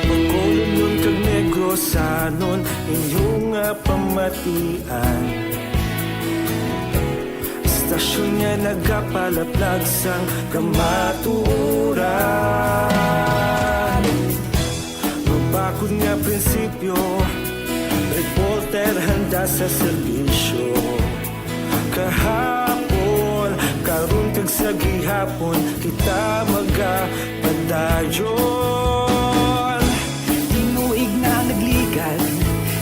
Bacolodnon kag Negrosanon, inyo nga pamatian. Istasyon nga nagapalaplag sang kamatuoran. Nga prinsipyo, reporter handa sa serbisyo. Kahapon, karon kag sa gihapon, kita magapadayon. Tinuig na nagligan,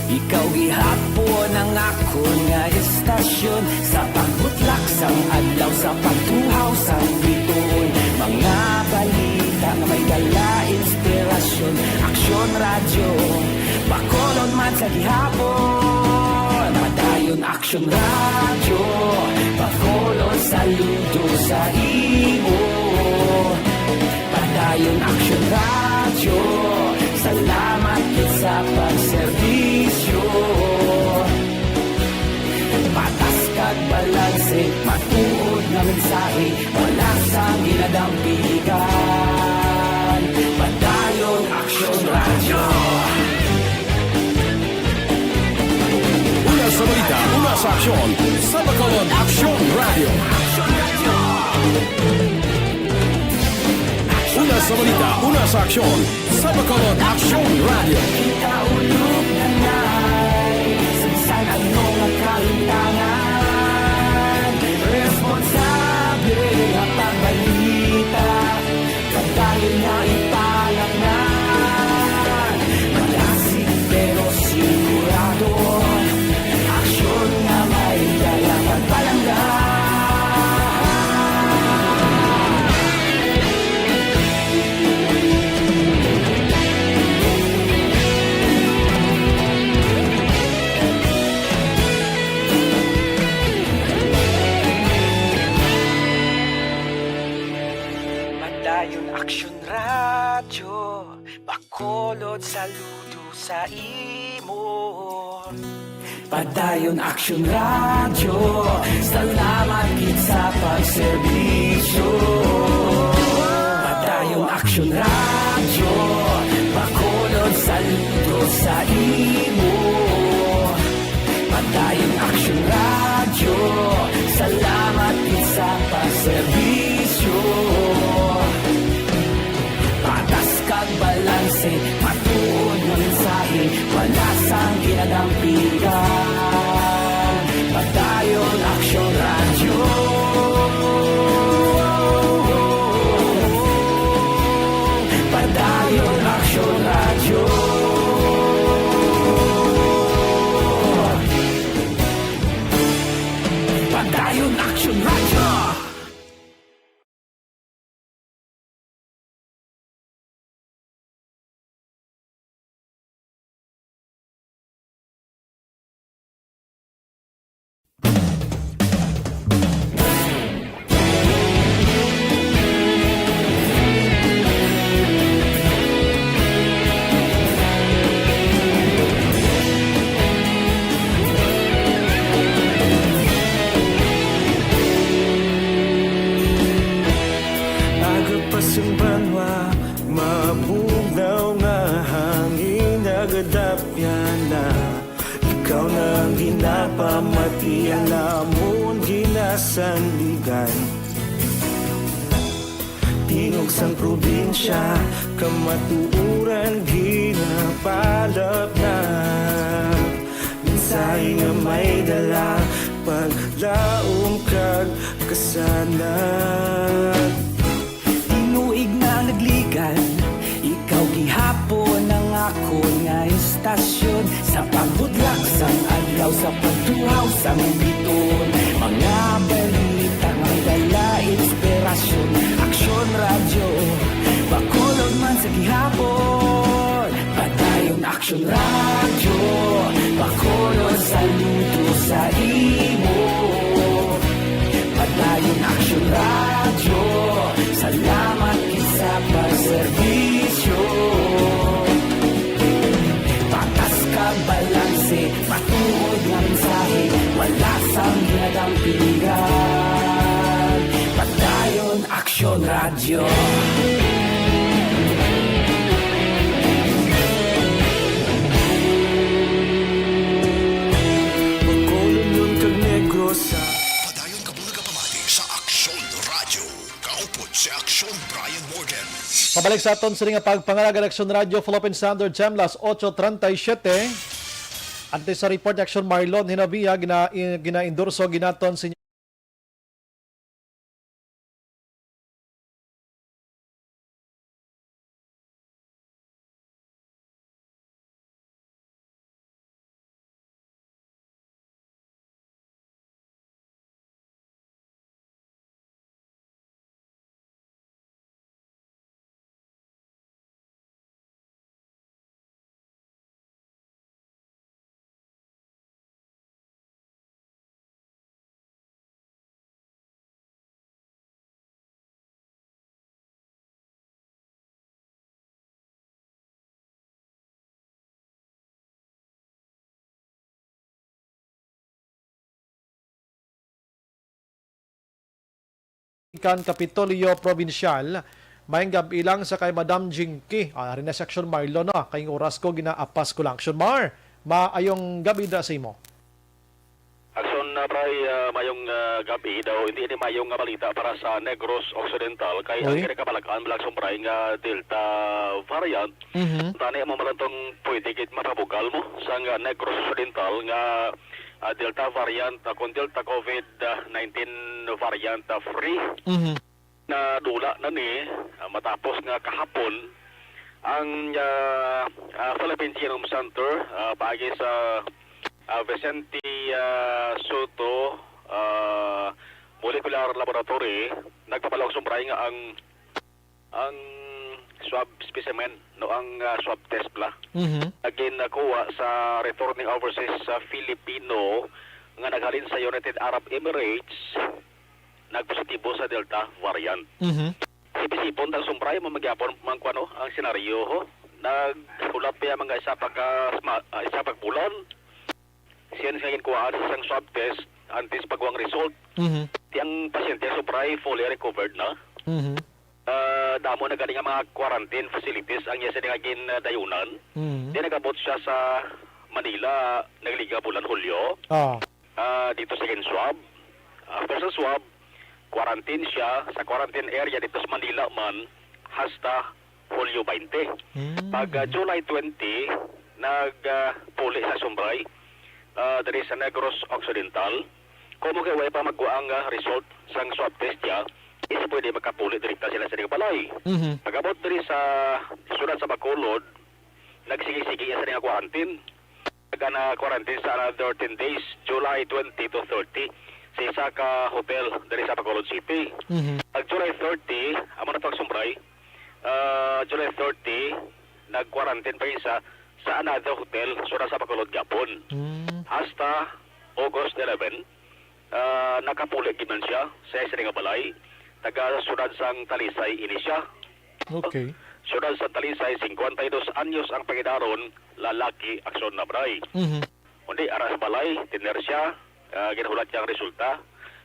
ikaw gihapon ang akon nga istasyon. Sa pagbutlak sang adlaw, sa pagtuhaw sang bituon, mga balita nga may dala inspirasyon. Aksyon Radyo, Bacolod man sa gihapon. Padayon Aksyon Radyo, Bacolod, saludo sa imo. Padayon Aksyon Radyo, salamat gid sa pagserbisyo. Patas kag balanse, matuod nga mensahe, wala sang ginadampigan. Padayon Aksyon Radyo. Una sa balita, una sa aksyon, sa Bacolod Aksyon Radyo. Una sa balita, una sa aksyon, sa Bacolod Aksyon Radyo. Kita ulog na nay, sa bisan ano nga kalimtangan, responsable nga pagbalita, pagdayon nga ipalaknag. Malasig pero sigurado, aksyon nga may dala pagpalangga. Padayon Aksyon Radyo, Bacolod, saludo sa imo. Padayon Aksyon Radyo, salamat gid sa pagserbisyo. Padayon Aksyon Radyo, Bacolod, saludo sa imo. Padayon Aksyon Radyo, salamat gid sa pagserbisyo. Patas kag balanse, matuod nga mensahe, wala sang ginadampigan. Padayon Aksyon Radyo. Padayon Aksyon Radyo. Padayon Aksyon Radyo. Aga pa sang banwa, mabugnaw nga hangin nagadapyan na. Ikaw na ang ginapamatian namon ginasandigan. Tingog sang probinsya, kamatuoran ginapalapnag. Mensahe nga may dala, paglaom kag kasanag. Tinuig na nagligan, ikaw gihapon ang akon nga istasyon. Sa pagbudlak sang adlaw, sa pagtuhaw sang bituon, mga balita may dala inspirasyon. Aksyon Radyo, Bacolod man sa gihapon. Padayon Aksyon Radyo, Bacolod, saludo sa imo. Padayon Aksyon Radyo, salamat gid sa pagserbisyo. Patas kag balanse, matuod nga mensahe, wala sang ginadampigan. Padayon Aksyon Radyo. Bacolod, Union kag Negros. Padayon kamo nagapamati sa Aksyon Radyo. Kaupod si Aksyon Brian Morden. Balik sa aton sini nga pagpangalaga, Aksyon Radio Philippine Standard Time, las ocho treinta y siete. Antes sa report, Aksyon Marlon Hinabia, gina-, gina-endorso ginaton si kan Kapitolyo Probinsyal. Maayong gab-i lang sa kay Madam Jinky. Ah, ari na si Aksyon Marlon, no? Kay oras ko ginaapas ko lang. Aksyon Mar, maayong gab-i da sa imo. Aksyon, ah, Bray, ah, mayong, ah, gab-i daw. Hindi ini mayong nga balita para sa Negros Occidental. Kay ang Uy. Ginakabalakan, Aksyon Bray, nga Delta variant. Mhm. Tani mo man tong pwede gid mapabugal mo sa nga Negros Occidental nga, ah, Delta variant, ah, kung Delta COVID nineteen variant, ah, free. Mhm. Nadula na ni, ah, matapos nga kahapon ang, ah, ah, Philippine Genome Center, ah, paagi sa, ah, Vicente, ah, Sotto, ah, Molecular Laboratory, nagpabalaw, Aksyon Bray, nga ang, ang swab specimen, no, ang, ah, swab test bala, Mhm. nga ginkuha sa returning overseas sa Filipino nga naghalin sa United Arab Emirates, nagpositibo sa Delta variant. Mhm. Sipon-sipon ta, Aksyon Bray, mao man gihapon man kuno ang senaryo, ho. Naghulat pa man nga isa pa ka sma-, ah, isa pa ka bulan since nga ginkuhaan sa sang swab test antes pagwa ang result. Mhm. Ti ang pasyente, Aksyon Bray, fully recovered na. Mhm. Ah, damo na gani nga mga quarantine facilities ang iya sini nga gindayunan. Mhm. Di nag-abot siya sa Manila, nagligad bulan Hulyo. Ah. Ah, dito sa gin-swab. After sa swab, quarantine siya sa quarantine area dito sa Manila man hasta Hulyo twenty. Mm. Pag, ah, July twenty, nag, ah, puli sa Aksyon Bray, ah, diri sa Negros Occidental. Kung mo kay way pa magkuha ang, ah, result sang swab test niya, is pwede makapuli direkta sila sa ilang balay. Mhm. Pag-abot diri sa siyudad sa Bacolod, nagsigi-sigi ang sila nga quarantine. Nagana quarantine sa another ten days, July twenty to thirty, sa isa ka hotel diri sa Bacolod City. Mhm. Pag July thirty, amo na to, Aksyon Bray. Ah, July thirty, nag-quarantine pa isa sa another hotel, siyudad sa Bacolod gihapon. Mm. Hasta August eleven, ah, nakapuli gid man siya sa iya sini nga balay. Taga siyudad sang Talisay ini siya. Okay. Siyudad sa Talisay, singkwenta y dos anyos ang pangidaron, lalaki, Aksyon Bray. Mhm. Kundi ara sa balay, tiner siya, ah, ginahulat niya ang resulta.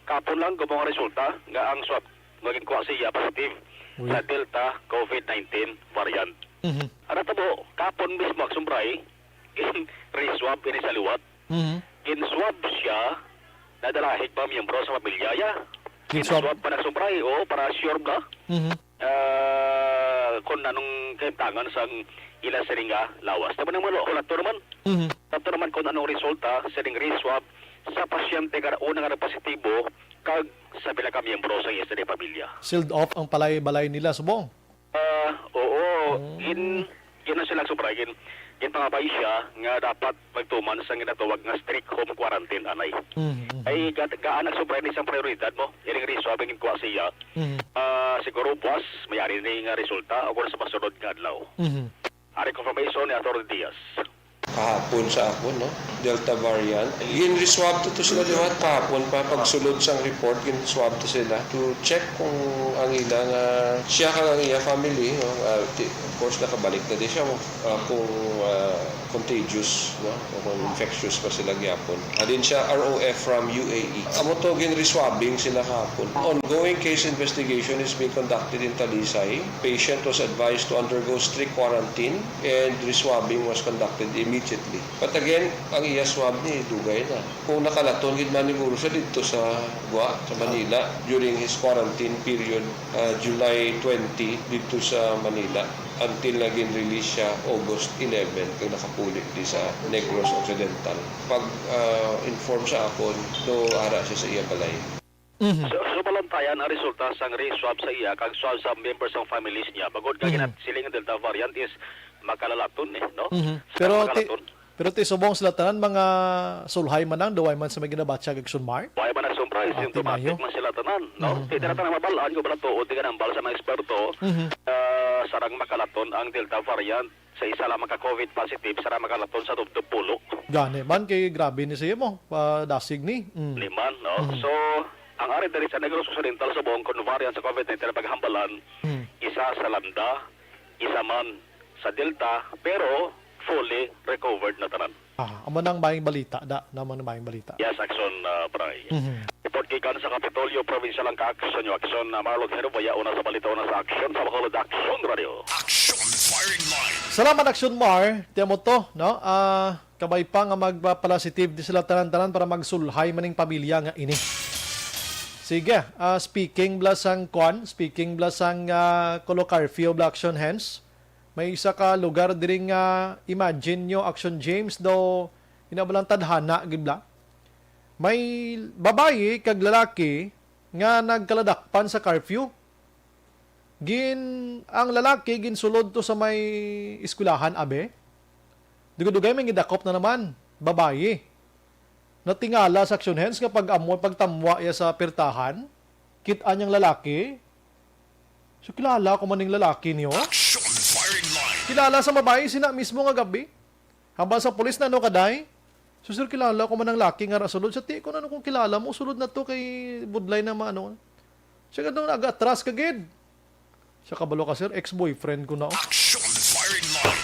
Kahapon lang gamo ang resulta nga ang swab nga ginkuha siya positive Uy. sa Delta COVID nineteen variant. Mhm. Ang natabo, kahapon mismo, Aksyon Bray, gin-reswab ini sa liwat. Mhm. Gin-swab siya, nadala higit pa miyembro sa pamilya niya. Gin-swab. Gin-swab pa, Aksyon Bray, oo, para sure ba? Mhm. Ah, kung anong kahimtangan sang ila sini nga lawas. Tama naman, wala to naman. Mhm. Wala to naman kung anong resulta sining reswab sa pasyente nga una nga nagpositibo kag sa pila ka miyembro sa iya sini pamilya. Sealed off ang palay-balay nila subong. Ah, oo. Mm. Gin-, gin-, sila, Aksyon Bray, gin-, ginpangabay siya nga dapat magtuman sa ginatawag nga strict home quarantine, anay. Mm, mm. Ay, ga-, gaan, Aksyon Bray, ni sang prioridad mo, ining reswab ang ginkuha siya. Mm. Ah, siguro buwas, may ari ni nga resulta, o kung sa masunod nga adlaw. Mm. Ari confirmation ni Attorney Diaz. Kahapon sa akon, no? Delta variant. Gin-reswab to, to sila liwat kahapon pa. Pagsulod sang report, gin-swab to sila to check kung ang ila nga, siya kag ang iya family, no? Ah, ti-, of course, nakabalik na din siya, ah, kung, ah, contagious, no? O kung infectious pa sila gyapon. Halin siya R O F from U A E. Amo to, gin-reswabbing sila kahapon. Ongoing case investigation is being conducted in Talisay. Patient was advised to undergo strict quarantine and reswabbing was conducted immediately. But again, ang Iya swab ni dugay na. Kung nakalaton gid man siguro siya didto sa Gua, sa Manila, during his quarantine period, ah, July twenty, didto sa Manila, until naging release siya August eleven, kag nakapuli di sa Negros Occidental. Pag, ah, inform sa akon, do ara siya sa iya balay. Mhm. So, so, malantayan ang resulta sang re-swab sa iya kag swab sa members sang families niya. Bangod nga Mhm. ginat-, siling nga Delta variant is makalalaton, eh, no? Mhm. Sa Pero ti-, makalaton. pero ti subong sila tanan mga sulhay man lang, duway man sa may ginabatyag, Action Mar? Wala man ang surprise, Ah, yung timayo. Tumatik man sila tanan, no? Mhm, Di na mhm. tanan mabalaan kung bala tuod, di ka nambal sa mga eksperto, Mhm. ah, sarang makalaton ang Delta variant sa isa lamang ka COVID positive, sarang makalaton sa tubtob pulo. Gani man, kay grabe ni siya mo, pa dasig ni. Mm. Ni man, no? Mhm. So, ang ari diri sa Negros Occidental, subong kon variant sa COVID nineteen ang paghambalan, Mhm. isa sa Lambda, isa man sa Delta, pero fully recovered na tanan. Ah, amo nang maayong balita, da, na amo nang maayong balita. Yes, Action, ah, Bray. Mhm. Report gikan sa Kapitolyo, probinsya lang ka Action, yung Action, ah, Marlon Herboya, una sa balita, una sa Action, sa Bacolod Action Radio. Action Firing Line. Salamat, Action Mar. Tiyan mo to, no? Ah, kabay pa nga magpa-positive di sila tanan-tanan para magsulhay maning pamilya nga ini. Sige, ah, speaking bala sang kwan, speaking bala sang, ah, Kulo Curfew bala, Action Hands. May isa ka lugar diri nga, imagine nyo, Action James, daw, ina ba lang tadhana, gid bala? May babayi kag lalaki nga nagkaladakpan sa curfew. Gin-, ang lalaki ginsulod to sa may eskwelahan, abi. Dugay-dugay may gidakop na naman, babayi. Natingala sa Action Hands nga pag-amo, pagtamwa iya sa pirtahan, kit-an niyang lalaki. So, kilala ko man ning lalaki niyo. Action Firing Line. Kilala sa babayi sina mismo nga gabi. Hambal sa pulis na, no, kaday? So, sir, kilala ko man ang laki nga ra sulod. Sa ti ko na, no, kung kilala mo, sulod na to kay budlay na maano. Siya nga daw, nag-atras ka gid. Siya, kabalo ka, sir, ex-boyfriend ko na, oh. Action Firing Line.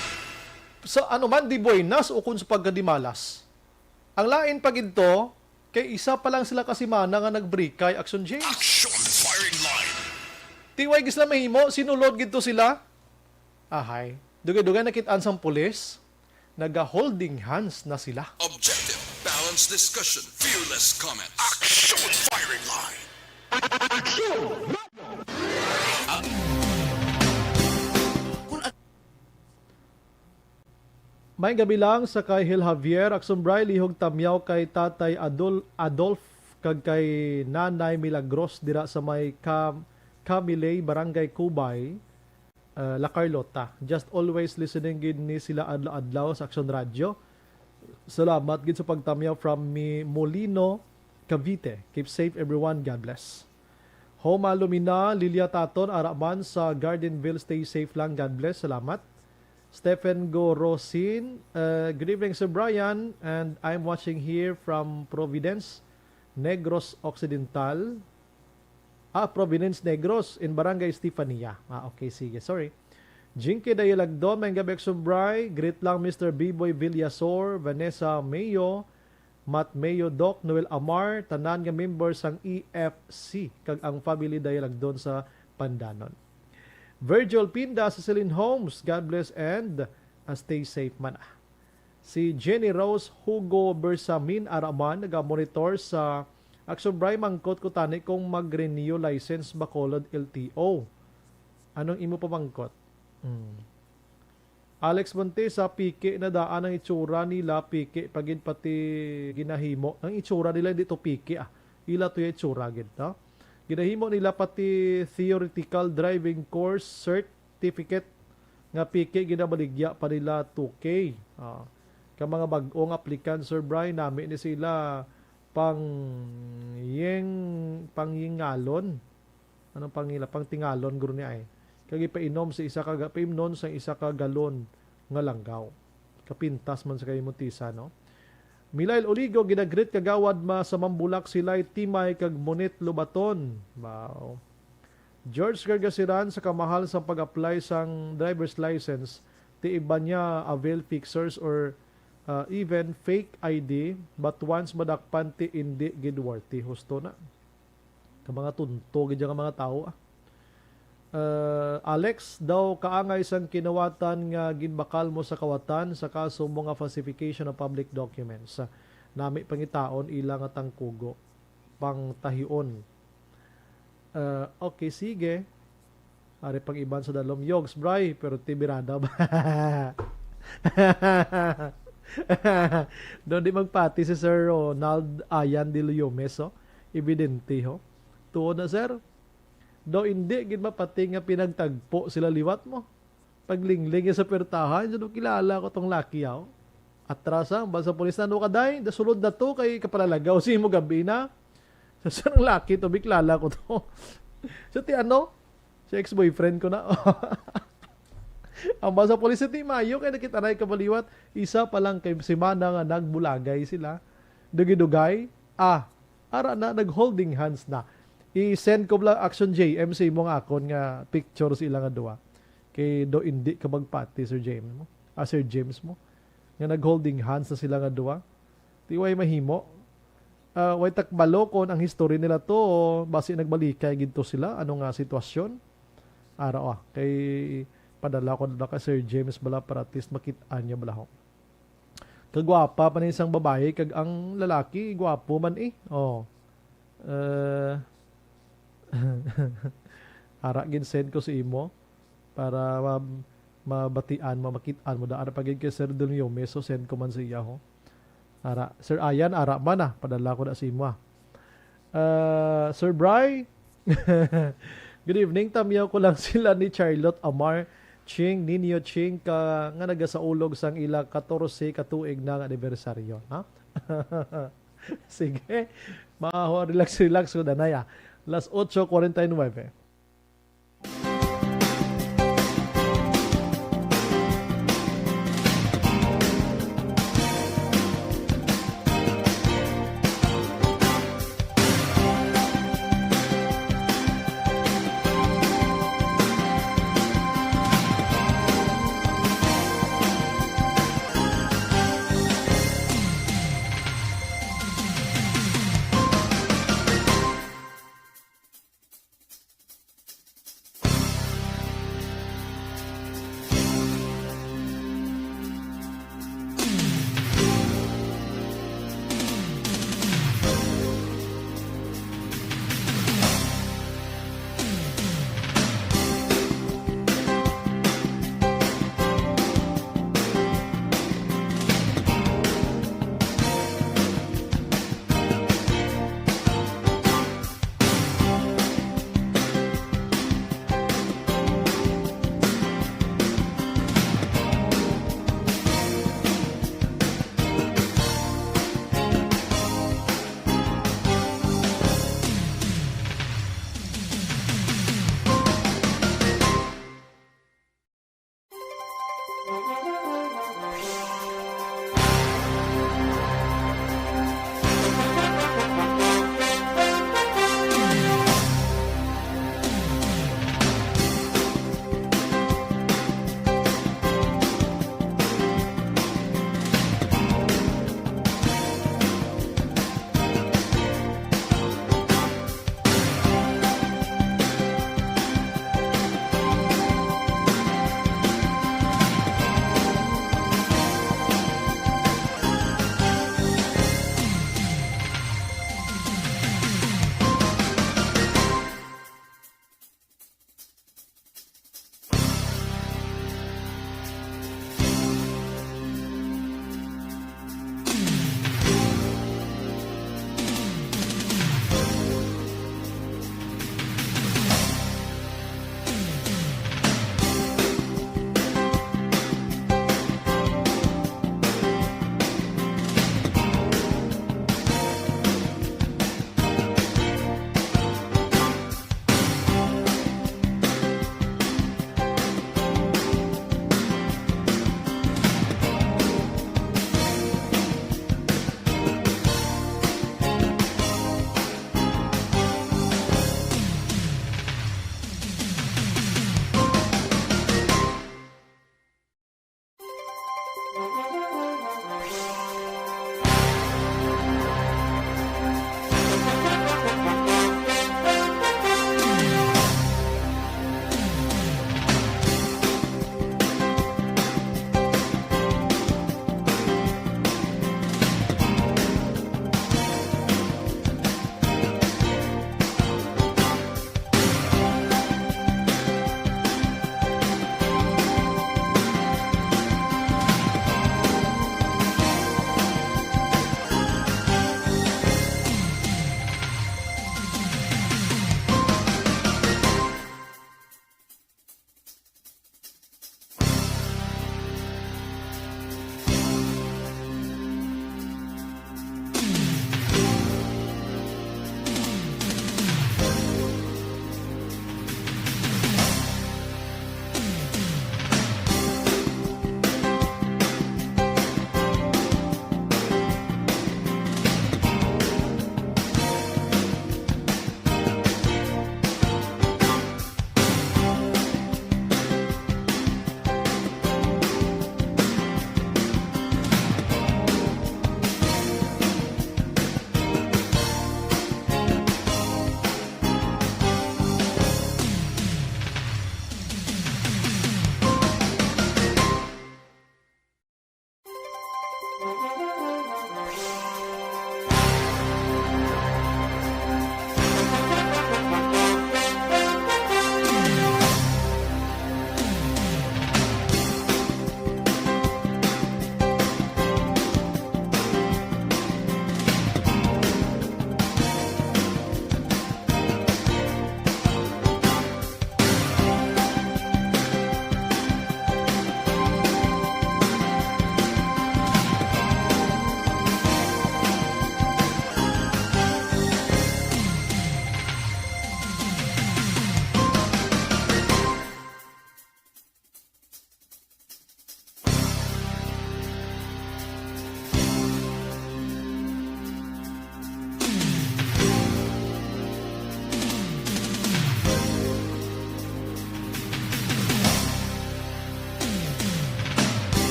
Sa ano man, di buenas o kung sa pagkadimalas. Ang lain pa gid to, kay isa pa lang sila ka semana nga nagbrikay, Action James. Action Firing Line. Ti way gid sila mahimo, sinulod gid to sila. Ahay. Dugay-dugay nakit-an sang pulis, naga-holding hands na sila. Objective, balanced discussion, fearless comments. Action Firing Line. Action! Kung an- May gabi lang sa kay Hil Javier, Action Bray, lihog tamyaw kay Tatay Adol-, Adolf, kag kay Nanay Milagros dira sa may Cam-, Camilay, Barangay Cubay, uh, La Carlota. Just always listening gid ni sila adlaw-adlaw sa Action Radio. Salamat gid sa pagtamyaw from Mi-, Molino, Cavite. Keep safe everyone. God bless. Homa Lumina, Lilia Taton, ara man sa Gardenville. Stay safe lang. God bless. Salamat. Stephen Gorosin, uh, good evening, Sir Brian, and I'm watching here from Providence, Negros Occidental. Ah, Providence, Negros, in Barangay Estefania. Ah, okay, sige. Sorry. Jinky Dayalagdon, may gabi, Action Bray. Greet lang, Mister Biboy Villasor, Vanessa Mayo, Matt Mayo, Doc Noel Amar, tanan nga member sang E F C, kag ang family Dayalagdon sa Pandanon. Virgil Pinda sa Celine Homes, God bless and, ah, stay safe man, ah. Si Jenny Rose Hugo Bersamin, ara man, naga-monitor sa Action Bray, mangkot ko tani kung mag-renew license Bacolod L T O. Anong imo pamangkot? Hmm. Alex Montesa, piki na daan ang itsura nila, piki pa gid pati ginahimo. Ang itsura nila, hindi to piki, ah. Ila to yung itsura gid, no? Ginahimo nila pati theoretical driving course certificate nga piki ginabaligya pa nila two K. Ah. Ka mga bag-ong applicant, Sir Brian, nami ni sila pang yeng-, pangyingalon. Anong pangila? Pangtingalon, guro ni ay. Kag ipainom sa isa ka ga-, paimnon sa isa ka galon nga langgaw. Kapintas man sa kay Montesa, no? Milail Oligo, ginagreet kagawad ma sa Mambulak, Silay, Timay, kag Monit, Lobaton. Wow. George Gargasiran, sa kamahal sa pag-apply sang driver's license, ti iban niya avail fixers or, uh, even fake I D, but once madakpan ti indi gid worthy. Husto na. Ka mga tunto gid nga mga tawo, ah. Uh, Alex, daw kaangay sang kinawatan nga ginbakal mo sa kawatan sa kaso mo nga falsification of public documents. Nami pangitaon ila nga tangkugo, pangtahion. Uh, okay, sige. Ari pang iban sa dalom, Yogs, Bray, pero tibirada ba? Daw di magpati si Sir Ronald Ayan de Leomes, oh. Evidente, ho. Tuod na, sir. Daw indi gid mapati nga pinagtagpo sila liwat mo. Paglingling sa pertahan, so, kilala ko tong laki, aw. Atras, ah, basa pulis na, "Ano ka, day? Dasulod na to, kay kapalalagaw si mo gabi na." Sa sarang laki to, biklala ko to. So, ti ano? Si ex-boyfriend ko na. Ang basa pulis, ti mayo, kay nakita na ikabaliwat. Isa pa lang kay semana nga nagbulagay sila. Dugay-dugay. Ah, ara na, nag-holding hands na. I-send ko lang, Action J M, sa imo nga akon nga picture sa ila nga duwa. Kay do indi ka magpati, Sir James mo. Ah, Sir James mo. Nga nag-holding hands na sila nga duwa. Ti way mahimo. Ah, way takbalo kon ang history nila to, basi nagbalikay gid to sila. Ano nga sitwasyon? Ara, ah, kay padala ko na ka Sir James bala para at least makit-an niya bala ho. Kagwapa pa ni isang babayi, kag ang lalaki, gwapo man eh. Oh. Eh, ara, gin-send ko sa imo para ma-, mabatian mo, makit-an mo. Da, ara pa gid kay Sir Del Yome, so send ko man sa iya, ho. Ara, Sir Ayan, ara man ah. Padala ko na sa imo, ah. Ah, Sir Bry, good evening. Tamyaw ko lang sila ni Charlotte Amar Ching, Nino Ching, ka, nga nagasaulog sang ila katorse ka tuig na nga anibersaryo, ha? Sige. Maho, relax, relax ko, danay, ah. Las ocho cuarenta y nueve.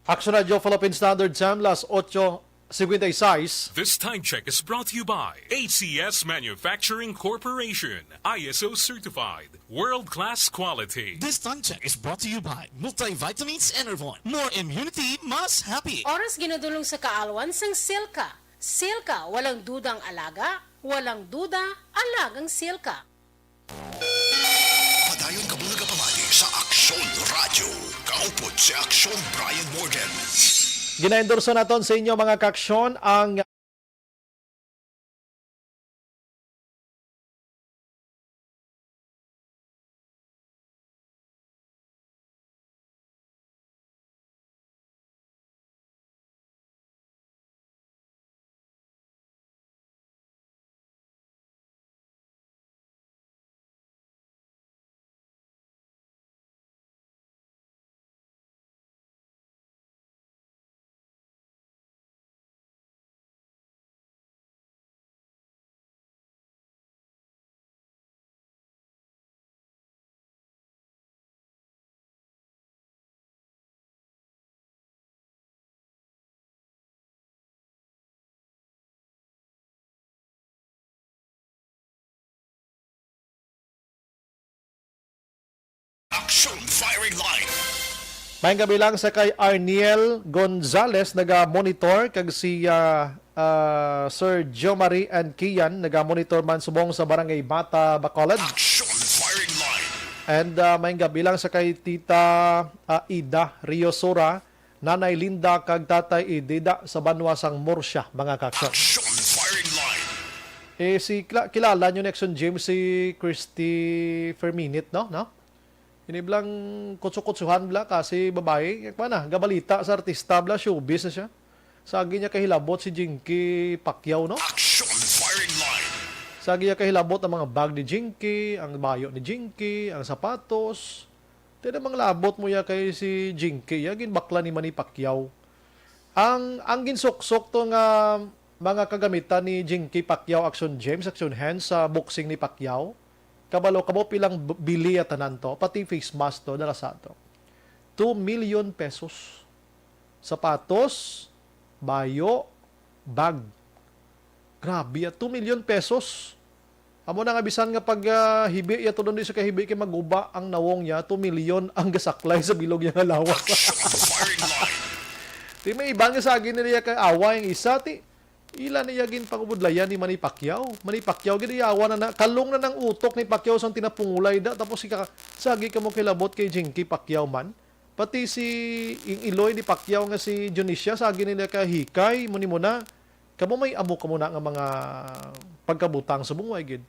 Action Radio Philippine Standard Time, las ocho cincuenta y seis. This time check is brought to you by A C S Manufacturing Corporation, I S O certified, world-class quality. This time check is brought to you by Multivitamins Enervon. More immunity, mas happy. Oras ginadulong sa kaalwan sang Silka. Silka, walang dudang alaga, walang duda, alagang Silka. Padayon kamo nagapamati sa Aksyon Radyo. Kaupod si Aksyon Brian Morgan. Ginaendorso naton sa inyo, mga kaaksyon, ang Action Firing Line. Maayong gabi lang sa kay Arniel Gonzalez, naga-monitor, kag si, ah, ah, Sir Jomari and Kian, naga-monitor man subong sa Barangay Bata, Bacolod. Action Firing Line. And, ah, maayong gabi lang sa kay Tita, ah, Ida Riosura, Nanay Linda kag Tatay Idida sa banwa sang Murcia, mga kaaksyon. Action Firing Line. Eh, si, kila-, kilala nyo ni Action James, si Christy Ferminit, no? No? Ini blang kutso-kutsuhan bla kasi babae. Kuwan na, gabalita sa artista bla, showbiz na siya. Sagi niya kahilabot si Jinky Pacquiao, no? Action Firing Line. Sagi niya kahilabot ang mga bag ni Jinky, ang bayo ni Jinky, ang sapatos. Ti namang labot mo ya kay si Jinky, ya ginbakla ni Manny Pacquiao. Ang, ang ginsuksok to nga mga kagamitan ni Jinky Pacquiao, Action James, Action Hands sa boxing ni Pacquiao. Kabalo, kamo pilang b-, bili ya tanan to, pati face mask to, dala sa to. Two million pesos. Sapatos, bayo, bag. Grabe, ah, two million pesos. Amo na nga bisan nga pag, ah, hibi, ya to doon di sa kahibi kay maguba ang nawong niya, two million ang gasaklay sa bilog niya nga lawas. Action Firing Line. Ti may iban nga sagi nila ya kay away ang isa, ti ila niya ginpangubudlayan ni Manny Pacquiao. Manny Pacquiao, gid yawa na na, kalong na nang utok ni Pacquiao sang tinapungulay da, tapos ika-, sagi kamo kilabot kay Jinky Pacquiao man. Pati si ing iloy ni Pacquiao nga si Dionisia, sagi nila kahikay, mo ni mo na. Kamo may amo kamo na nga mga pagkabutang subong wa gid.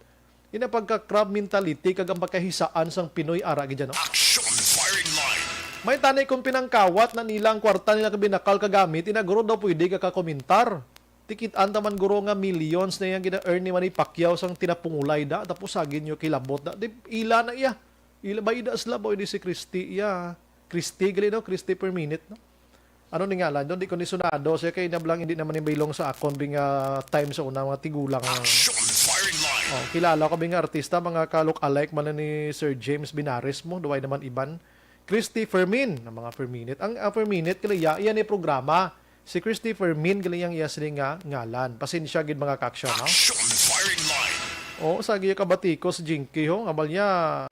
Ina pagka crab mentality kag ang pagkahisaan sang Pinoy ara gid dyan, no? Action Firing Line. May tani kung pinangkawat na nila ang kwarta nila kabinakal kagamit, ina guro daw pwede ka kakomentar. Tikit-an ta man guro nga millions na yang gina-earn ni Manny Pacquiao sang tinapungulay da, tapos sagin nyo kilabot da. Di, ila na iya. Ila ba ida sila, boy, di si Christy iya. Christy gali, no? Christy per minute, no? Ano ni ngalan doon? Di ko ni sunado siya kay nablang hindi naman ni bilong sa akon bing, ah, time sa una, mga tigulang. Action Firing Line. Oh, kilala ko bing artista, mga ka-look-alike man ni Sir James Binares mo, duway naman iban. Christy Fermin, ang mga Ferminit. Ang, ah, Ferminit, kaya iya, iya ni programa. Si Christy Fermin, gali ang iya sini nga ngalan. Pasensya gid, mga kaaksyon, no? Action Firing Line. Oo, sa giya kabatiko si Jinky, ho. Abal niya.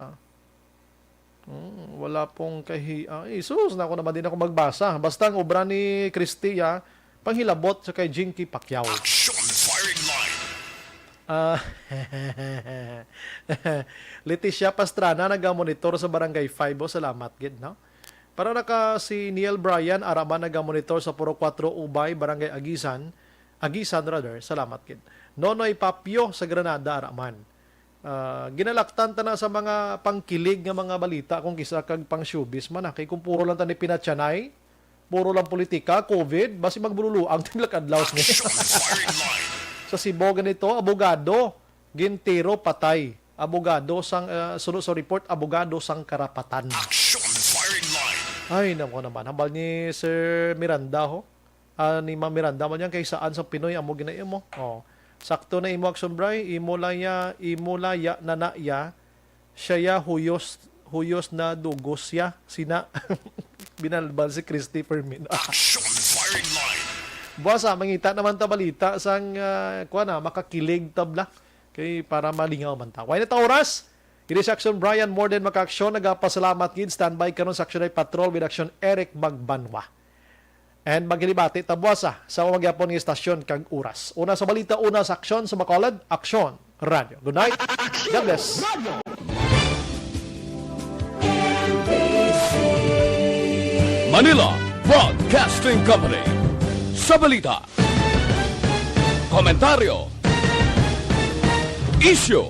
Hmm, wala pong kahi-, ah, eh, sus, nako naman, di na ako magbasa. Basta ang obra ni Christy, ah, panghilabot sa kay Jinky Pacquiao. Action Firing Line. Ah, Leticia Pastrana, nagamonitor sa Barangay five. Oh, salamat gid, no? Para na ka si Neil Bryan, ara man nagamonitor sa Purok Kuwatro Ubay, Barangay Agisan. Agisan, rather. Salamat gid. Nonoy Papio sa Granada, ara man. Ah, ginalaktan ta na sa mga pangkilig nga mga balita kung kisa kag pang showbiz man, ah. Kay kung puro lang ta ni pinatyanay, puro lang politika, covid, basi magbululuang ti lakad laos niya. Action Firing Line. Sa Cebu ganito, abogado, gintiro, patay. Abogado sang, ah, suno sa report, abogado sang karapatan. Action Firing Line. Ay, nako naman. Hambal ni Sir Miranda, ho. Ah, ni Ma'am Miranda man yan, kay saan sa Pinoy, amo ginaimo. Oh. Sakto na imo, Action Bray. Imo laya, imo laya, nanaya. Siya ya, huyos, huyos na dugos ya. Sina. Binalbal si Christy Fermin. Action firing line. Buwas, ah, mangita naman ta balita sang, ah, kuwan, ah, makakilig tabla. Kay para malingaw man ta. Way na ta oras. Ini si Action Brian, more than makaaksyon. Nagapasalamat gid. Standby karon sa Action Day Patrol with Action Eric Magbanwa. And maghilibati ta buwas, ah, sa uma gyapon nga istasyon kag oras. Una sa balita, una sa aksyon sa Bacolod, Aksyon Radyo. Good night. God bless. Manila Broadcasting Company. Sa balita, komentaryo, isyu,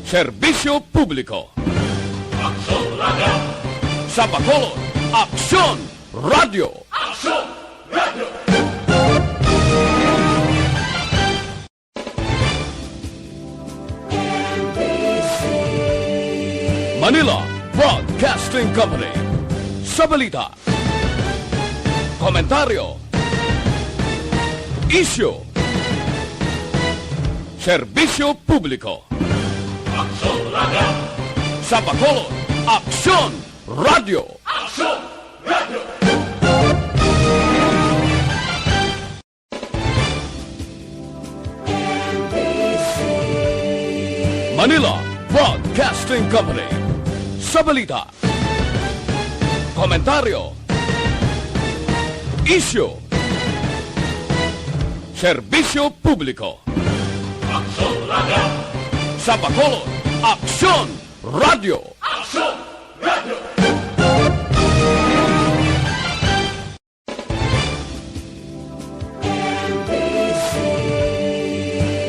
serbisyo publiko. Aksyon Radyo. Sa Bacolod, Aksyon Radyo. Aksyon Radyo. Manila Broadcasting Company. Sa balita, komentaryo, isyu, serbisyo publiko. Aksyon Radyo. Sa Bacolod, Aksyon Radyo. Aksyon Radyo. Manila Broadcasting Company. Sa balita, komentaryo, isyu, serbisyo publiko. Aksyon Radyo. Sa Bacolod, Aksyon Radyo. Aksyon Radyo.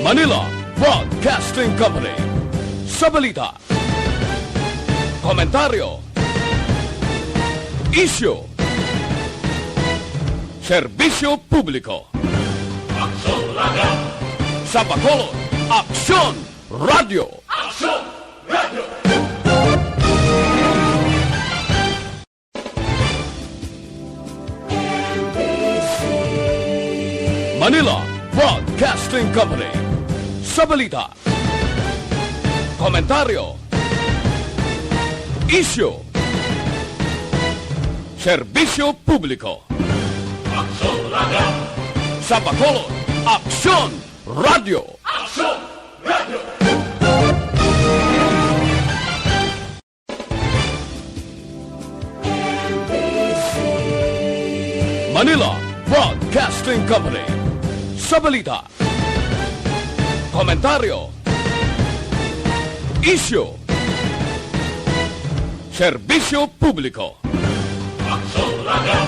Manila Broadcasting Company. Sa balita, komentaryo, isyu, serbisyo publiko. Aksyon Radyo. Sa Bacolod, Aksyon Radyo. Aksyon Radyo. Manila Broadcasting Company. Sa balita, komentaryo, isyu, serbisyo publiko. Aksyon Radyo. Sa Bacolod, Aksyon Radyo. Aksyon Radyo. Manila Broadcasting Company. Sa balita, komentaryo, isyu, serbisyo publiko. Aksyon Radyo.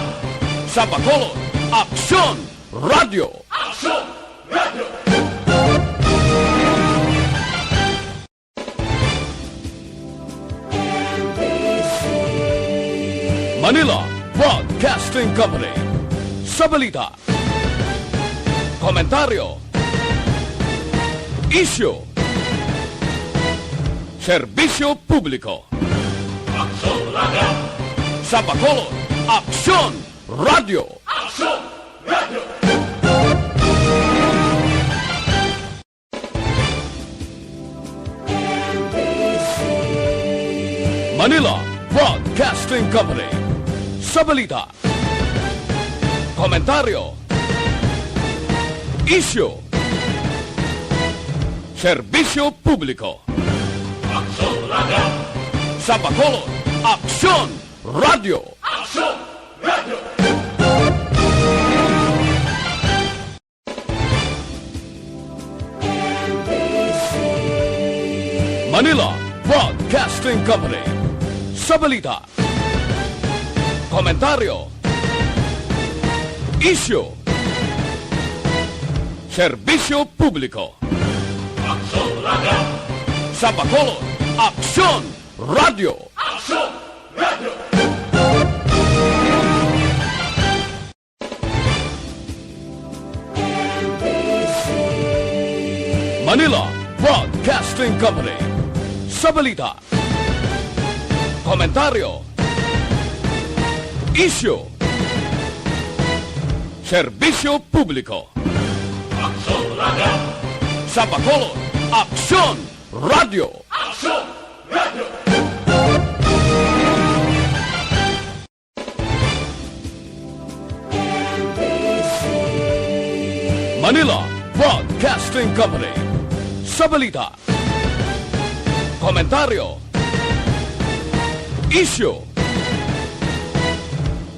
Sa Bacolod, Aksyon Radyo. Aksyon Radyo. Manila Broadcasting Company. Sa balita, komentaryo, isyu, serbisyo publiko. Aksyon Radyo. Sa Bacolod, Aksyon Radyo. Aksyon Radyo. Manila Broadcasting Company. Sa balita, komentaryo, isyu, serbisyo publiko. Aksyon Radyo. Sa Bacolod, Aksyon Radyo. Aksyon Radyo. Manila Broadcasting Company. Sa balita, komentaryo, isyu, serbisyo publiko. Aksyon Radyo. Sa Bacolod, Aksyon Radyo. Aksyon Radyo. Manila Broadcasting Company. Sa balita, komentaryo, isyu, serbisyo publiko. Aksyon Radyo. Sa Bacolod, Aksyon Radyo. Aksyon Radyo. Manila Broadcasting Company. Sa balita, komentaryo, isyu,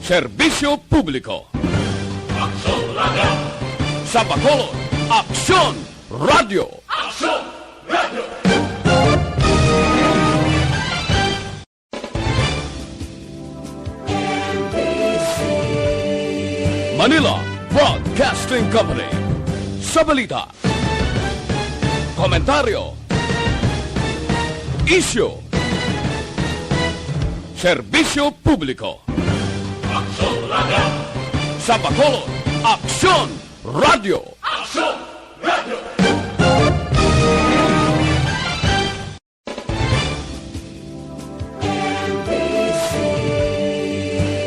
serbisyo publiko. Aksyon Radio. Sa Bacolod, Aksyon Radio. Aksyon Radio. Manila Broadcasting Company. Sa balita, komentaryo, isyu, serbisyo publiko. Aksyon Radio. Sa Bacolod, Aksyon Radio. Aksyon Radio.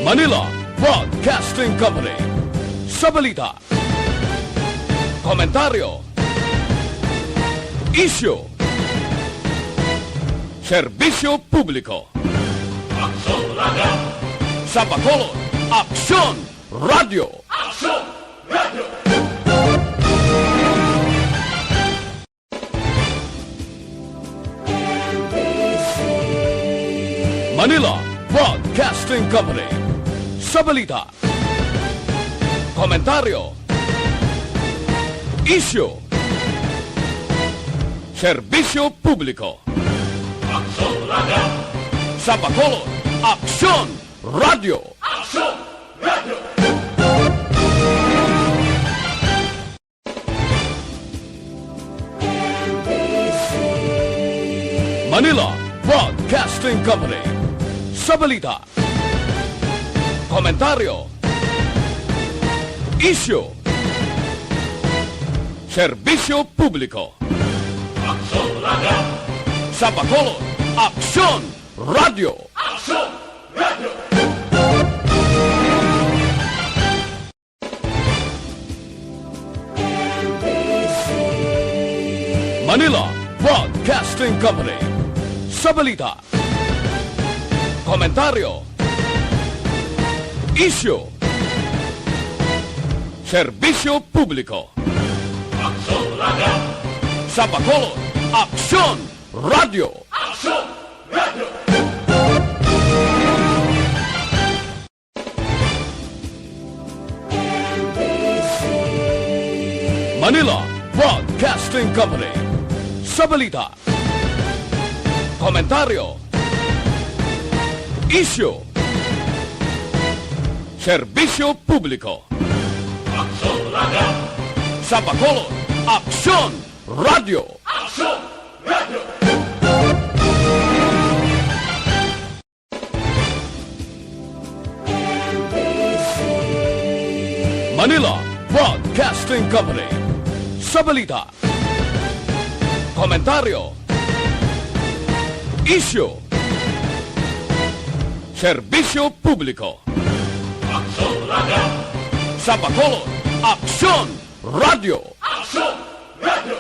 Manila Broadcasting Company. Sa balita, komentaryo, isyu, serbisyo publiko. Aksyon Radio. Sa Bacolod, Aksyon Radio. Aksyon Radio. Manila Broadcasting Company. Sa balita, komentaryo, isyu, serbisyo publiko. Aksyon Radio. Sa Bacolod, Aksyon Radio. Aksyon Radio. Manila Broadcasting Company. Sa balita, komentaryo, isyu, serbisyo publiko. Aksyon Radio. Sa Bacolod, Aksyon Radio. Aksyon Radio. Manila Broadcasting Company. Sa balita, komentaryo, isyu, serbisyo publiko. Aksyon Radio. Sa Bacolod, Aksyon Radio. Aksyon Radio. Manila Broadcasting Company. Sa balita, komentaryo, isyu, serbisyo publiko. Aksyon Radio. Sa Bacolod, Aksyon Radio. Aksyon Radio. Manila Broadcasting Company. Sa balita, komentaryo, isyu, serbisyo publiko. Aksyon Radio. Sa Bacolod, Aksyon Radio. Aksyon Radio.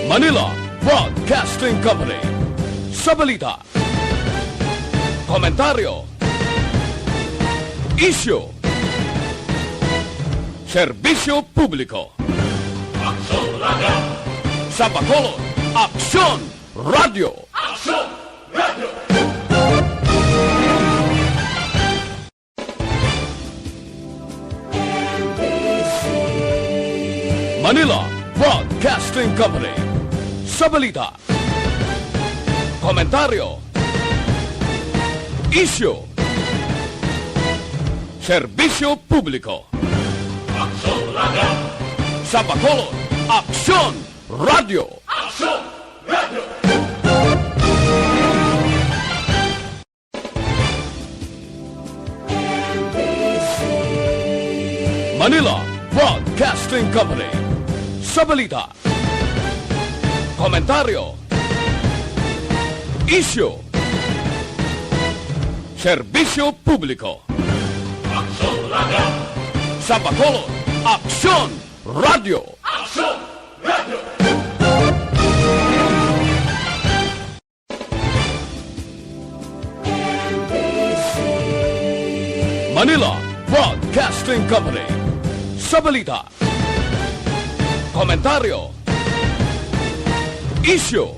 Manila Broadcasting Company. Sa balita, komentaryo, isyu, serbisyo publiko. Aksyon Radio. Sa Bacolod, Aksyon Radio. Aksyon Radio. Manila Broadcasting Company. Sa balita, komentaryo, isyu, serbisyo publiko. Aksyon Radio. Sa Bacolod, Aksyon Radio. Aksyon Radio. Manila Broadcasting Company. Sa balita, komentaryo, isyu, serbisyo publiko. Aksyon Radio. Sa Bacolod, Aksyon Radio. Aksyon Radio. Manila Broadcasting Company. Sa balita, komentaryo, isyu,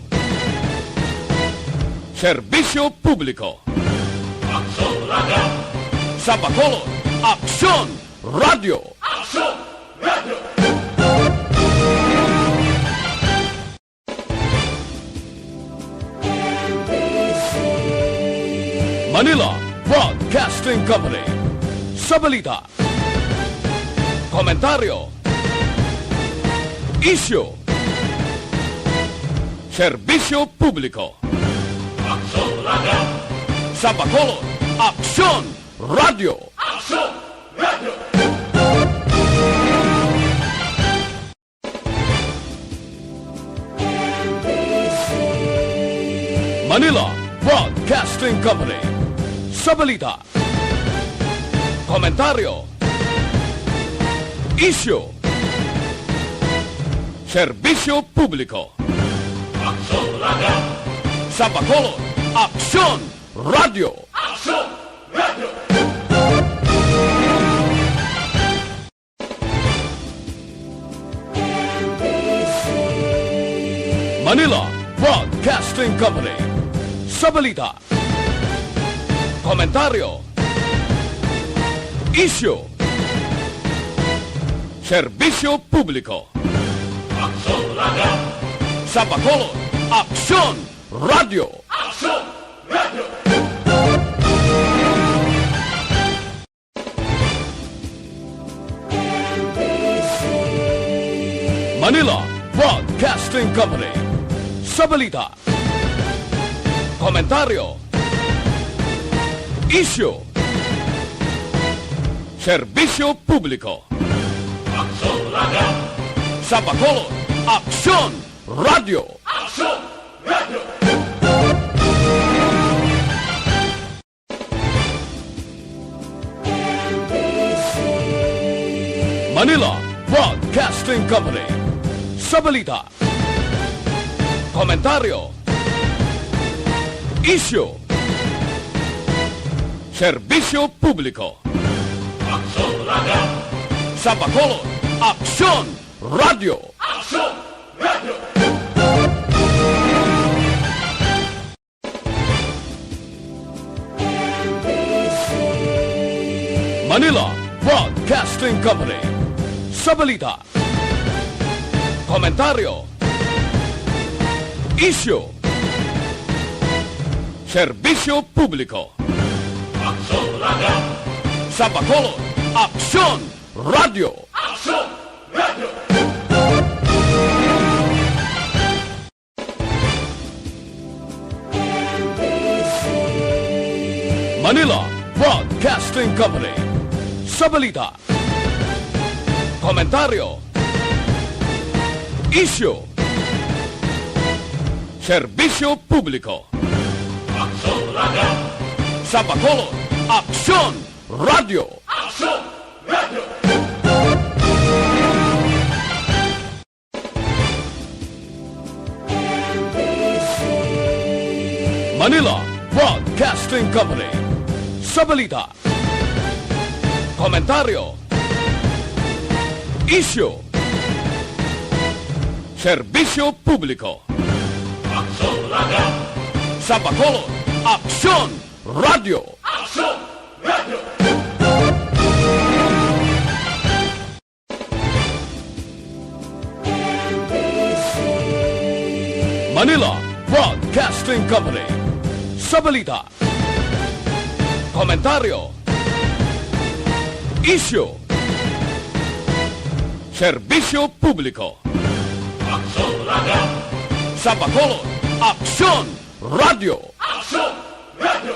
serbisyo publiko. Aksyon Radio. Sa Bacolod, Aksyon Radio. Aksyon Radio. Manila Broadcasting Company. Sa balita, komentaryo, isyu, serbisyo publiko. Aksyon Radio. Sa Bacolod, Aksyon Radio. Aksyon Radio. Manila Broadcasting Company. Sa balita, komentaryo, isyu, serbisyo publiko. Aksyon Radio. Sa Bacolod, Aksyon Radio. Aksyon Radio. Manila Broadcasting Company. Sa balita, komentaryo, isyu, serbisyo publiko. Aksyon Radio. Sa Bacolod, Aksyon Radio. Aksyon Radio. Manila Broadcasting Company. Sa balita, komentaryo, isyu, serbisyo publiko. Aksyon Radio. Sa Bacolod, Aksyon Radio. Aksyon Radio. Manila Broadcasting Company. Sa balita, komentaryo, isyu, serbisyo publiko. Aksyon Radio. Sa Bacolod, Aksyon Radio. Aksyon Radio. Manila Broadcasting Company. Sa balita, komentaryo, isyu, serbisyo publiko. Aksyon Radio. Sa Bacolod, Aksyon Radio. Aksyon Radio. Manila Broadcasting Company. Sa balita, komentaryo, isyu, serbisyo publiko. Aksyon Radio. Sa Bacolod, Aksyon Radio. Aksyon Radio. Manila Broadcasting Company. Sa balita, komentaryo, isyu, serbisyo publiko. Aksyon Radio. Sa Bacolod, Aksyon Radio. Aksyon Radio. Manila Broadcasting Company. Sa balita, komentaryo, isyu, serbisyo publiko. Aksyon Radio. Sa Bacolod, Aksyon Radio. Aksyon Radio.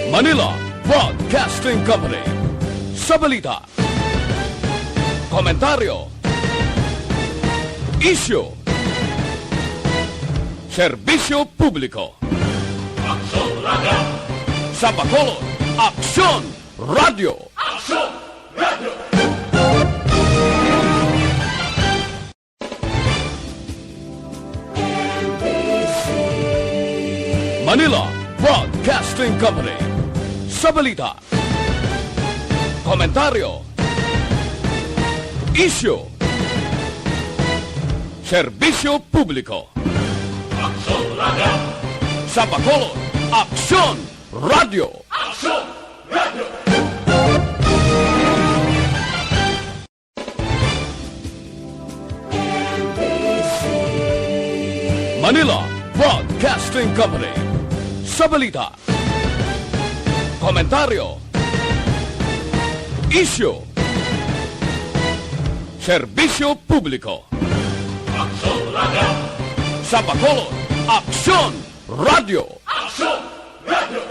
Manila Broadcasting Company. Sa balita, komentaryo, isyu, serbisyo publiko. Aksyon Radio. Sa Bacolod, Aksyon Radio. Aksyon Radio. Manila Broadcasting Company. Sa balita, komentaryo, isyu, serbisyo publiko. Aksyon Radio. Sa Bacolod, Aksyon Radio. Aksyon Radio. Manila Broadcasting Company. Sa balita, komentaryo, isyu, serbisyo publiko. Aksyon Radio. Sa Bacolod, Aksyon Radio. Aksyon Radio.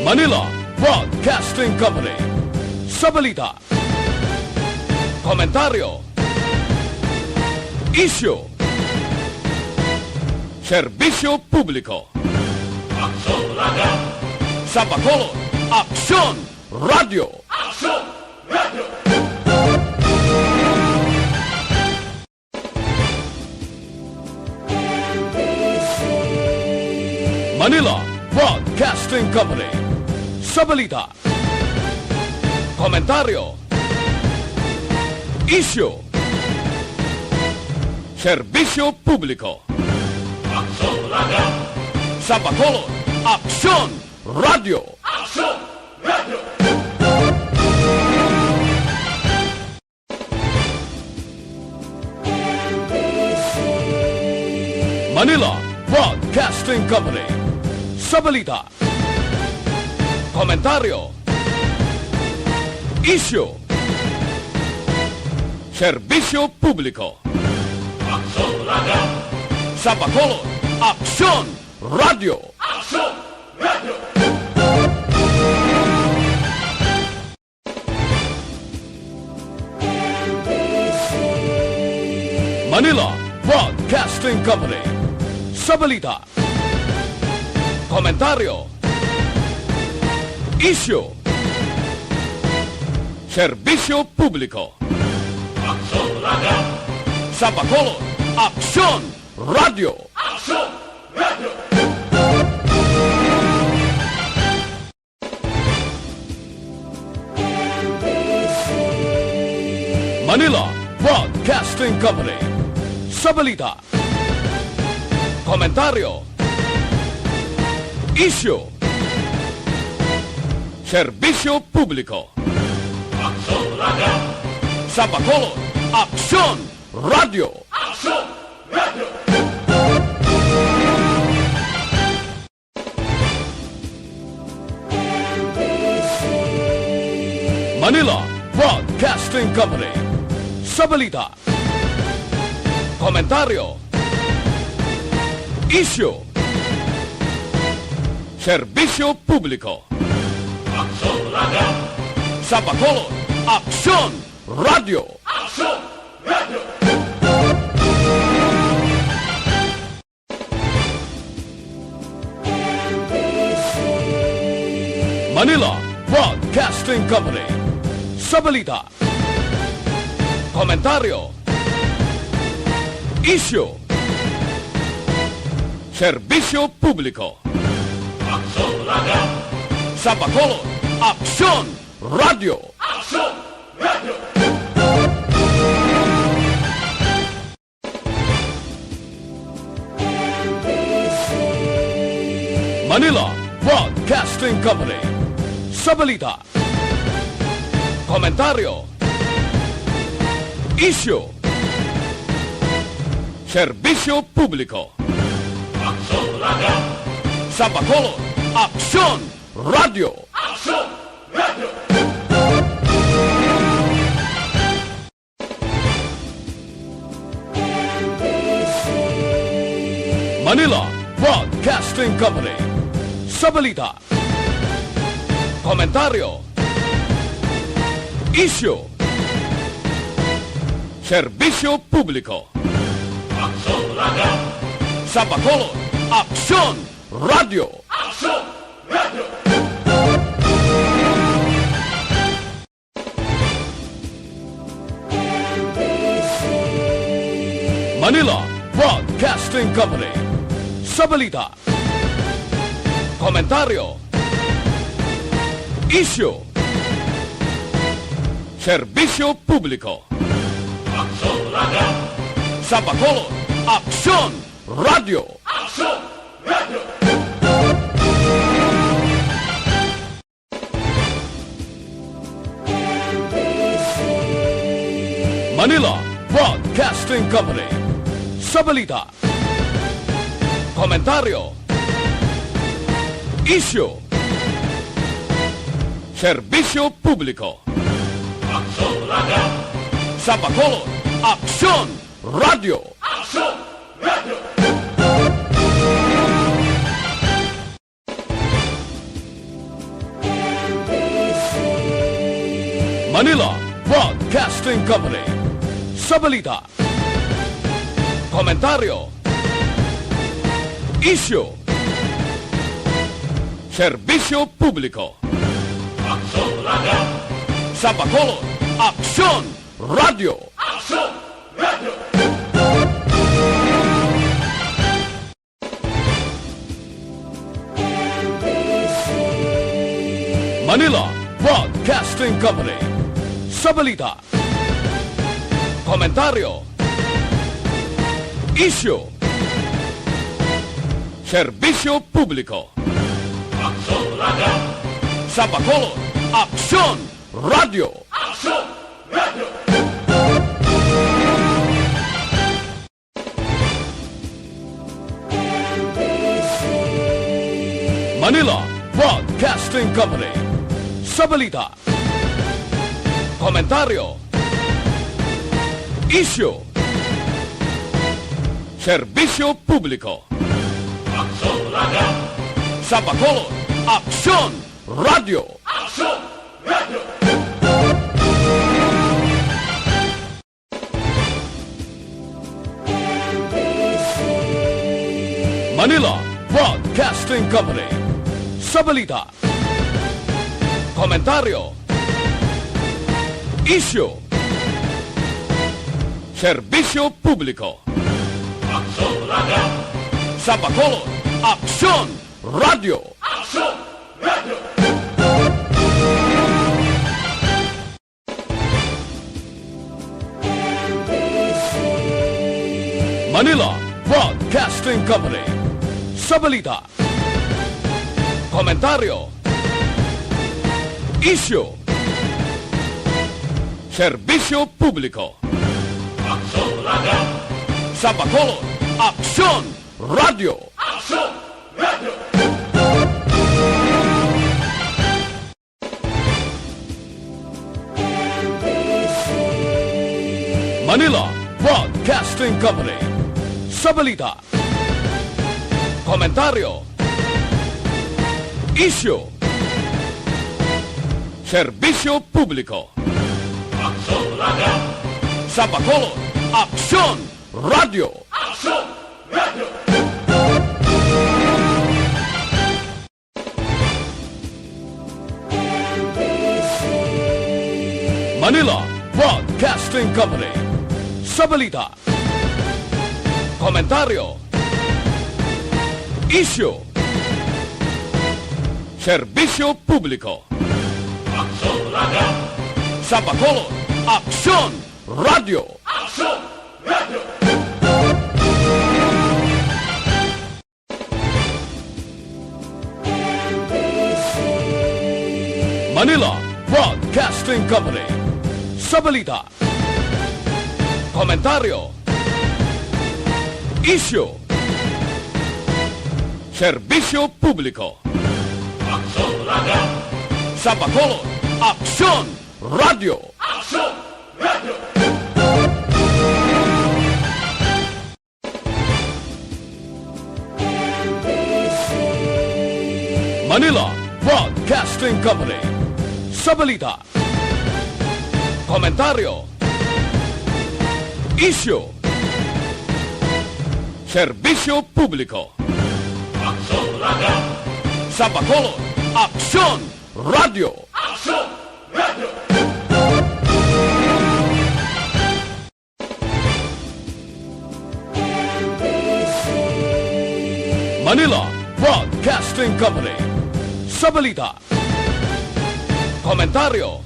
Manila Broadcasting Company. Sa balita, komentaryo, isyu, serbisyo publiko. Aksyon Radio. Sa Bacolod, Aksyon Radio. Aksyon Radio. Manila Broadcasting Company. Sa balita, komentaryo, isyu, serbisyo publiko. Aksyon Radio. Sa Bacolod, Aksyon Radio. Aksyon Radio. Manila Broadcasting Company. Sa balita, komentaryo, isyu, serbisyo publiko. Aksyon Radio. Sa Bacolod, Aksyon Radio. Aksyon Radio. Manila Broadcasting Company. Sa balita, komentaryo, isyu, serbisyo publiko. Aksyon Radio. Sa Bacolod, Aksyon Radio. Aksyon Radio. Manila Broadcasting Company. Sa balita, komentaryo, isyu, serbisyo publiko. Aksyon Radio. Sa Bacolod, Aksyon Radio. Aksyon Radio. Manila Broadcasting Company. Sa balita, komentaryo, isyu, serbisyo publiko. Aksyon Radio. Sa Bacolod, Aksyon Radio. Aksyon Radio. Manila Broadcasting Company. Sa balita, komentaryo, isyu, serbisyo publiko. Aksyon Radio. Sa Bacolod, Aksyon Radio. Aksyon Radio. Manila Broadcasting Company. Sa balita, komentaryo, isyu, serbisyo publiko. Aksyon Radio. Sa Bacolod, Aksyon Radio. Aksyon Radio. Manila Broadcasting Company. Sa balita, komentaryo, isyu, serbisyo publiko. Aksyon Radio. Sa Bacolod, Aksyon Radio. Aksyon Radio. Manila Broadcasting Company. Sa balita, komentaryo, isyu, serbisyo publiko. Aksyon Radio. Sa Bacolod, Aksyon Radio. Aksyon Radio. Manila Broadcasting Company. Sa balita, komentaryo, isyu, serbisyo publiko. Aksyon Radio. Sa Bacolod, Aksyon Radio. Aksyon Radio. Manila Broadcasting Company. Sa balita, komentaryo, isyu, serbisyo publiko. Aksyon Radio. Sa Bacolod, Aksyon Radio. Aksyon Radio. Manila Broadcasting Company. Sa balita, komentaryo, isyu, serbisyo publiko. Aksyon Radio. Sa Bacolod, Aksyon Radio. Aksyon Radio. Manila Broadcasting Company. Sa balita, komentaryo, isyu, serbisyo publiko. Aksyon Radio. Sa Bacolod, Aksyon Radio. Aksyon Radio. Manila Broadcasting Company. Sa balita, komentaryo, isyu, serbisyo publiko. Aksyon Radio. Sa Bacolod, Aksyon Radio. Aksyon Radio. Manila Broadcasting Company. Sa balita, komentaryo, isyu, serbisyo publiko. Aksyon Radio. Sa Bacolod, Aksyon Radio. Aksyon Radio. Manila Broadcasting Company. Sa balita, komentaryo, isyu, serbisyo publiko. Aksyon Radio. Sa Bacolod, Aksyon Radio. Aksyon Radio. Manila Broadcasting Company. Sa balita, komentaryo, isyu, serbisyo publiko. Aksyon Radio. Sa Bacolod, Aksyon Radio. Aksyon Radio. Manila Broadcasting Company. Sa balita, komentaryo, isyu, serbisyo publiko. Aksyon Radio. Sa Bacolod, Aksyon Radio. Aksyon Radio. Manila Broadcasting Company. Sa balita, komentaryo, isyu, serbisyo publiko. Aksyon Radio. Sa Bacolod, Aksyon Radio. Aksyon Radio. Manila Broadcasting Company. Sa balita, komentaryo,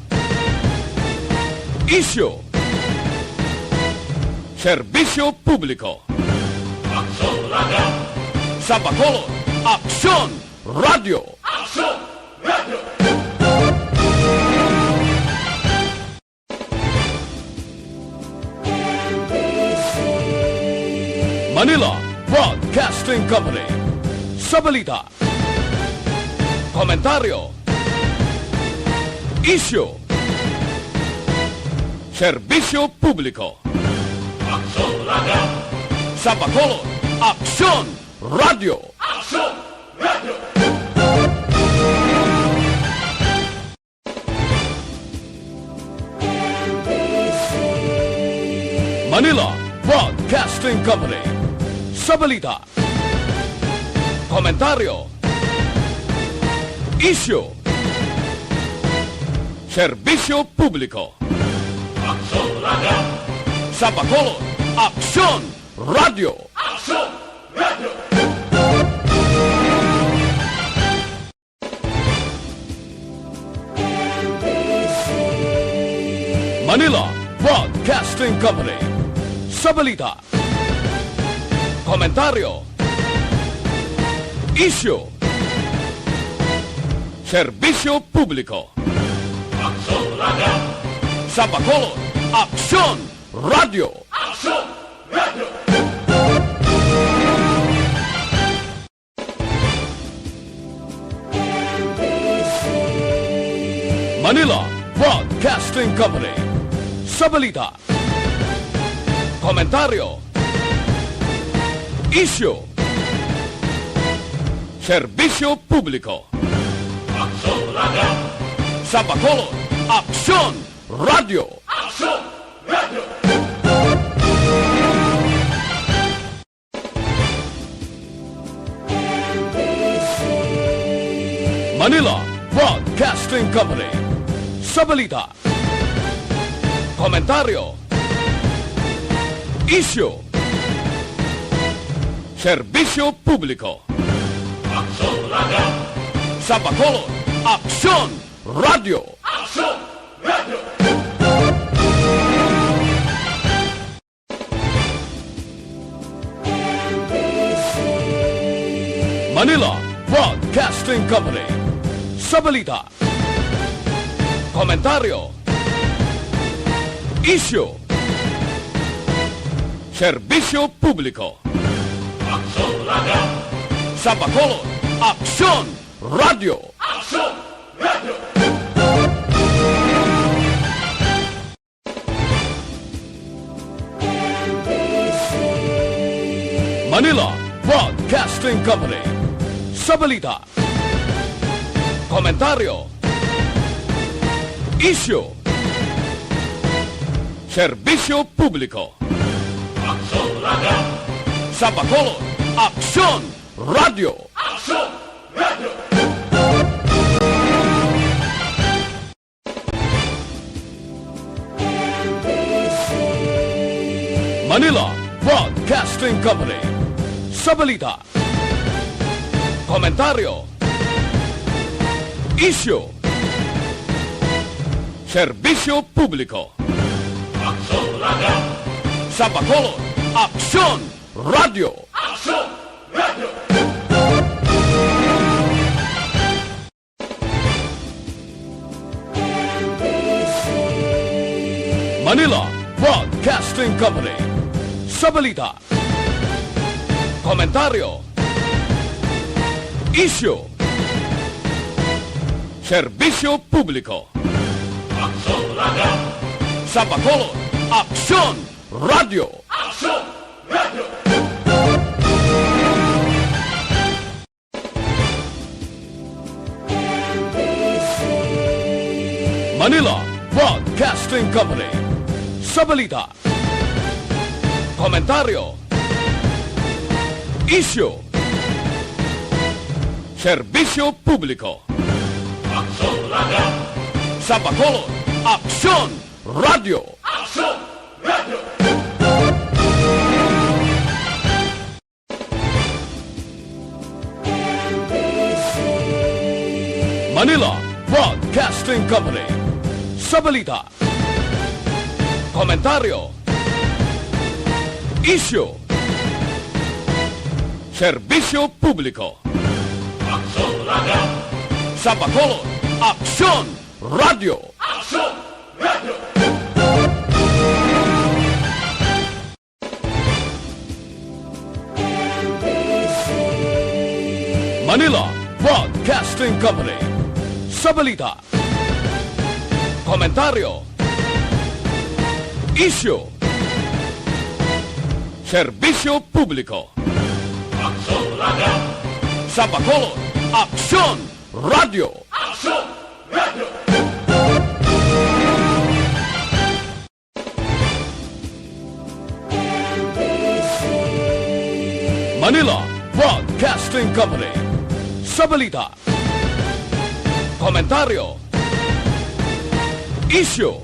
isyu, serbisyo publiko. Aksyon Radio. Sa Bacolod, Aksyon Radio. Aksyon Radio. Manila Broadcasting Company. Sa balita, komentaryo, isyu, serbisyo publiko. Aksyon Radio. Sa Bacolod, Aksyon Radio. Aksyon Radio. Manila Broadcasting Company. Sa balita, komentaryo, isyu, serbisyo publiko. Aksyon Radio. Sa Bacolod, Aksyon Radio. Aksyon Radio. Manila Broadcasting Company. Sa balita, komentaryo, isyu, serbisyo publiko. Aksyon Radio. Sa Bacolod, Aksyon Radio. Aksyon Radio. Manila Broadcasting Company. Sa balita, komentaryo, isyu, serbisyo publiko. Aksyon Radio. Sa Bacolod, Aksyon Radio. Aksyon Radio. Manila Broadcasting Company. Sa balita, komentaryo, isyu, serbisyo publiko. Aksyon Radio. Sa Bacolod, Aksyon Radio. Aksyon Radio. Manila Broadcasting Company. Sa balita, komentaryo, isyu, serbisyo publiko. Aksyon Radio. Sa Bacolod, Aksyon Radio. Aksyon Radio. Manila Broadcasting Company. Sa balita, komentaryo, isyu, serbisyo publiko. Aksyon Radio. Sa Bacolod, Aksyon Radio. Aksyon Radio. Manila Broadcasting Company. Sa balita, komentaryo, isyu, serbisyo publiko. Aksyon Radio. Sa Bacolod, Aksyon Radio. Aksyon Radio. Manila Broadcasting Company. Sa balita, komentaryo, isyu, serbisyo publiko. Aksyon Radio. Sa Bacolod, Aksyon Radio. Aksyon Radio. Manila Broadcasting Company. Sa balita, komentaryo, isyu, serbisyo publiko. Aksyon Radio. Sa Bacolod, Aksyon Radio. Aksyon Radio. Manila Broadcasting Company. Sa balita, komentaryo, isyu, serbisyo publiko. Aksyon Radio. Sa Bacolod, Aksyon Radio. Aksyon Radio. Manila Broadcasting Company. Sa balita, komentaryo, isyu, serbisyo publiko. Aksyon Radio. Sa Bacolod, Aksyon Radio. Aksyon Radio. Manila Broadcasting Company. Sa balita, komentaryo, isyu,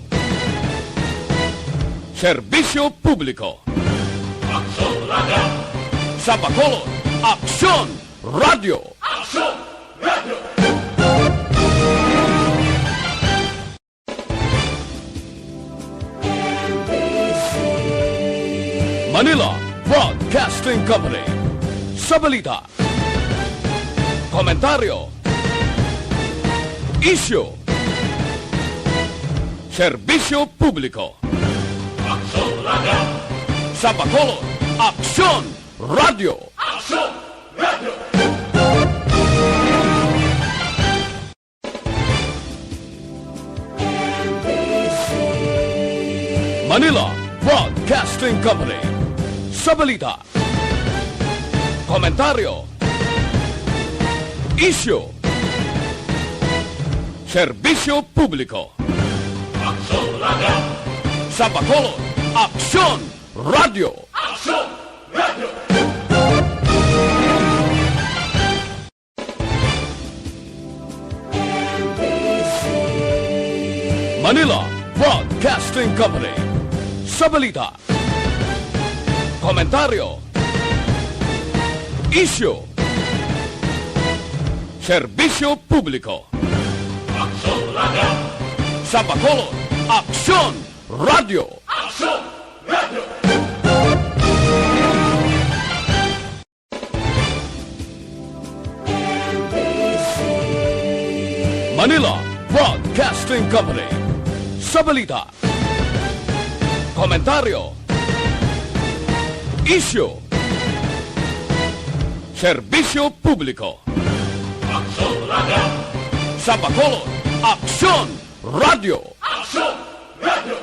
serbisyo publiko. Aksyon Radio. Sa Bacolod, Aksyon Radio. Aksyon Radio. Manila Broadcasting Company. Sa balita, komentaryo, isyu, serbisyo publiko. Aksyon Radio. Sa Bacolod, Aksyon Radio. Aksyon Radio. Manila Broadcasting Company. Sa balita, komentaryo, isyu, serbisyo publiko. Aksyon Radio. Sa Bacolod, Aksyon Radio. Aksyon Radio. Manila Broadcasting Company. Sa balita, komentaryo, isyu, serbisyo publiko. Aksyon Radio. Sa Bacolod, Aksyon Radio. Aksyon Radio. Manila Broadcasting Company. Sa balita, komentaryo, isyu, serbisyo publiko. Aksyon Radio. Sa Bacolod, Aksyon Radio. Aksyon Radio.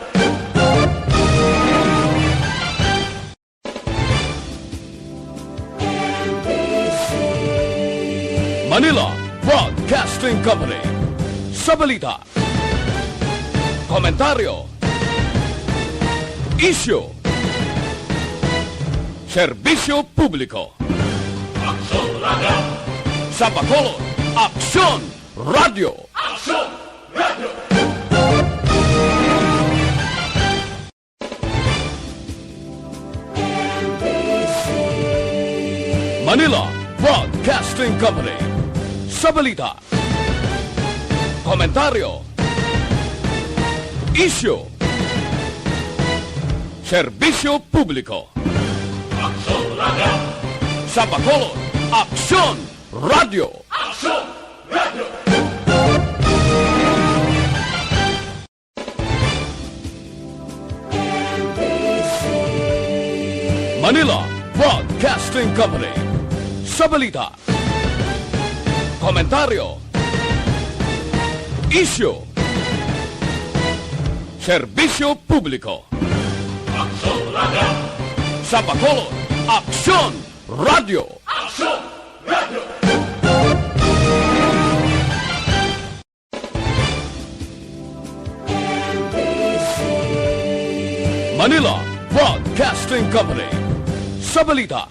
Manila Broadcasting Company. Sa balita, komentaryo, isyu, serbisyo publiko. Aksyon Radio. Sa Bacolod, Aksyon Radio. Aksyon Radio. Manila Broadcasting Company. Sa balita, komentaryo, isyu, serbisyo publiko. Aksyon Radio. Sa Bacolod, Aksyon Radio. Aksyon Radio. Manila Broadcasting Company. Sa balita, komentaryo, isyu, serbisyo publiko. Aksyon Radio. Sa Bacolod, Aksyon Radio. Aksyon Radio. Manila Broadcasting Company. Sa balita,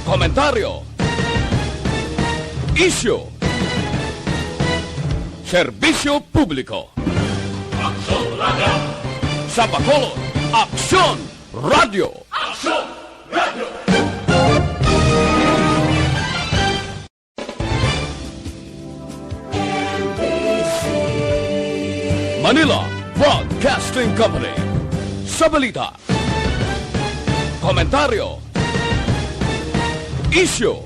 komentaryo, isyu, serbisyo publiko. Aksyon Radio. Sa Bacolod, Aksyon Radio. Aksyon Radio. Manila Broadcasting Company. Sa balita, komentaryo, isyu,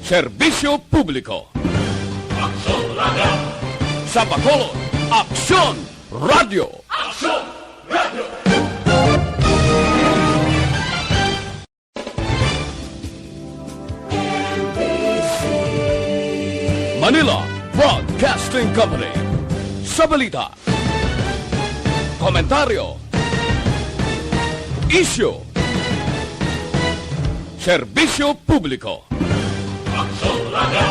serbisyo publiko. Aksyon Radio. Sa Bacolod, Aksyon Radio. Aksyon Radio. Manila Broadcasting Company. Sa balita, komentaryo, isyu, serbisyo publiko. Aksyon Radio.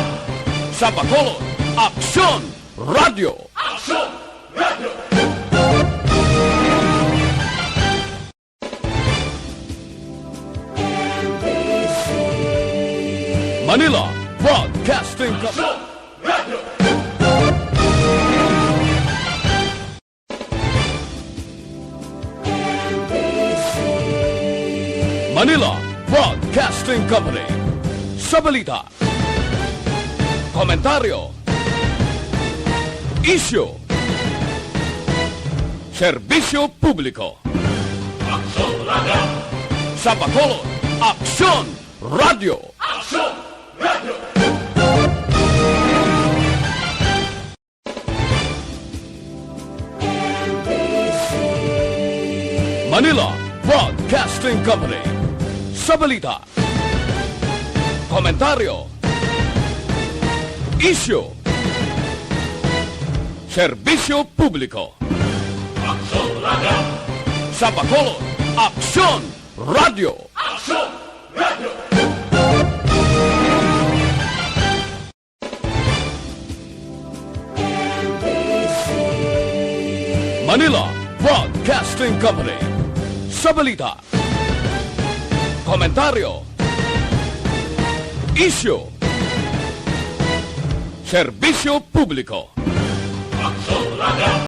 Sa Bacolod, Aksyon Radio. Aksyon Radio. Manila Broadcasting Company. Manila Broadcasting Company. Sa balita, komentaryo, isyu, serbisyo publiko. Aksyon Radio. Sa Bacolod, Aksyon Radio. Aksyon Radio. Manila Broadcasting Company. Sa balita, komentaryo, isyu, serbisyo publiko. Aksyon Radio. Sa Bacolod, Aksyon Radio. Aksyon Radio. Manila Broadcasting Company. Sa balita, komentaryo, isyu, serbisyo publiko. Aksyon Radio.